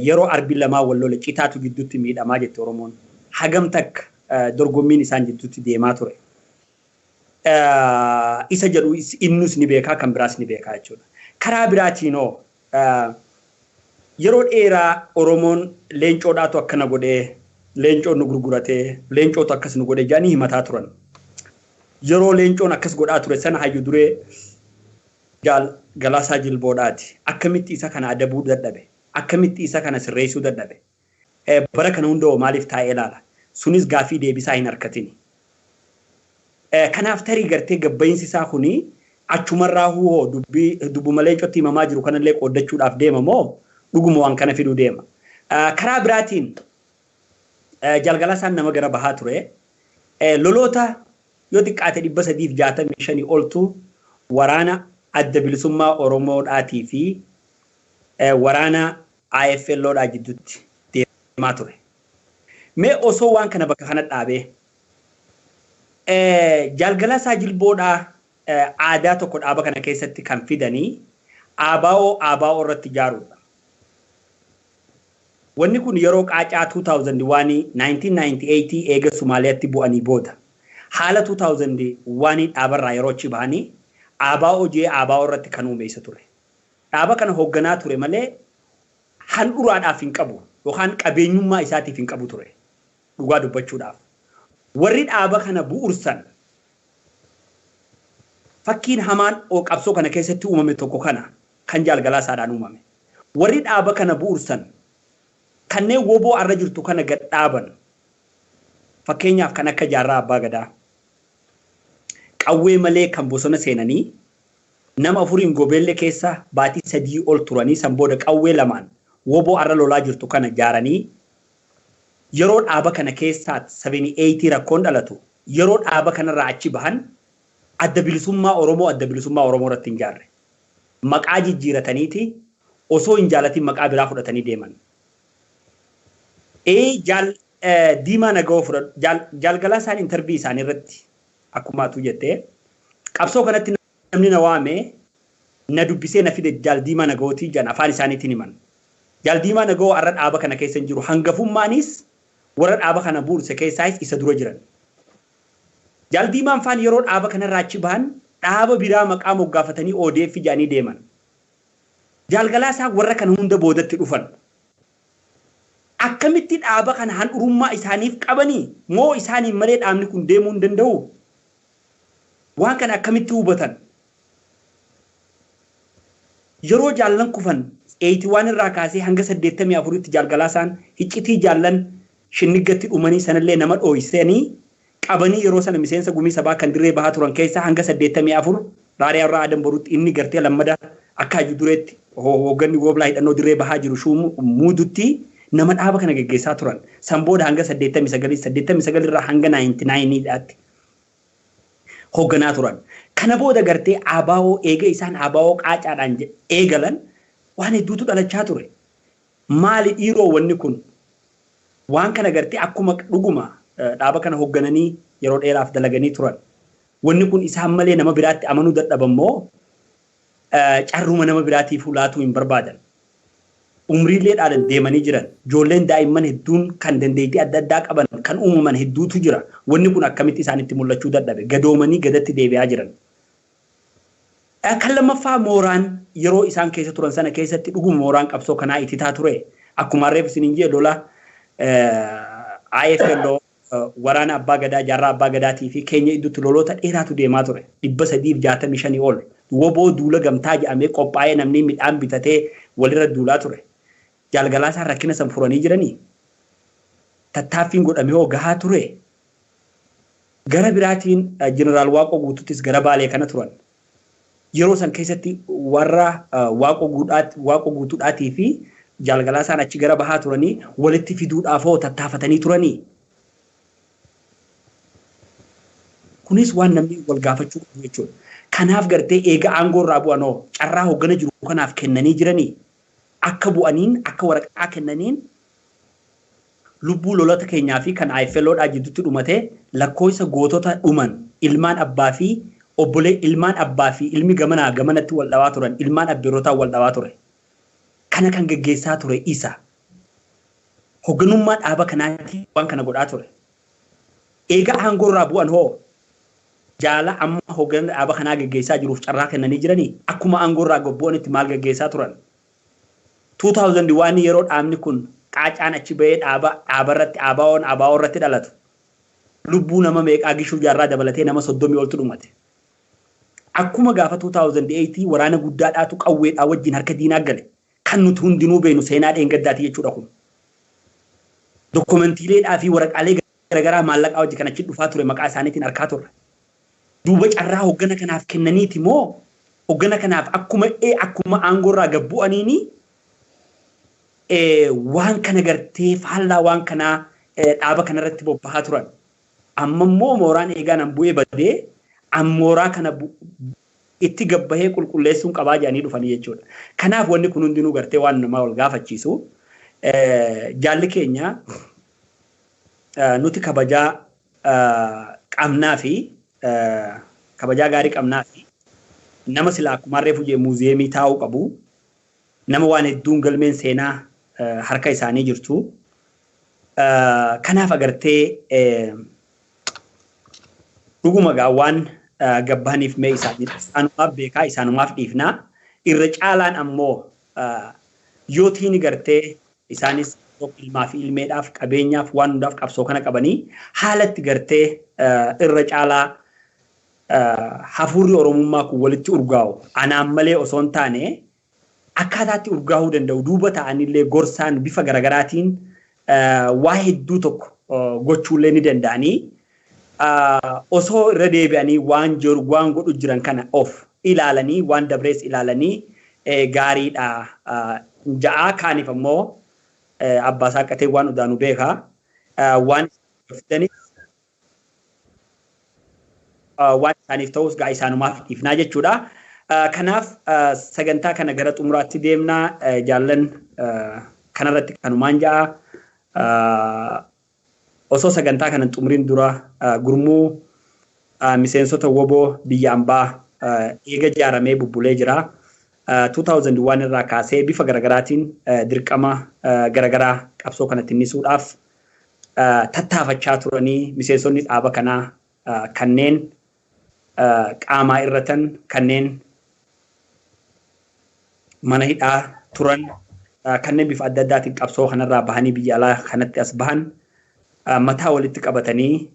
yeroo arbi lamaa wal lole citaatu gidduutti miidhamaa jette Oromoon. Hagam takka dorgommiin isaan gidduutti deemaa ture. Isa jedhu innus ni beekaa, kan biraas ni beekaa jechuudha. Karaa biraatiinoo yeroo dheeraa Oromoon Leencoodhaatu akkana godhee, Leencoon nu gurguratee, Leencootu akkas nu godhee jedhanii himataa turan. Yeroo Leencoon akkas godhaa ture sana hayyu duree Jaal Galaasaa Jilboodhaati. Akkamitti isa kana adabuu dadhabe? Akkamitti isa kana sirreessuu dadhabe? Bara kana hunda maaliif taa'ee ilaala? Sunis gaafii deebisaa hin harkatini. Kanaaf tarii gartee gabba'iinsi isaa kuni achumarraa hoo dubbii dubbuma Leencootti himamaa jiru kanallee qooddachuudhaaf deema moo dhuguma waan kana fiduu deema? Karaa biraatiin Jaalgalaasaan nama gara bahaa ture. Loloota yoo xiqqaate 365 oltu waraana Adda Bilisummaa Oromoodhaatii fi waraana IFLOdhaa jidduutti deemaa ture. Mee osoo waan kana bakka kana dhaabee, Jaalgalaasaa Jilboodhaa aadaa tokko dhaaba kana keessatti kan fidanii ABO ABO irratti ijaaruudha. Wanni kun yeroo qaacaa 2001 1998 eega Somaaliyaatti bu'anii booda haala 2001 dhaabarraa yeroo achi bahanii ABO jee ABO irratti kan uume isa ture. Dhaaba kana hoogganaa ture malee handhuraadhaaf hin qabu yookaan qabeenyummaa isaatiif hin qabu ture dhugaa dubbachuudhaaf. Warri dhaaba kana bu'ursan, fakkiin hamaan qabsoo kana keessatti uumame tokko kana kan Jaalgalaasaadhaan uumame. Warri dhaaba kana bu'ursan, kanneen woboo arra jirtu kana gad dhaaban, fakkeenyaaf kan akka Jaarraa Abbaa Gadaa, qawwee malee kan bosona seenanii nama afuriin gobeellee keessa baatii 3 ol turanii, san booda qawwee lamaan woboo arra lolaa jirtu kana jaaranii, yeroo dhaaba kana keessaa 78 rakkoon dhalatu, yeroo dhaaba kanarraa achi bahan Adda Bilisummaa Oromoo Adda Bilisummaa Oromoo irratti hin jaarre. Maqaa jijjiirataniiti osoo hin jaalatin maqaa biraa fudhatanii deeman. Jaal Diimaa Nagawoo fudhadhu. Jaal Galaasaan interview isaanii irratti akkuma atuu jettee, qabsoo kanatti namni na waame, na dubbisee na fide Jaal Diimaa Nagawootii jedhan afaan isaaniitiin himan. Jaal Diimaa Nagawoo har'a dhaaba kana keessa hin jiru. Hangafummaanis warra dhaaba kana bu'urse keessaayis isa dura jiran. Jaal Diimaan faan yeroo dhaaba kanarraa achi bahan dhaaba biraa maqaa moggaafatanii ODF jedhanii deeman. Jaal Galaasaa warra kana hunda boodatti dhufan. Akkamitti dhaaba kana handhurummaa isaaniif qabanii moo isaaniin malee dhaabni kun deemuu hin danda'u? Waan kana akkamitti hubatan? Yeroo jaallan kufan 81 irraa kaasee hanga 84tti Jaal Galaasaan hiccitii jaallan shinniggatti dhumanii sanallee nama dhooysanii qabanii, yeroo sana miseensa gumii sabaa kan dirree bahaa turan keessaa hanga 84 Raariyaa irraa Adam Borutti inni gartee lammada akka hayyu dureetti hoogganni gooblaa hidhannoo dirree bahaa jiru shuumu muudutti Nama dhaaba kana geggeessaa turan. San booda hanga 89, 89 irraa hanga 99dhaatti hoogganaa turan. Kana booda gartee ABO eega isaan ABO qaacaadhaan eegalan waan hedduutu dhalachaa ture. Maali dhiiroo wanni kun? Waan kana gartee akkuma dhuguma dhaaba kana hooggananii yeroo dheeraaf dalaganii turan. Wanni kun isaan malee nama biraatti amanuu dadhaban moo carruma nama biraatiif laatuu hin barbaadan. Umriilee dhaalan deemanii jiran. Ijoolleen daa'imman hedduun kan dandeettii adda addaa qaban kan uumaman hedduutu jira. Wanni kun akkamitti isaanitti mul'achuu dadhabe? Gadoomanii gadatti deebi'aa jiran. Kan lammaffaa, mooraan yeroo isaan keessa turan sana keessatti dhuguma mooraan qabsoo kanaa ititaa ture. Akkuma harreef isiniin jee, lola IFLO, waraana abbaa gadaa, jaarraa abbaa gadaatii fi keenya idduutti loloota dheeraatu deemaa ture. 365 ol. Woboo duula gamtaa jedhamee qophaa'ee namni midhaan bitatee walirra duulaa ture. Jaalgalaasaan rakkina san furanii jiranii. Tattaaffiin godhame hoo gahaa ture? Gara biraatiin Jeneraal Waaqoo Guutuuttis gara Baalee kana turan. Yeroo san keessatti warra Waaqoo Guutuudhaatii fi Jaalgalaasaan achi gara bahaa turanii walitti fiduudhaaf hoo tattaafatanii turanii? Kunis waan namni wal gaafachuu qabu jechuudha. Kanaaf gartee eega aangoo irraa bu'an hoo carraa hoggana jiru kanaaf kennanii jiranii? Akka bu'aniin, akka waraqaa kennaniin, lubbuu lolota keenyaa fi kan IFLOdhaa jidduutti dhumate, lakkoofsa gootota dhuman, ilmaan abbaa fi obbolee, ilmaan abbaa fi ilmi gamanaa gamanatti wal dhabaa turan, ilmaan abbeerotaa wal dhabaa ture. Kana kan geggeessaa ture isa. Hoogganummaa dhaaba kanaatti waan kana godhaa ture. Eega aangoo irraa bu'an hoo jaala amma hoogganaa dhaaba kanaa geggeessaa jiruuf carraa kennanii jiranii? Akkuma aangoo irraa bu'anitti maal geggeessaa turan? 2001 yeroo dhaabni kun qaacaan achi bahee dhaaba dhaabarratti ABO'n ABO irratti dhalatu, lubbuu nama meeqaa, Gishuu Jaarraa dabalatee nama 30 oltu dhumate. Akkuma gaafa 2008 waraana guddaadhaatu qawweedhaa wajjin harka diinaa gale. Kan nuti hundinuu beenu seenaa dheengaddaati jechuudha kun. Dokumentiileedhaa fi waraqaalee garaagaraa maallaqaa wajji kan achi dhufaa ture maqaa isaaniitiin harkaa turre. Duuba carraa hoggana kanaaf kennaniiti moo hoggana kanaaf akkuma aangoo irraa gad bu'aniini waan kana gartee faallaa waan kanaa dhaaba kanarratti bobbahaa turan? Amma immoo mooraan eegaan an bu'ee badee mooraa kana itti gabbahee qulqulleessuun qabaa jedhanii dhufanii jechuudha. Kanaaf wanni kun hundinuu gartee waan namaa wal gaafachiisu. Jaalli keenya nuti kabajaa qabnaa fi kabajaa gaarii qabnaa fi nama silaa akkuma reefu jee muuziyeemii taa'uu qabu, nama waan hedduun galmeen seenaa harka isaanii jirtu. Kanaaf agartee dhuguma gaa waan gabbahaniif mee isaanumaaf beekaa, isaanumaaf dhiifnaa. Irra caalaan ammoo yoo tiini gartee isaanis ilmaa fi ilmeedhaaf, qabeenyaaf, waan hundaaf qabsoo kana qabanii haalatti gartee irra caalaa hafuurri Oromummaa kun walitti urgaa'u, anaan malee osoo hin taane akkaataatti urgaa'uu danda'u, duuba ta'anillee gorsaan bifa garagaraatiin waa hedduu tokko gochuullee ni danda'anii, osoo irra deebi'anii waan jiru, waan godhu jiran kana of ilaalanii, waan dabrees ilaalanii gaariidha. Ja'aa kaaniif ammoo abbaa saaqatee waan udaanu beekaa, waan fidanis waan isaaniif ta'us gaa isaanumaaf dhiifnaa jechuudha. Kanaaf sagantaa kana gara xumuraatti deemnaa, jaallan, kanarratti kanumaan ja'a. Osoo sagantaa kana xumuriin dura, gurmuu miseensota WOBoo biyya ambaa eega ijaaramee bubbulee jira. 2001 irraa kaasee bifa garagaraatiin dirqama garagaraa qabsoo kanatti innisuudhaaf tattaafachaa turanii, miseensonni dhaaba kanaa kanneen qaamaa irratan, kanneen mana hidhaa turan, kanneen bifa adda addaatiin qabsoo kanarraa bahanii biyya alaa kanatti as bahan mataa walitti qabatanii,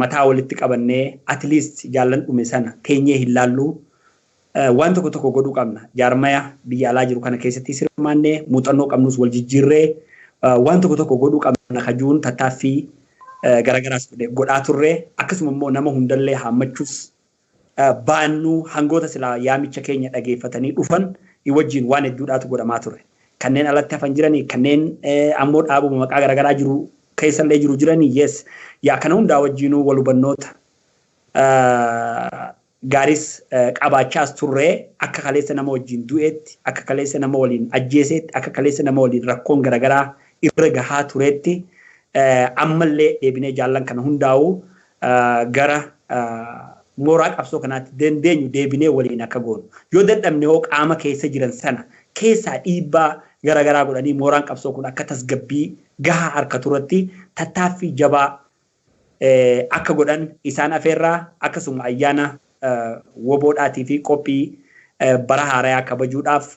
mataa walitti qabannee at least jaallan dhume sana teenyee hin laalluu, waan tokko tokko godhuu qabna. Jaarmaya biyya alaa jiru kana keessatti sirmaannee muuxannoo qabnus wal jijjiirree waan tokko tokko godhuu qabna kajuun tattaaffii garagaraas godhaa turre. Akkasuma immoo nama hundallee haammachuus baannuu hangoota silaa yaamicha keenya dhageeffatanii dhufan wajjin waan hedduudhaatu godhamaa ture. Kanneen alatti hafan jiranii, kanneen ammoo dhaabuma maqaa garaagaraa jiru keessallee jiru jiranii, yes. Yaa kana hundaa wajjinuu wal hubannoota gaaris qabaachaas turree, akka kaleessa nama wajjin du'eetti, akka kaleessa nama waliin ajjeeseetti, akka kaleessa nama waliin rakkoon garaagaraa irra gahaa tureetti, ammallee deebinee jaallan kana hundaa'uu gara mooraa qabsoo kanaatti dandeenyu deebinee waliin akka goonu. Yoo dadhabne hoo qaama keessa jiran sana keessaa dhiibbaa garaagaraa godhanii mooraan qabsoo kun akka tasgabbii gahaa harkatu irratti tattaaffii jabaa akka godhan isaan afeerraa, akkasuma ayyaana woboodhaatii fi qophii bara haarayaa kabajuudhaaf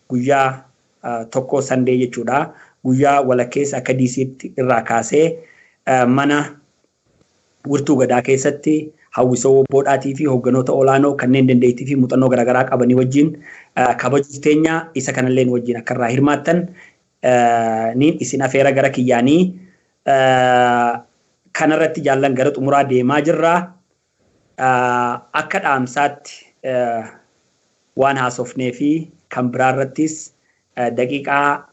guyyaa 1 Sunday jechuudha. Guyyaa walakkeessa akka DC'tti irraa kaasee mana wirtuu gadaa keessatti hawwisoo woboodhaatii fi hoogganoota olaanoo kanneen dandeettii fi muuxannoo garaagaraa qabanii wajjin kabajuuf teenya. Isa kanallee wajjin akka irraa hirmaattan niin isin afeera gara kiyyaanii. Kanarratti jaallan gara xumuraa deemaa jirra. Akka dhaamsaatti waan haasofnee fi kan biraa irrattis daqiiqaa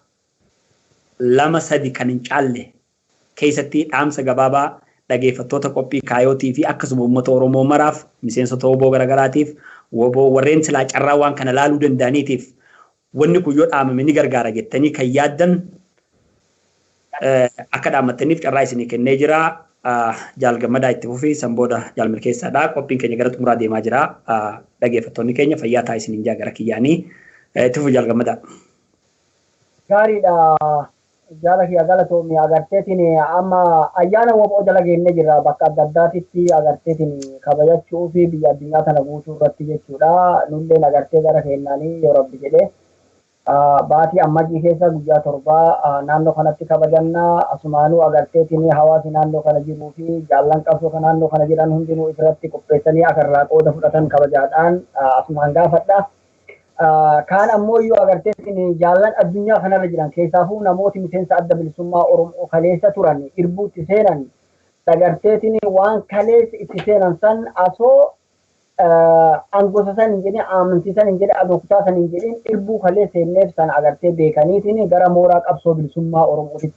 2-3 kan hin caalle keessatti dhaamsa gabaabaa dhageeffattoota qophii kaayootii fi akkasuma uummata Oromoo maraaf, miseensota woboo garaagaraatiif, woboo warreen silaa carraa waan kana laaluu danda'aniitiif wanni kun yoo dhaamame ni gargaara jettanii kan yaaddan akka dhaammattaniif carraa isinii kennee jira. Jaal Gammadaa itti fufii, san booda jaal Milkeessaadha. Qophiin keenya gara xumuraa deemaa jira. Dhageeffattoonni keenya fayyaa ta'a isiniin jaa gara kiyyaanii. Itti fufi, jaal Gammadaa. Gaariidha. Jaala kiyya, galatoomi. Agarteetiin amma ayyaana woboo jala geennee jirra, bakka adda addaatitti agarteetiin kabajachuu fi biyya addunyaa kana guutuu irratti jechuudha. Nulleen agartee gara keennaanii yoo Rabbi jedhee baatii Ammajjii keessa guyyaa 7 naannoo kanatti kabajanna. Asumaanuu agarteetiin hawaasi naannoo kana jiruu fi jaallan qabsoo kan naannoo kana jiran hundinuu ifirratti qopheessanii akka irraa qooda fudhatan kabajaadhaan asumaan gaafadha. Kaan ammoo iyyuu agarteetiin jaallan addunyaa kanarra jiran keessaafuu namooti miseensa Adda Bilisummaa Oromoo kaleessa turan irbuutti seenan agarteetiin waan kaleessa itti seenan san asoo angosa san hin jedhin, amantii san hin jedhin, adoo kutaa san hin jedhin, irbuu kaleessa seenneef sana agartee beekaniitiin gara mooraa qabsoo bilisummaa Oromootitti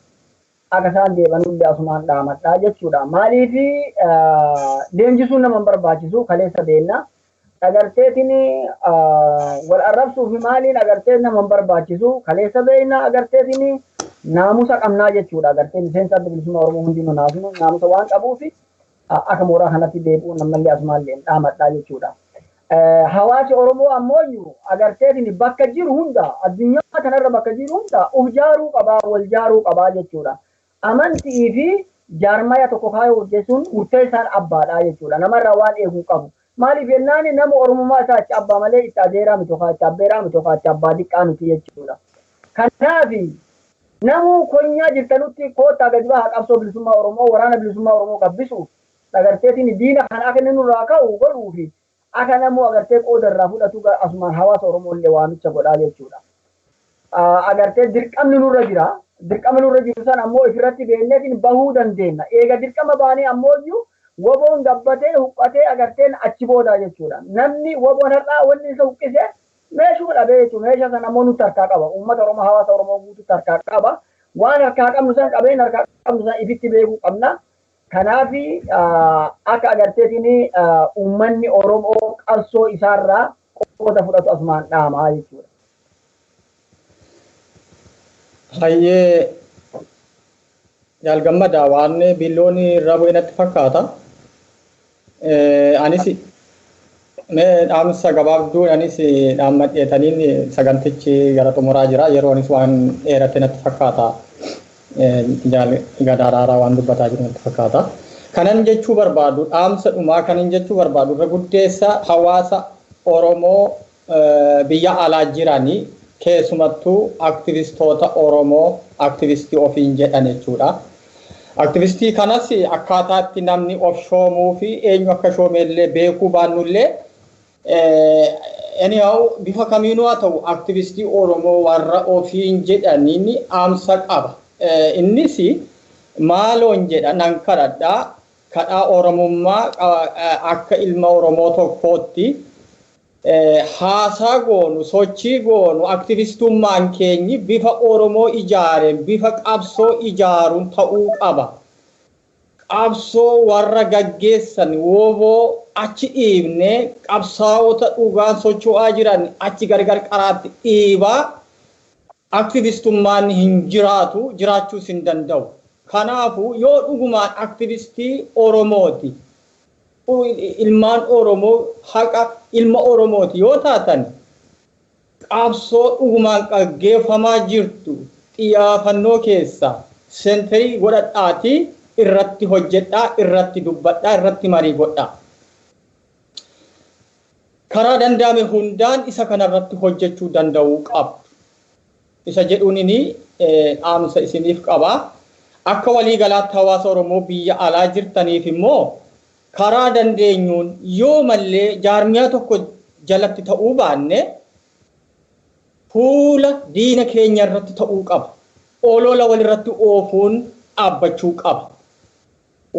akka isaan deebanullee asumaan dhaamadhaa jechuudha. Maaliif leenjisuun nama hin barbaachisu, kaleessa beennaa. Agarteetiin wal arrabsuu fi maaliin agartee nama hin barbaachisu, kaleessa beekna, agarteetiin naamusa qabnaa jechuudha. Agartee miseensa Adda Bilisummaa Oromoo hundinuu naamusa waan qabuuf akka mooraa kanatti deebi'uun ammallee asumaan dhaamadhaa jechuudha. Hawaasi Oromoo ammoo agarteetiin bakka jiru hunda, addunyaa kanarra bakka jiru hunda, uf jaaruu qabaa, wal jaaruu qabaa jechuudha. Amantii fi jaarmaya tokko kaayuu hojjechuun murteessaan abbaadha jechuudha. Namarraa waan eeguu qabu. Maaliif jennaan nama Oromummaa isaa achi abbaa malee itti adeeraa miti yookaan itti abbeeraa miti yookaan itti abbaa diqqaa miti jechuudha. Kanaaf namuu konyaa jirtanutti koottaa gadi bahaa, qabsoo bilisummaa Oromoo, waraana bilisummaa Oromoo gabbisuuf, agarteetiin diina kana akka inni nurraa ka'u godhuu fi akka namuu agartee qooda irraa fudhatu asumaan hawaasa Oromoo illee waamicha godhaa jechuudha. Agartee dirqamni nurra jira. Dirqama nurra jiru san ammoo ifirratti beekneetiin bahuu dandeenya. Eega dirqama baanee ammoo iyyuu woboon gabbatee huqqatee agarteen achi boodaa jechuudha. Namni woboon har'aa wanni isa huqqise meeshuma dhabee jechuudha. Meeshaa sana ammoo nutti harkaa qaba. Uummata Oromoo, hawaasa Oromoo guututti harkaa qaba. Waan harkaa qabnu san, qabeen harkaa qabnu san ifitti beekuu qabna. Kanaaf akka agarteetiin uummanni Oromoo qabsoo isaarraa qooda fudhatu asumaan dhaamaa jechuudha. Hayyee, jaal Gammadaa, waan billoon irraa bu'e natti fakkaata. Anis mee dhaamsa gabaabduu anis dhaammadheetaniin sagantichi gara xumuraa jira. Yeroonis waan dheerate natti fakkaata. Jaal Gadaa waan dubbataa jiru natti fakkaata. Kanan jechuu barbaadu, dhaamsa dhumaa kanan jechuu barbaadu, irra guddeessa hawaasa Oromoo biyya alaa jiranii, keessumattuu aktivistoota Oromoo aktivistii ofiin jedhan jechuudha. Aktivistii kanas akkaataatti namni of shoomuu fi eenyu akka shoomellee beekuu baannullee, anyhow bifa kamiinuu haa ta'u aktivistii Oromoo warra ofiin jedhaniin dhaamsa qaba. Innis maaloon jedha, nan kadhadhaa, kadhaa Oromummaa, akka ilma Oromoo tokkootti Haasaa goonu, sochii goonu, aktivistummaan keenyi bifa Oromoo ijaareen, bifa qabsoo ijaaruun ta'uu qaba. Qabsoo warra gaggeessan WBO achi dhiibnee, qabsaa'ota dhugaan socho'aa jiran achi gargar qaraatti dhiibaa aktivistummaan hin jiraatu, jiraachuus hin danda'u. Kanaafuu yoo dhugumaan aktivistii Oromooti, ilmaan Oromoo, haqa ilma Oromooti yoo taatan, qabsoo dhugumaan gaggeeffamaa jirtu xiyyaafannoo keessa center godhadhaatii irratti hojjedhaa, irratti dubbadhaa, irratti marii godhaa. Karaa danda'ame hundaan isa kanarratti hojjechuu danda'uu qabdu. Isa jedhuunini dhaamsa isiniif qaba. Akka waliigalaatti hawaasa Oromoo biyya alaa jirtaniif immoo karaa dandeenyuun yoo mallee jaarmiyaa tokko jalatti ta'uu baanne, fuula diina keenya irratti ta'uu qaba. Olola walirratti oofuun dhaabbachuu qaba.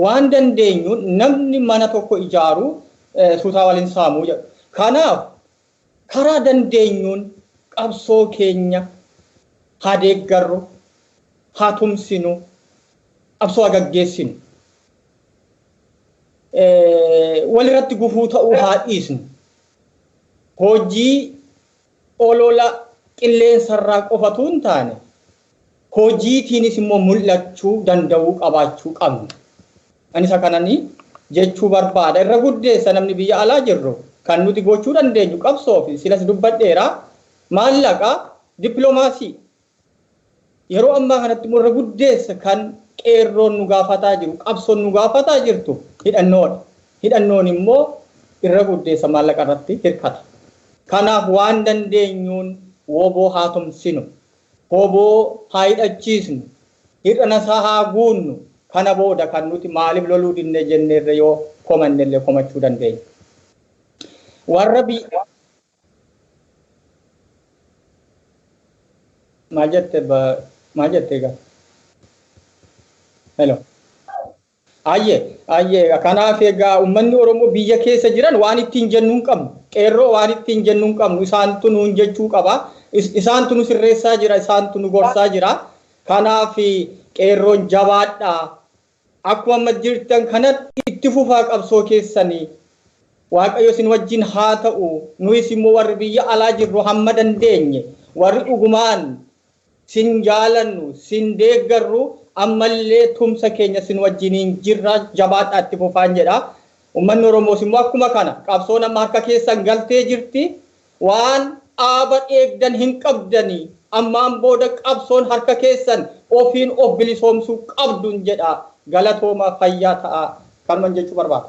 Waan dandeenyuun namni mana tokko ijaaru suutaa waliin saamuu jedhu. Kanaaf karaa dandeenyuun qabsoo keenya haa deeggarru, haa tumsinu, qabsoo haa gaggeessinu. Walirratti gufuu ta'uu haa dhiisnu. Hojii olola qilleensarraa qofatu hin taane, hojiitiinis immoo mul'achuu danda'uu qabaachuu qabna. Ani isa kananii jechuu barbaada. Irra guddeessa namni biyya alaa jirru kan nuti gochuu dandeenyu qabsoo fi silas dubbadheera, maallaqa, dippiloomaasii. Yeroo ammaa kanatti immoo irra guddeessa kan qeerroon nu gaafataa jiru, qabsoon nu gaafataa jirtu hidhannoodha. Hidhannoon immoo irra guddeessa maallaqa irratti hirkata. Kanaaf waan dandeenyuun WBO haa tumsinu. WBO haa hidhachiisnu. Hir'ina isaa haa guunnu. Kana booda kan nuti maaliif loluu dinne jenneerra yoo komannellee komachuu dandeenya. Warra biyya maal jette, maal jette egaa? Hello. Ayyee, ayyee, kanaaf egaa uummanni Oromoo biyya keessa jiran waan ittiin jennu hin qabnu. Qeerroo waan ittiin jennu hin qabnu. Isaantu nuun jechuu qaba. Isaantu nu sirreessaa jira. Isaantu nu gorsaa jira. Kanaaf qeerroon jabaadhaa. Akkuma amma jirtan kanatti itti fufaa qabsoo keessanii. Waaqayyo isin wajjin haa ta'u. Nuyis immoo warri biyya alaa jirru hamma dandeenye, warri dhugumaan sin jaalannu, sin deeggarru, ammallee tumsa keenya sin wajjiniin jirra, jabaadhaa, itti fufaan jedha. Uummanni Oromoos immoo akkuma kana qabsoon amma harka keessan galtee jirti. Waan dhaaba eegdan hin qabdanii, ammaan booda qabsoon harka keessan, ofiin of bilisoomsuu qabdun jedha. Galatooma, fayyaa ta'a. Kanuman jechuu barbaada.